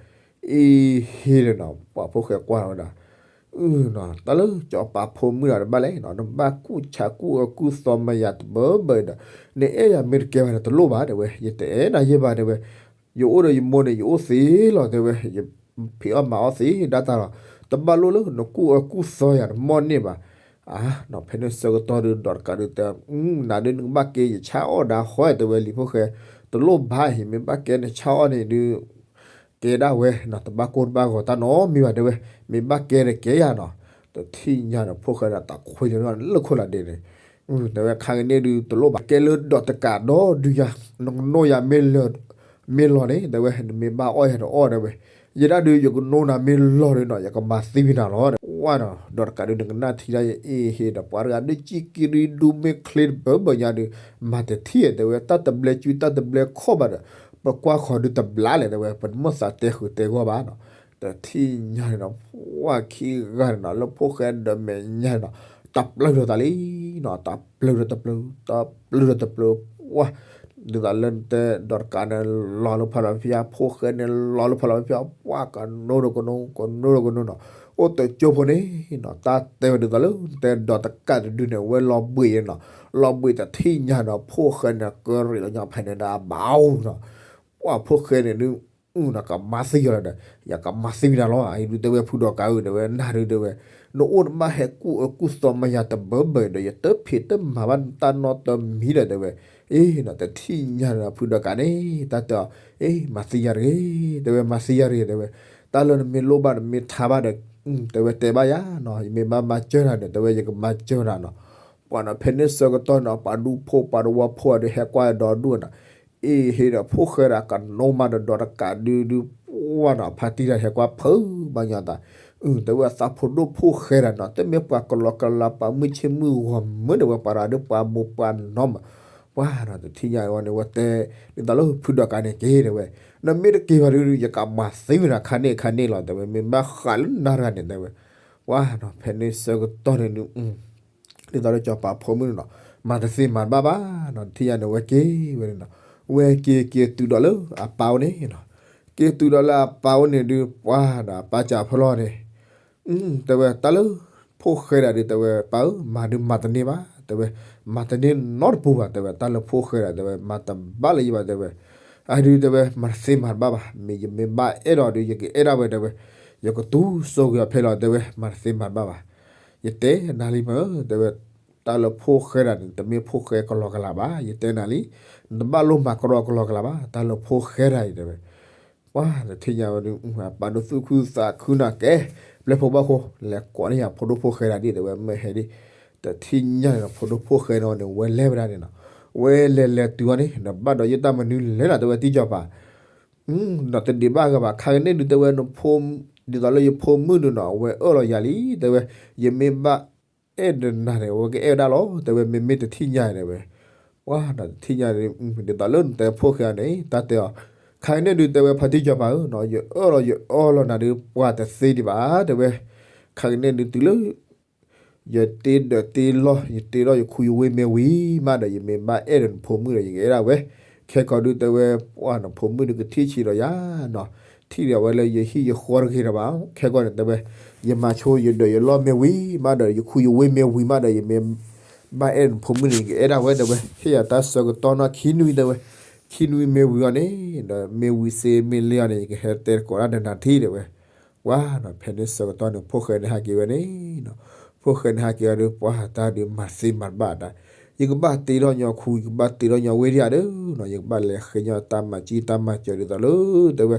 အ့ဟ့ဒီးနီၤ ပှၤဖိၣ်ဃဲကွၢ်ထီၣ်ဝဲဒၣ်, အၢနီၤ တၢ်လၢစီၤပၤဖိမုၣ်ဒီးတဘၣ်လဲၣ်နီၤ နဘၣ်ကူၣ်ဆးကူၣ်အၢကူၣ်သီမယၤတဘၢဘၢဒီး, နအဲၣ်ယၤမ့ၢ်တကဲဘၣ်န့ၣ် တလိၣ်ဘၣ်တဲဝဲ ယတအဲၣ်နၤယဲၢ်ဘၣ်တဲဝဲ ယအိၣ်ဒီးယမိၢ်န့ၣ် ယအိၣ်သ့လီၤတဲဝဲ, ယဖံးအီၣ်မၤအီၣ်သ့ဒၣ်တၢ်လီၤ, တဘၣ်လိၣ်လၢနကူၣ်အၢကူၣ်သီယၤတမီၢ်န့ၣ်ဘၣ်. အါနီၤ ဖဲန့ၣ်ဆၢကတီၢ်ဒုး ဒီးတကးဒုးတဲ, နၤဒုးနကဘၣ်ကဲယဆါအီၣ်ဒၣ်ဃီ တဲဝဲလံာ်ဖိၣ်ဃဲ, တလိၣ်ဘၣ်အံၤ မ့ၢ်ဘၣ်ကဲနဆါအီၣ်န့ၣ်ဒုး ကဲဒၣ်ဝဲနီၤ တဘၣ်ကိၢ်တဘၣ်ဂီၤတၢ်နီတမံၤဘၣ်တဲဝဲ, မ့ၢ်ဘၣ်ကဲဒီးကဲယၤနီၤ, တထံၣ်ညါန့ၣ် ဖိၣ်ဃဲဒီးတၢ်ခွံလၢလၢခိၣ်လၢဒဲးန့ၣ်, တဲဝဲခါကန့ၣ်ဒုး တလိၣ်ဘၣ်ကဲလၢဒီးတကးဒီဒုယၤ, နကနိၣ်ယၤမ့ၢ်လီၤန့ၣ် တဲဝဲ နမ့ၢ်ဘၣ်အီၣ်ယၤတအီၣ်တဲဝဲ, ယဲဒၣ်ဒုး ယကနိၣ်နၤမ့ၢ်လီၤဒုးနီၤ ယကမၤသံဝံၤနၤလီၤ ဝါနီၤ, ဒီးတကးဒုး နကနၣ်ထံဒၣ်ယအ့ဟ့ဒီး ပှၤတဂၤဒုး ကံကံရံဒူမ့ၢ်ချ့တဘၢဘၢညါဒုး မၤတထံၣ်တဲဝဲ တၢ်တဘျဲၣ်စုတၢ်တဘျဲၣ်ခီၣ်ဘၣ်ဒီး ပကွၢ်ဃီၤဒုးတဘျါလဲၣ်တဲဝဲ ပတမ့ၢ်သးတဲဃုာ်တဲဂီၢ်ဘၣ်နီၤ, တထံၣ်ညါန့ၣ်နီၤ ပှၤခံဂၤန့ၣ်နီၤ လၢဖိၣ်ဃဲဒီးမဲာ်ညါန့ၣ်နီၤ တၢ်ပျၢၢ်ဒီးသးလံနီၤ တၢ်ပျၢၢ်ဒီးတပျၢၢ် တၢ်ပျၢၢ်ဒီးတပျၢၢ် ပှၤ ဒ်သိးလၢနတဲဒီးတကးန့ၣ် လီၤလၢဖးလီၤဖး ဖိၣ်ဃဲန့ၣ် လီၤလၢဖးလီၤဖး ပှၤကနိဒီးကနိ ကနိဒီးကနိနီၤ, အိၣ်တကၠိဖိန့ၣ်နီၤ တၢ်တဲဝဲဒ်သိးလၢနတဲဒီးတကးတဒုန့ၣ် ဝဲလီၤဘှံးနီၤ, လီၤဘှံးတထံၣ်ညါန့ၣ် ဖိၣ်ဃဲန့ၣ် ကရံးလီၤညါဖဲန့ၣ်ဒီးအဘၣ်နီၤ, ပှၤဖိၣ်ဃဲန့ၣ်ဒုး အုၣ်နီၤ ကမၤသံယီၤလီၤဒီး ယကမၤသံဝံၤနၤလီၤ အအံၤဒုးတဲဝဲဖုဒီးကးဧၢ တဲဝဲ နၤဒုးတဲဝဲ နအိၣ်နဘၣ်ဟဲကူၣ်အၢကူၣ်သီမယၤတဘၢဘၢဒီး ယတဖံးတမၤဘၣ်တၢ်နီတမံၤဒီး တဲဝဲ အ့နီၤ တထံၣ်ညါန့ၣ် ဖုဒီးကးန့ၣ် တၢ်တဲအီၤ အ့ မၤသံယၤတဂ့ၤ တဲဝဲ မၤသံယၤတဂ့ၤ တဲဝဲ တၢ်လၢနမ့ၢ်လိၣ်ဘၣ်နမ့ၢ်ထါဘၣ်ဒီး တဲဝဲတဲဘၣ်ယၤနီၤ ယမ့ၢ်ဘၣ်မၤစၢၤနၤဒီး တဲဝဲ ယကမၤစၢၤနၤနီၤ ပှၤနီၤ ဖဲန့ၣ်ဆၢကတီၢ်နီၤ ပှၤဒူဖိပှၤတဝီဖိဒီး ဟဲကွၢ်ဒီဒူၣ်နီၤ အ့ဟ့ဒီးဖိၣ်ဃဲဒီး ကနိမးဒီးဒီးတကးဒုဒု ပှၤနီၤ ဖါတံၢ်တၢ်ဟဲကွၢ်ဖုးဘၣ်ညါသး တဲဝဲအသးဖိဒိၣ်ဖိၣ်ဃဲဒီးနီၤ တမ့ၢ်ပှၤကလီကလီပှၤမုၢ်ဆ့ၣ်မုၢ်ဂီၤမုၢ်ဒီးဝဲ ပှၤတဂၤဒီးပှၤမိၢ်ပှၤနီၢ်မး ပှၤနီၤ တထံၣ်ညါဝဲန့ၣ် ဝဲတဲ ဒ်သိးလၢဖုဒီးကးန့ၣ်က့ၤတဲဝဲ နမ့ၢ်တက့ၤဘၣ်ဒုဒု ယကမၤသံဝဲနၤခါန့ၣ်ခါန့ၣ်လီၤ တဲဝဲ မ့ၢ်ဘၣ်ဃးလၢနၤတဂၤန့ၣ် တဲဝဲ ပှၤနီၤ ဖဲန့ၣ်ဆၢကတီၢ်န့ၣ်ဒု ဒ်သိးလၢစီၤပၤဖိမုၣ်န့ၣ်နီၤ မၤတသ့မၤတဘၣ်ဘၣ်နီၤ တထံၣ်ညါန့ၣ်ဝဲက့ၤဝဲန့ၣ်နီၤ ဝဲက့ၤက့ၤတုၤဒီးလၢအပၢ်အိၣ်န့ၣ်နီၤ က့ၤတုၤဒီးလၢအပၢ်အိၣ်န့ၣ်ဒု ပှၤဒီးအပၢ်စံးဖီလီၤန့ၣ် တဲဝဲတၢ်လၢ ဖိၣ်ဃဲဒၣ်ဒု တဲဝဲ ပၢ်ဧၢ မၤဒုမၤတန့ၢ်ဘၣ် တဲဝဲ မၤတန့ၢ်နီတပူၤဘၣ် တဲဝဲ တၢ်လၢဖိၣ်ဃဲဒၣ် တဲဝဲ မၤတဘၣ်လၢယဘၣ် တဲဝဲ အဒု တဲဝဲ မၤတသ့မၤတဘၣ်ဘၣ် မ့ၢ်ယမ့ၢ်ဘၣ်အဲၣ်ဒိးဒု ယကအဲၣ်ဒၣ်ဝဲ တဲဝဲ ယကတူၢ်စိဂ့ၤအီၤဖဲလီၤ တဲဝဲ မၤတသ့မၤတဘၣ်ဘၣ် ယတဲနၤလံမ့ၢ် တဲဝဲ တၢ်လၢဖိၣ်ဃဲဒၣ်န့ၣ် တမ့ၢ်ဖိၣ်ဃဲကလီကလီဘၣ် ယတဲနၤလံ နတဘၣ်လိၣ်မၤကရီကလီကလီဘၣ် တၢ်လၢဖိၣ်ဃဲဒၣ်အံၤ တဲဝဲ ပှၤတထံၣ်ညါဝဲဒု ပာ်ဒိၣ်သူၣ်ခုသးခုနီၤ ကဲ ပျဲၢ်ဖိဘၣ်ဃိ လဲၤကိးန့ၢ်ယၤဖိဒိၣ်ဖိၣ်ဃဲဒၣ်ဒ် တဲဝဲ မ့ၢ်ဟဲဒ် တထံၣ်ညါန့ၣ် ဖိဒိၣ်ဖိၣ်ဃဲန့ၣ်န့ၣ် ဝဲလဲၤဝဲဒၣ်န့ၣ်နီၤ ဝဲလဲၤလဲၤတုၤဝဲန့ၣ် နဘၣ်ဒီးယတၢ်မနုၤလဲၣ်နီၤ တဲဝဲ တံၢ်စီၤပၤ နီၤ တဒံးဘၣ်ဂၤဘၣ် ခါကန့ၣ်ဒု တဲဝဲ နဖိ ဒ်သိးလၢယဖိမုၣ်ဒုနီၤ အဝဲအၢၣ်လီၤယၤလံ တဲဝဲ ယမ့ၢ်ဘၣ်အဲၣ်ဒိးနၤန့ၣ် အဝဲကအဲၣ်ဝဲဒၣ်လီၤ တဲဝဲ မ့မ့ၢ်တထံၣ်ညါန့ၣ် တဲဝဲ ပှၤနီၤ တထံၣ်ညါန့ၣ် ဒ်သိးလၢနတဲဖိၣ်ဃဲန့ၣ် တၢ်တဲအီၤ ခါကန့ၣ်ဒု တဲဝဲ ဖါတံၢ်စီၤပၤဧၢနီၤ ယအၢၣ်လီၤယအၢၣ်လီၤနၤဒု ပှၤတသ့ဒံးဘၣ် တဲဝဲ ခါကန့ၣ်ဒု တုၤလၢ ယတ့ဒီးတ့လီၢ် ယတ့လီၢ်ယခူယဝ့ၢ်မ့ၢ်ဝံၤမးဒီး ယမ့ၢ်ဘၣ်အဲၣ်ဒိးနဖိမုၣ်ဒီး ယကအဲၣ်ဒၣ်ဝဲ ခဲကီးဒု တဲဝဲ ပှၤနဖိမုၣ်ဒု ကထံၣ်ဆံးဒီးယၤနီၤ ထံၣ်ဒီးဝဲလၢယဟံၣ်ယဃီတဂ့ၤဒီးဘၣ် ခဲကီးန့ၣ် တဲဝဲ ယမၤဆိယဒၢးယလီၢ်မ့ၢ်ဝံၤမးဒီး ယခူယဝ့ၢ်မ့ၢ်ဝံၤမးဒီး ယမ့ၢ်ဘၣ်အဲၣ်ဒိးနဖိမုၣ်န့ၣ် ယကအဲၣ်ဒၣ်ဝဲ တဲဝဲ ဟ့ၣ်ယၤတၢ်ဆၢကတီၢ်နီၢ်ခံနွံ တဲဝဲ ခံနွံမ့ၢ်ဝံၤအီၤန့ၣ်, ဒီးမ့ၢ်ဝံၤစ့မ့ၢ်လ့အီၤန့ၣ် ယကဟဲတဲသကိးတၢ်ဒီးနၤထံၣ်တဲဝဲ. ပှၤနီၤ ဖဲန့ၣ်ဆၢကတီၢ်န့ၣ် ဖိၣ်ဃဲန့ၣ်ဟးက့ၤဝဲန့ၣ်နီၤ, ဖိၣ်ဃဲန့ၣ်ဟးက့ၤဝဲဒီး ပှၤတၢ်ဒုးမၤသ့မၤတဘၣ်တၢ်, ယကဘၣ်တ့ထီၣ်ညီခူ ယကဘၣ်တ့ထီၣ်ညီဝ့ၢ်ဒံးဧါဒီးနီၤ, ယကဘၣ်လဲၤဃ့ညီတၢ်မၤစၢၤတၢ်မၤစၢၤဒ်သိးလၢ တဲဝဲ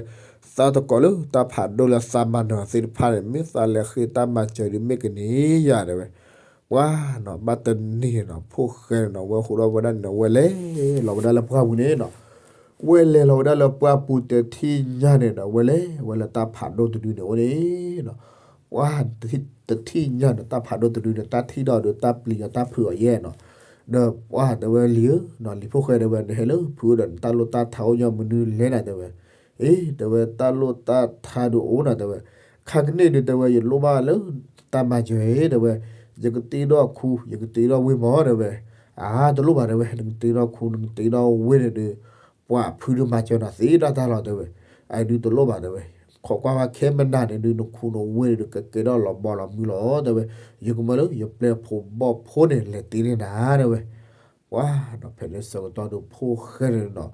သးသကိးလၢတၢ်ဖးဒိၣ်လၢသးမၤနၢၤသ့ၣ်တဖၣ်န့ၣ် မ့ၢ်သးလဲၤဃ့တၢ်မၤစၢၤဒုးမ့ၢ်ကန့ၢ်ယၤတဲဝဲ. ပှၤနီၤ ဘၣ်တနံၤန့ၣ်နီၤ ဖိၣ်ဃဲန့ၣ်နီၤ ဝဲဟူးထီၣ်ဝဲဒၣ်န့ၣ်နီၤ ဝဲလဲၤလီၤဝဲဒၣ်လၢပှၢ်ပူၤန့ၣ်နီၤ, ဝဲလဲၤလီၤဝဲဒၣ်လၢပှၢ်ပူၤတထံၣ်ညါန့ၣ်ဒီး ဝဲလဲၤဝဲလၢတၢ်ဖးဒိၣ်တဒုန့ၣ်အိၣ်န့ၣ်နီၤ. ပှၤတထံၣ်ညါန့ၣ် တၢ်ဖးဒိၣ်တဒုန့ၣ် တၢ်ထံၣ်ဒီးဒီးတၢ်ပျံၤအီၤတၢ်ဖုးအီၤယဲနီၤ. ဒီးပှၤတဲဝဲလံဧၢနီၤ လံၤဖိၣ်ဃဲတဲဝဲ နဟဲလၢဖုဒီးနတၢ်လိၣ်တၢ်ထါအိၣ်ညီမနုၤလဲၣ်နၤတဲဝဲ. အ့ တဲဝဲ တၢ်လိၣ်တၢ်ထါဒုးအိၣ်နၤတဲဝဲ, ခါကန့ၣ်ဒုးတဲဝဲ ယလိၣ်ဘၣ်လၢတၢ်မၤစၢၤအံၤတဲဝဲ, ယကတ့ထီၣ်ခူ ယကတ့ထီၣ်ဝ့ၢ်မးတဲဝဲ. အါ တလိၣ်ဘၣ်တဲဝဲ နကတ့ထီၣ်ခူ နကတ့ထီၣ်ဝ့ၢ်န့ၣ်ဒုး ပှၤဖုဒုးမၤစၢၤနၤသ့ဒၣ်တၢ်လီၤတဲဝဲ. အဒုးတလိၣ်ဘၣ်တဲဝဲ, ခိးကွၢ်ဝဲခဲမနၤန့ၣ်ဒုး နခူနဝ့ၢ်န့ၣ်ဒုး ကကဲထီၣ်လီၤဘီလီၤမုၢ်လီၤတဲဝဲ. ယကမၢလၢယပျဲၢ်ဖိဘီၣ်ဖိန့ၣ် လဲၤတ့န့ၢ်နၤတဲဝဲ. ပှၤနီၤ ဖဲန့ၣ်ဆၢကတီၢ်ဒုး ဖိၣ်ဃဲန့ၣ်နီၤ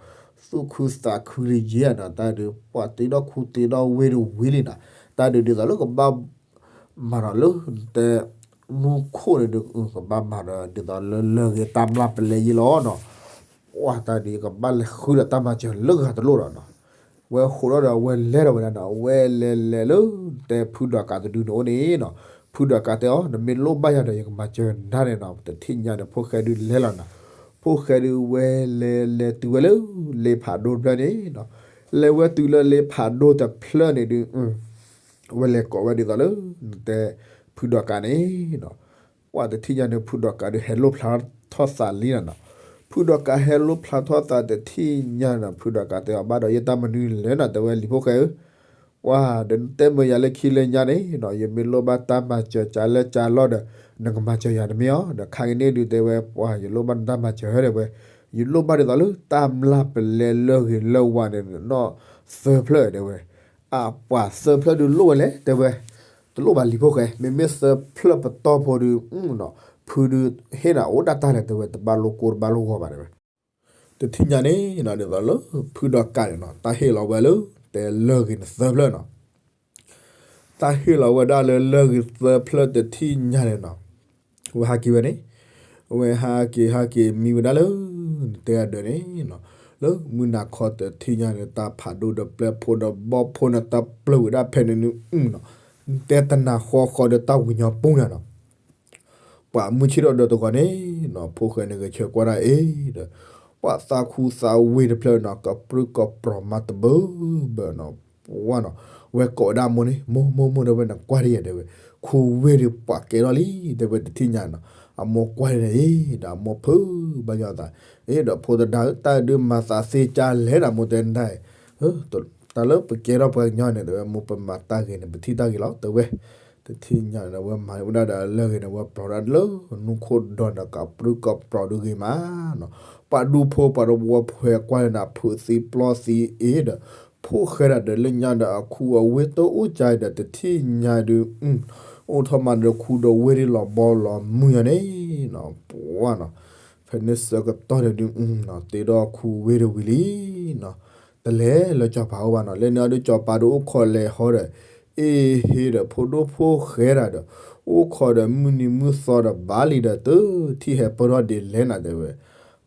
သူၣ်ခုသးခုလံယဲနီၤ, တၢ်ဒုး ပှၤတ့ထီၣ်ခူတ့ထီၣ်ဝ့ၢ်တဝံၤလံနီၤ, တၢ်ဒုးဒ်သိးလၢကဘၣ်မၤဒီးလၢ တဲ မူခိၣ်န့ၣ်ဒုး ကဘၣ်မၤဒီးဒ်သိးလၢလၢၢ်ဂ့ၤတၢ်မျၢ်ပလဲယဲလီၤနီၤ. ပှၤတၢ်ဒုး ယကဘၣ်လဲၤဃုဒီးတၢ်မၤစၢၤလၢဂၤတလိၣ်ဒီးနီၤ. ဝဲဟူးထီၣ်ဒီး ဝဲလဲၤဒီးဝဲဒၣ်နီၤ, ဝဲလဲၤလဲၤလၢ တဲဖုဒီးကးတဒုန့ၣ်အိၣ်န့ၣ်နီၤ. ဖုဒီးကးတဲအီၤ နမ့ၢ်လိၣ်ဘၣ်ယၤဒီး ယကမၤစၢၤနၤန့ၣ်နီၤ. တထံၣ်ညါန့ၣ် ဖိၣ်ဃဲဒုးလဲၤလီၤနီၤ. ဖိၣ်ဃဲဒုးဝဲလဲၤလဲၤတုၤဝဲလၢ လ့ဖးဒိၣ်တဖျၢၣ်န့ၣ်နီၤ. လဲၤဝဲတုၤလၢလ့ဖးဒိၣ်တဖျၢၣ်န့ၣ်ဒုး ဝဲလဲၤကိးဝဲဒ်သိးလၢ နတဲ ဖုဒီးကးန့ၣ်နီၤ. ပှၤတထံၣ်ညါန့ၣ် ဖုဒီးကးဒုးဟဲလိၣ်ဖျါထီၣ်သးလံနီၤနီၤ. ဖုဒီးကးဟဲလိၣ်ဖျါထီၣ်သးတထံၣ်ညါနီၤ, ဖုဒီးကးတဲအီၤ ဘၣ်ဒီးယတၢ်မနုၤလဲၣ်နီၤ, တဲဝဲလံၤဖိၣ်ဃဲဧၢ, ပှၤဒီးနတဲမုာ်ယၤလၢခံလၢညါန့ၣ်နီၤ, ယမ့ၢ်လိၣ်ဘၣ်တၢ်မၤစၢၤကၢလၢကၢလီၤဒီး နကမၤစၢၤယၤတမ့ၢ်အီၤ, ဒီးခါကန့ၣ်ဒုးတဲဝဲ ပှၤယလိၣ်ဘၣ်နတၢ်မၤစၢၤတဲဝဲ, ယလိၣ်ဘၣ်ဒ်သိးလၢတၢ်မျၢ်ပလဲလၢၢ်ဂ့ၤလၢၢ်ဝါန့ၣ်နီၤ, သၢဖျၢၣ်တဲဝဲ. အပှၤသၢဖျၢၣ်ဒုးလိၣ်ဝဲလဲၣ်တဲဝဲ, တလိၣ်ဘၣ်လံၤဖိၣ်ဃဲ, မ့မ့ၢ်သၢဖျၢၣ်ပတီၢ်ဖိဒုး ဖုဒုးဟ့ၣ်နၤအိၣ်ဒၣ်တၢ်လဲၣ်တဲဝဲ, တဘၣ်လိၣ်ကိၢ်တဘၣ်လိၣ်ဂီၤဘၣ်တဲဝဲ. တထံၣ်ညါန့ၣ်နီၤ ဒ်သိးလၢ ဖုဒီးကးန့ၣ်နီၤ တၢ်ဟ့ၣ်လီၤဝဲလၢ တဲလၢၢ်ဂ့ၤန့ၣ်သၢဖျၢၣ်နီၤ. တၢ်ဟ့ၣ်လီၤဝဲဒၣ်လၢလၢၢ်ဂ့ၤသၢဖျၢၣ်တထံၣ်ညါန့ၣ်နီၤ, အဝဲဟးက့ၤဝဲန့ၣ်, အဝဲဟးက့ၤဟးက့ၤမံဝဲဒၣ်လၢ နတဲအဒၢးန့ၣ်နီၤ, လၢမုၢ်နၤခီတထံၣ်ညါန့ၣ် တၢ်ဖးဒိၣ်ဒီးပျဲၢ်ဖိဒီးဘီၣ်ဖိန့ၣ် တၢ်ပျၢၤဝဲဒၣ်ဖဲန့ၣ်န့ၣ်နီၤ, တဲတနၤဃီဃီဒီးတၢ်ဝံၤညီပူၤညါနီၤ ပှၤမုၢ်ဆ့ၣ်ထီၣ်ဒီးတဂီၤန့ၣ်နီၤ, ဖိၣ်ဃဲန့ၣ်ဂဲၤဆၢကွၢ်ဒၣ်အံၤဒီး ပှၤသးခူသးဝ့ၢ်တဖျၢၣ်နီၤ ကပြုၢ်ကပြီၤမးတဘၢဘၢနီၤ, ပှၤနီၤ, ဝဲကိးဝဲဒၣ်အမိၢ်န့ၣ် မိၢ်မိၢ်မိၢ်တဲဝဲ နကွၢ်တယဲၢ်တဲဝဲ, ခူဝ့ၢ်ဒုးပှၤကဲထီၣ်လံ တဲဝဲတထံၣ်ညါနီၤ, အမိၢ်ကွၢ်န့ၣ်အံၤ ဒီးအမိၢ်ဖုးဘၣ်ညီအသး, အ့ ဒီးဖိသဒါဧၢ တၢ်ဒုးမၤသးသ့ကၢလဲၣ်ဒီးမိၢ်တဲနဒၣ်အံၤ, တၢ်လၢပကဲထီၣ်ပှၤကညီန့ၣ် တဲဝဲ မိၢ်ပမၤတၢ်ဂ့ၤန့ၣ် ပထံၣ်တၢ်ဂ့ၤလီၤ တဲဝဲ, တထံၣ်ညါန့ၣ် ဝဲမၤဝဲဒၣ်ဒီးအလၢၢ်ဂ့ၤန့ၣ် ဝဲပျီဒၣ်လၢနူခိၣ်ဒီးနီၤ ကပြုၢ်ကပြီၤဒုးဂ့ၤမးနီၤ, ပှၤဒူဖိပှၤတဝီဖှဲးကွၢ်န့ၣ် ဖုးသံပျီသံအ့ဒီး ဖိၣ်ဃဲဒၣ်ဒီးလၢညါဒီးအခူအဝ့ၢ်တအိၣ်ကါဒီးတထံၣ်ညါဒုး အိၣ်ထီၣ်မးဒီးခူဒီးဝ့ၢ်ဒုးလီၤဘီလီၤမုၢ်ညါန့ၣ်နီၤ, ပှၤနီၤ, ဖဲန့ၣ်ဆၢကတီၢ်န့ၣ်ဒုး တ့ထီၣ်ခူဝ့ၢ်တဝံၤလံနီၤ, တလဲၤလၢစီၤပၤအိၣ်ဘၣ်နီၤ, လၢန့ၣ်အဒုးစီၤပၤဒုးအိၣ်ခိးလဲၤဟီဒီး အ့ဟ့ဒီးဖိဒိၣ်ဖိၣ်ဃဲဒၣ်ဒီး အိၣ်ခိးဒီးမုၢ်နံၤမုၢ်သီဒီးဘၣ်လံဒီး တထံၣ်ဟဲပၢၢ်ထီၣ်ဒ်လဲၣ်နၤတဲဝဲ,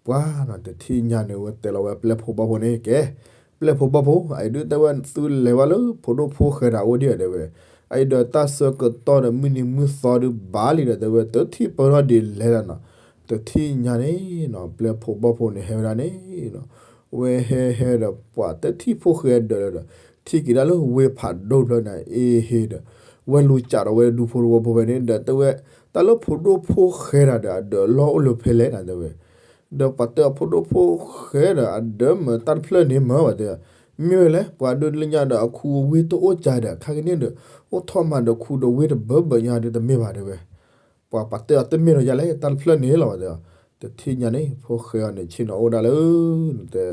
ပှၤနီၤ တထံၣ်ညါန့ၣ် ဝဲတဲလီၤဝဲပျဲၢ်ဖိဘီၣ်ဖိန့ၣ်ကဲ, ပျဲၢ်ဖိဘီၣ်ဖိ အအံၤဒုးတဲဝဲသုလဲၤဝဲလၢဖိဒိၣ်ဖိၣ်ဃဲဒၣ်အိၣ်ဒံးဧါတဲဝဲ, အအံၤဒီးတၢ်ဆၢကတီၢ်ဒီးမုၢ်နံၤမုၢ်သီဒုးဘၣ်လံဒီးတဲဝဲ တထံၣ်ပၢၢ်ထီၣ်ဒ်လဲၣ်လီၤနီၤ, တထံၣ်ညါန့ၣ်နီၤ ပျဲၢ်ဖိဘီၣ်ဖိန့ၣ်ဟဲဝဲဒၣ်န့ၣ်နီၤ, ဝဲဟဲဟဲဒီးပှၤတထံၣ်ဖိၣ်ဃဲဒၢးလၢဒီး ထံၣ်က့ၤဒၣ်လၢဝ့ၢ်ဖးဒိၣ်ဖျၢၣ်န့ၣ် အ့ဟ့ဒီး ဝဲလူၤစးဒီးဝဲဒူဖိတဝီဖိဖဲန့ၣ်ဒီးတဲဝဲ, တၢ်လၢဖိဒိၣ်ဖိၣ်ဃဲဒၣ်ဒီးအဒၢးလီၢ်အိၣ်လၢဖဲလဲၣ်နၤတဲဝဲ ဒီးပှၤတဲအဖိဒိၣ်ဖိၣ်ဃဲဒီးအဒၢးမ့ၢ်တၢ်တဖျၢၣ်န့ၣ်မ့ၢ်ဘၣ်တဲ, မ့ၢ်ဝဲလဲၣ် ပှၤဒုးလၢညါဒီးအခူအဝ့ၢ်တအိၣ်ကါဒီး ခါကန့ၣ်ဒီး အိၣ်ထီၣ်မးဒီးခူဒီးဝ့ၢ်တဘၢဘၢညါဒုးတမ့ၢ်ဘၣ်တဲဝဲ, ပှၤပှၤတဲအီၤတမ့ၢ်ဒီးယၤလဲၣ် တၢ်တဖျၢၣ်န့ၣ်လီၤဘၣ်တဲ, တထံၣ်ညါန့ၣ် ဖိၣ်ဃဲအီၤန့ၣ် ဆ့ၣ်နီၤအိၣ်ဒၣ်လၢ နတဲ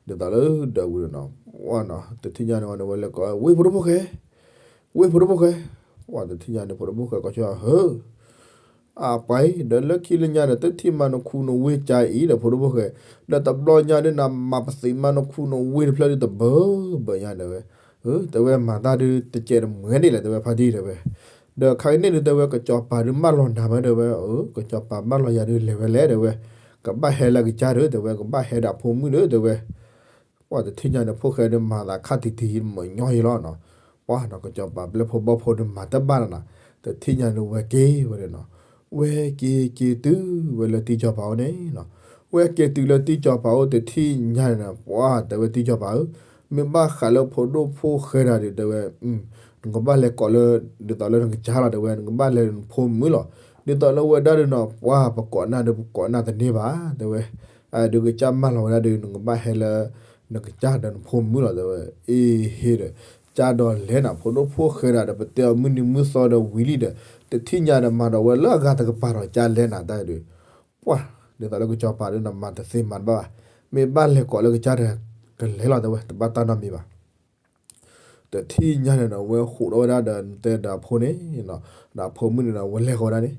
ဒ်သိးလၢဒၢးဝံၤဒီးနီၤ, ဝဲနီၤ တထံၣ်ညါန့ၣ်ဝဲန့ၣ် ဝဲလဲၤကိး ဝ့ၢ်ဖိဒိၣ်ဖိၣ်ဃဲ, ဝ့ၢ်ဖိဒိၣ်ဖိၣ်ဃဲ, ဝဲတထံၣ်ညါန့ၣ် ဖိဒိၣ်ဖိၣ်ဃဲကိးဆၢဟၢ အပှၤအံၤ ဒီးလၢခံလၢညါဒီး တထံၣ်မၤနခူနဝ့ၢ်ကါအံၤဒီး ဖိဒိၣ်ဖိၣ်ဃဲ, ဒီးတဘျီညါဒုး နမၤပသံးမၤနခူနဝ့ၢ်တဖျၢၣ်ဒုးတဘၢဘၢညါဒီးဝဲ, တဲဝဲမၤတၢ်ဒုးတကဲးတမှဲၤဒ်လဲၣ် တဲဝဲဖါတံၢ်တဲဝဲ, ဒီးခါကန့ၣ်ဒုးတဲဝဲ ကစီၤပၤဒုးမၢလီၤနၤမးတဲဝဲ, ကစီၤပၤမၢလီၤယၤဒုးလဲၤဝဲလဲၣ်တဲဝဲ, ကဘၣ်ဟဲလၢကစၢ်ဒီး တဲဝဲ ကဘၣ်ဟဲဒီးအဖိမုၣ်ဒီး တဲဝဲ ပှၤတထံၣ်ညါန့ၣ် ဖိၣ်ဃဲဒုးမၤသးခါတံၢ်တံၢ်မညီယံလီၤနီၤ, ပှၤနီၤ ကစီၤပၤပျဲၢ်ဖိဘီၣ်ဖိဒုးမၤတဘၣ်နီၤ, တထံၣ်ညါန့ၣ်ဝဲက့ၤဝဲဒၣ်နီၤ, ဝဲက့ၤက့ၤတုၤဝဲလၢတံၢ်စီၤပၤအိၣ်န့ၣ်နီၤ, ဝဲက့ၤတုၤလၢတံၢ်စီၤပၤအိၣ်တထံၣ်ညါန့ၣ်နီၤ ပှၤတဲဝဲတံၢ်စီၤပၤဧၢ, မ့ၢ်ဘၣ်ဃးလၢဖိဒိၣ်ဖိၣ်ဃဲတဂၤဒုး တဲဝဲ နကဘၣ်လဲၤကိးလၢ ဒ်သိးလၢနကစၢ်လီၤ တဲဝဲ နကဘၣ်လဲၤနဖိမုၣ်လီၤ, ဒ်သိးလၢဝဲဒၣ်ဒုးနီၤ ပှၤပကိးနၢ်ဒုး ပကိးနၢ်တန့ၢ်ဘၣ် တဲဝဲ, ဒုးကစၢ်မၢလီၤဝဲဒၣ်ဒုး နကဘၣ်ဟဲလၢ နကစၢ်ဒီးနဖိမုၣ်လီၤ တဲဝဲ, အ့ဟ့ဒီး ကၢ်ဒီးလဲၤနီၤ ဖိဒိၣ်ဖိၣ်ဃဲတဂၤဒီး ပတဲအီၤမုၢ်နံၤမုၢ်သီဒီးဝံၤလံဒီး တထံၣ်ညါဒီးမၤဒီးဝဲလၢအဂၤတကပၤဒီးကၢ်လဲၤနၤတၢ်ဒုး, ပှၤ ဒ်သိးလၢကစီၤပၤဒုးနီၤ မၤတသ့မၤတဘၣ်ဘၣ်, မ့ၢ်ဘၣ်လဲၤကိးလၢကစၢ်တဂၤ ကလဲၤလီၤ တဲဝဲ တဘၣ်တၢ်နီတမံၤဘၣ် တထံၣ်ညါန့ၣ်ဒီး ဝဲဃိးထီၣ်ဝဲဒၣ်ဒီးနတဲဒီးအဖိန့ၣ်, ဒီးအဖိမုၣ်န့ၣ်ဒီး ဝဲလဲၤဃီၤဝဲဒၣ်န့ၣ်,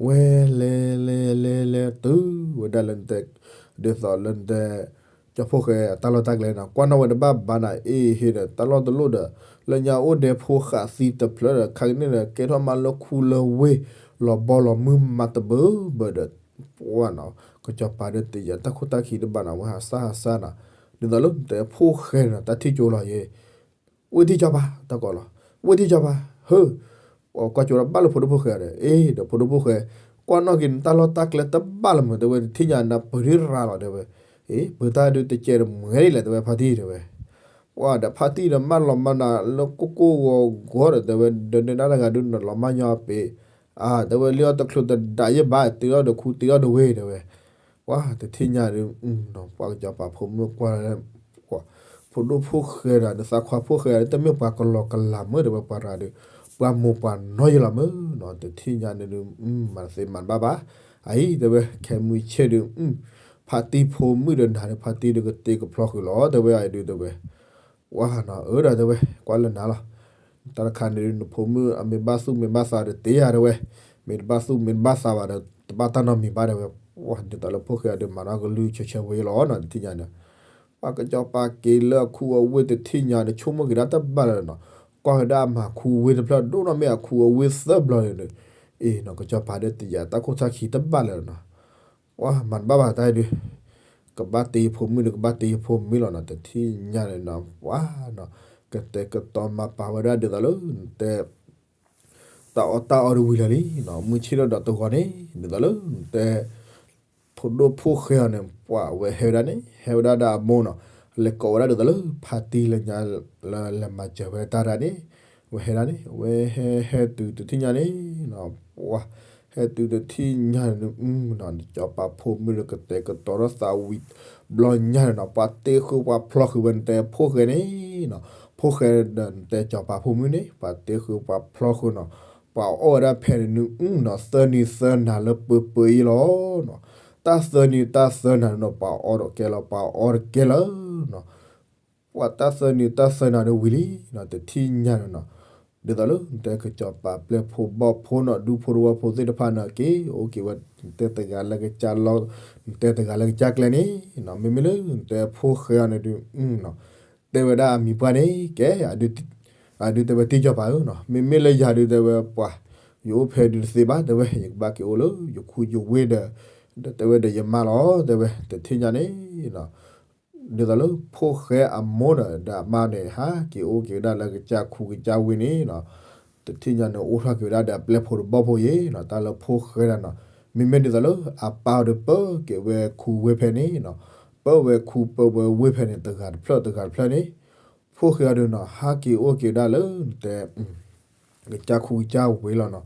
ဝဲလဲၤလဲၤလဲၤလဲၤတုၤဝဲဒၣ်လၢနတဲ, ဒ်သိးလၢနတဲ, ကၠီဖိၣ်ဃဲအတၢ်လီၢ်တၢ်ကျဲန့ၣ် ကွၢ်နီၣ်ဝဲတဘၣ်ဘၣ်နၤ အ့ဟ့ဒီး တၢ်လီၢ်တလီၢ်ဒီး လၢညါအိၣ်ဒဲးဖိဃာ်သံတဖျၢၣ်ဒီး ခါကန့ၣ်ဒီး ကဲထီၣ်မးလၢခူလၢဝ့ၢ် လီၤဘီလီၤမုၢ်မးတဘၢဘၢဒီး ပှၤနီၤ ကစီၤပၤဒီးတယာ်တၢ်ခိၣ်တၢ်ခံတဘၣ်နီၤ ဝဲဟးစၢ်ဟးစၢ်နီၤ, ဒ်သိးလၢနတဲဖိၣ်ဃဲန့ၣ် တၢ်ထံၣ်ကၠိလီၤယဲ ဝ့ၢ်တံၢ်စီၤပၤ တၢ်ကိးလီၤ, ဝ့ၢ်တံၢ်စီၤပၤ ဟၢ, ကွၢ်ကၠိဒီးဘၣ်လၢဖိဒိၣ်ဖိၣ်ဃဲဒီး အ့ ဒီးဖိဒိၣ်ဖိၣ်ဃဲ, ကွၢ်နီၣ်က့ၤနတၢ်လီၢ်တၢ်ကျဲတဘၣ်လၢၤမး တဲဝဲ တထံၣ်ညါနၤပၢၤဒံရၤလီၤ တဲဝဲ, အ့ ပၢၤတၢ်ဒုးတကဲးတမှဲၤဒ်လဲၣ် တဲဝဲဖါတံၢ်တဲဝဲ, ပှၤဒီးဖါတံၢ်ဒီးမၢလီၤမၢ်နၤလၢကိၢ်ကိၢ်ဂီၤဂီၤဒီး တဲဝဲ ဒီးနတၢ်တဂၤဒုးနလီၤမၢ်ညီပ့ၤ, အါ တဲဝဲ လံအီၤတချုးတဒးယဲၢ်ဘၣ် တ့ထီၣ်ဒီးခူတ့ထီၣ်ဒီးဝ့ၢ် တဲဝဲ ပှၤတထံၣ်ညါဒီး ပှၤကစီၤပၤဖိမုၣ်ကွၢ်လၢ ပှၤ ဖိဒိၣ်ဖိၣ်ဃဲဒီး နသးခွါဖိၣ်ဃဲဒီး တမ့ၢ်ပှၤကလီကလးမုၢ် တဲဝဲ ပှၤတဂၤဒီး ပှၤမိၢ်ပှၤနီၢ်ယဲလီၤမုၢ်နီၤ တထံၣ်ညါန့ၣ်ဒုး မၤတသ့မၤတဘၣ်ဘၣ်, အအံၤ တဲဝဲ ခဲမုၢ်ဆ့ၣ်ဒုး ဖါတံၢ်ဖိမုၣ်ဒီးနၤဒီး ဖါတံၢ်ဒုးကတ့ကဖျီဃုာ်လီၤ တဲဝဲ အအံၤဒုး တဲဝဲ ပှၤနီၤ အၢဒီး တဲဝဲ ကွၢ်လၢနၤလီၤ တၢ်တခါန့ၣ်ဒုး နဖိမုၣ်အမ့ၢ်ဘၣ်သူၣ်မ့ၢ်ဘၣ်သးဒီးတ့ယၤ တဲဝဲ, မ့ၢ်တဘၣ်သူၣ်မ့ၢ်တဘၣ်သးဘၣ်ဒီး တဘၣ်တၢ်နီတမံၤဘၣ် တဲဝဲ, ပှၤ ဒ်သိးလၢဖိၣ်ဃဲအီၤဒုး မၤနီၣ်ကလုၢ်ဆၢဆၢဝဲလီၤနီၤ တထံၣ်ညါန့ၣ် ပှၤကစီၤပၤက့ၤလၢအခူအဝ့ၢ်တထံၣ်ညါဒီး ဆိကမိၣ်က့ၤဒၣ်တဘၣ်လၢၤနီၤ, ကွၢ်ဝဲဒၣ်အမၤခူဝ့ၢ်တဖျၢၣ် ဒိၣ်နီၢ်မ့ၢ်အခူအဝ့ၢ်သၢဘျီန့ၣ်ဒီး, အ့ နီၤ ကစီၤပၤဒီးတယာ်တၢ်ခိၣ်တၢ်ခံတဘၣ်လၢၤနီၤ ပှၤမၤတဘၣ်ဘၣ်တၢ်အံၤဒုး, ကဘၣ်တ့ယဖိမုၣ်ဒီး ကဘၣ်တ့ယဖိမုၣ်လီၤနီၤ တထံၣ်ညါန့ၣ်နီၤ ပှၤနီၤ, ကတဲာ်ကတီၤမၤပာ်ဝဲဒၣ်ဒ်သိးလၢ နတဲ တၢ်အီၣ်တၢ်အီဒုးဝံၤလီၤလံနီၤ မုၢ်ဆ့ၣ်ထီၣ်ဒီးတဂီၤန့ၣ် ဒ်သိးလၢ နတဲ ဖိဒိၣ်ဖိၣ်ဃဲအီၤန့ၣ် ပှၤဝဲဟဲဝဲဒၣ်န့ၣ် ဟဲဝဲဒၣ်ဒီးအမိၢ်နီၤ, လဲၤကိးဝဲဒၣ်ဒ်သိးလၢ ဖါတံၢ်လၢညါ လၢလဲၤမၤစၢၤဝဲတၢ်ဒၣ်န့ၣ်, ဝဲဟဲဒၣ်န့ၣ် ဝဲဟဲဟဲတုၤတထံၣ်ညါန့ၣ်နီၤ ပှၤ ဟဲတုၤတထံၣ်ညါန့ၣ် နီၤ ကစီၤပၤဖိမုၣ်ဒီး ကတဲာ်ကတီၤထီၣ်သးဝံၤ ဘျီညါန့ၣ်နီၤ ပှၤတ့ဃုပှၤဖျီဃုာ်ဝဲ နတဲဖိၣ်ဃဲန့ၣ်နီၤ, ဖိၣ်ဃဲဒီးနတဲစီၤပၤဖိမုၣ်န့ၣ် ပှၤတ့ဃုပှၤဖျီဃုာ်နီၤ, ပှၤအီၣ်ဝဲဒၣ်ဖဲန့ၣ်နီၤ သၢနံၤသၢနၤလၢပၢၤပၢၤအံၤလီၤနီၤ, တၢ်သၢနံၤတၢ်သၢနၤန့ၣ်နီၤ ပှၤအီၣ်တကဲလီၤ ပှၤအီတကဲလၢနီၤ ပှၤတၢ်သၢနံၤတၢ်သၢနၤန့ၣ်ဝံၤလံနီၤ တထံၣ်ညါန့ၣ်နီၤ, ဒ်သိးလၢ နတဲကစီၤပၤပျဲၢ်ဖိဘီၣ်ဖိနီၤ ဒူဖိတဝီဖိသ့ၣ်တဖၣ်န့ၣ်က့ၤ အိၣ်က့ၤဝဲ နတဲတဂၤလၢကစၢ်လီၢ် နတဲတဂၤလၢကစၢ်ကျဲန့ၣ်နီၤ မ့မ့ၢ်လၢ နတဲဖိၣ်ဃဲအီၤန့ၣ်ဒုး တဲဝဲဒၣ်အမံၤပှၢ်န့ၣ် ကဲ အဒုးတဲဝဲတံၢ်စီၤပၤဧၢနီၤ မ့မ့ၢ်လၢယၤဒုးတဲဝဲပှၤ ယအိၣ်ဖဲဒုးတသ့ဘၣ် တဲဝဲ ယကဘၣ်က့ၤအိၣ်လၢယခူယဝ့ၢ်ဒီး ဒီးတဲဝဲဒီးယမါလီၤ တဲဝဲ တထံၣ်ညါန့ၣ်နီၤ ဒ်သိးလၢဖိၣ်ဃဲအမိၢ်ဒီး ဒီးအမါန့ၣ် ဟးက့ၤအိၣ်က့ၤဝဲဒၣ်လၢကစၢ်ခူကစၢ်ဝ့ၢ်န့ၣ်နီၤ, တထံၣ်ညါန့ၣ် အိၣ်ထီၣ်က့ၤဝဲဒၣ်ဒီးအပျဲၢ်ဖိတဘီၣ်ဖိယ့ၣ်နီၤ, တၢ်လၢဖိၣ်ဃဲဒၣ်နီၤ, မ့မ့ၢ်ဒ်သိးလၢအပၢ်ဒီးပၢက့ၤဝဲခူဝ့ၢ်ဖဲန့ၣ်နီၤ, ပၢဝဲခူပၢဝဲဝ့ၢ်ဖဲန့ၣ် တဂၤတဖျၢၣ်တဂၤတဖျၢၣ်န့ၣ်, ဖိၣ်ဃဲအီၤဒုးနီၤ ဟးက့ၤအိၣ်က့ၤဝဲဒၣ်လၢ နတဲ ကစၢ်ခူကစၢ်ဝ့ၢ်လီၤနီၤ,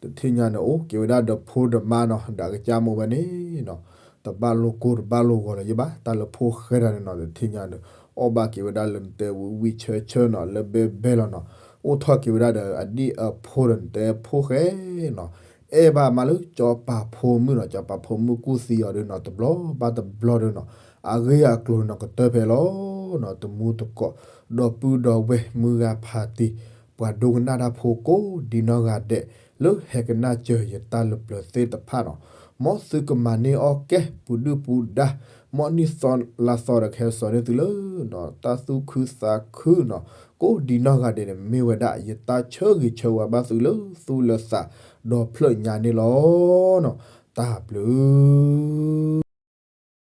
တထံၣ်ညါန့ၣ် အိၣ်က့ၤဝဲဒၣ်ဒီးဖိဒီးမါနီၤ, ဒီးအကစၢ်မိၢ်ဝဲန့ၣ်နီၤ, တဘၣ်လိာ်ကိၢ်တဘၣ်လိာ်ဂီၤလၢၤယဘၣ်, တၢ်လၢဖိၣ်ဃဲဒၣ်န့ၣ်နီၤ, တထံၣ်ညါန့ၣ် အီၣ်ဘၣ်က့ၤဝဲဒၣ်လၢနတဲဝံၤဝံၤဆၢဆၢနီၤ, လၢဘဲဘဲလီၤနီၤ, အိၣ်ထီၣ်က့ၤဝဲဒၣ်ဒီးအဒံၣ်အဖိဒီးနတဲဖိၣ်ဃဲနီၤ, အဲၣ်ဘၣ်မးလၢစီၤပၤဖိမုၣ်နီၤ, စီၤပၤဖိမုၣ်ကူၣ်သံအီၤဒုးနီၤ, တဘျီဘၣ်တဘျီဒုးနီၤ, အဂ့ၢ်အကျိၤနီၤ ကတၢၢ်ဖဲလီၤနီၤ, တမူတကိး ဒီပုၢ်ဒီဝဲၢ်မုၢ်ဂၤဖါတံၢ်, ပှၤဒိကနၣ်တၢ်ဖိကိးဒံနီၢ်ဂၤဒဲး, လၢဟဲကနၣ်စၢၤယတၢ်လၢပျၢၤသ့ၣ်တဖၣ်နီၤ, မ်သုကမၤန့ၢ်အီၣ်ကဲ ပူၤဒုၣ်ပူၤဒါ, မ်နံၣ်သီလါသီဒီးကဟဲစိာ်န့ၢ်သုလၢ တၢ်သူၣ်ခုသးခုနီၤ, ကိးဒံနီၢ်ဂၤဒဲးန့ၣ် မ့ၢ်ဝဲဒၣ်ယတၢ်ဆၢဂ့ၤဆၢဝါဘၣ်သုလၢသူၣ်လၢသးဒီဖျၢၣ်ညါန့ၣ်လီၤ. တၢ်ဘျုး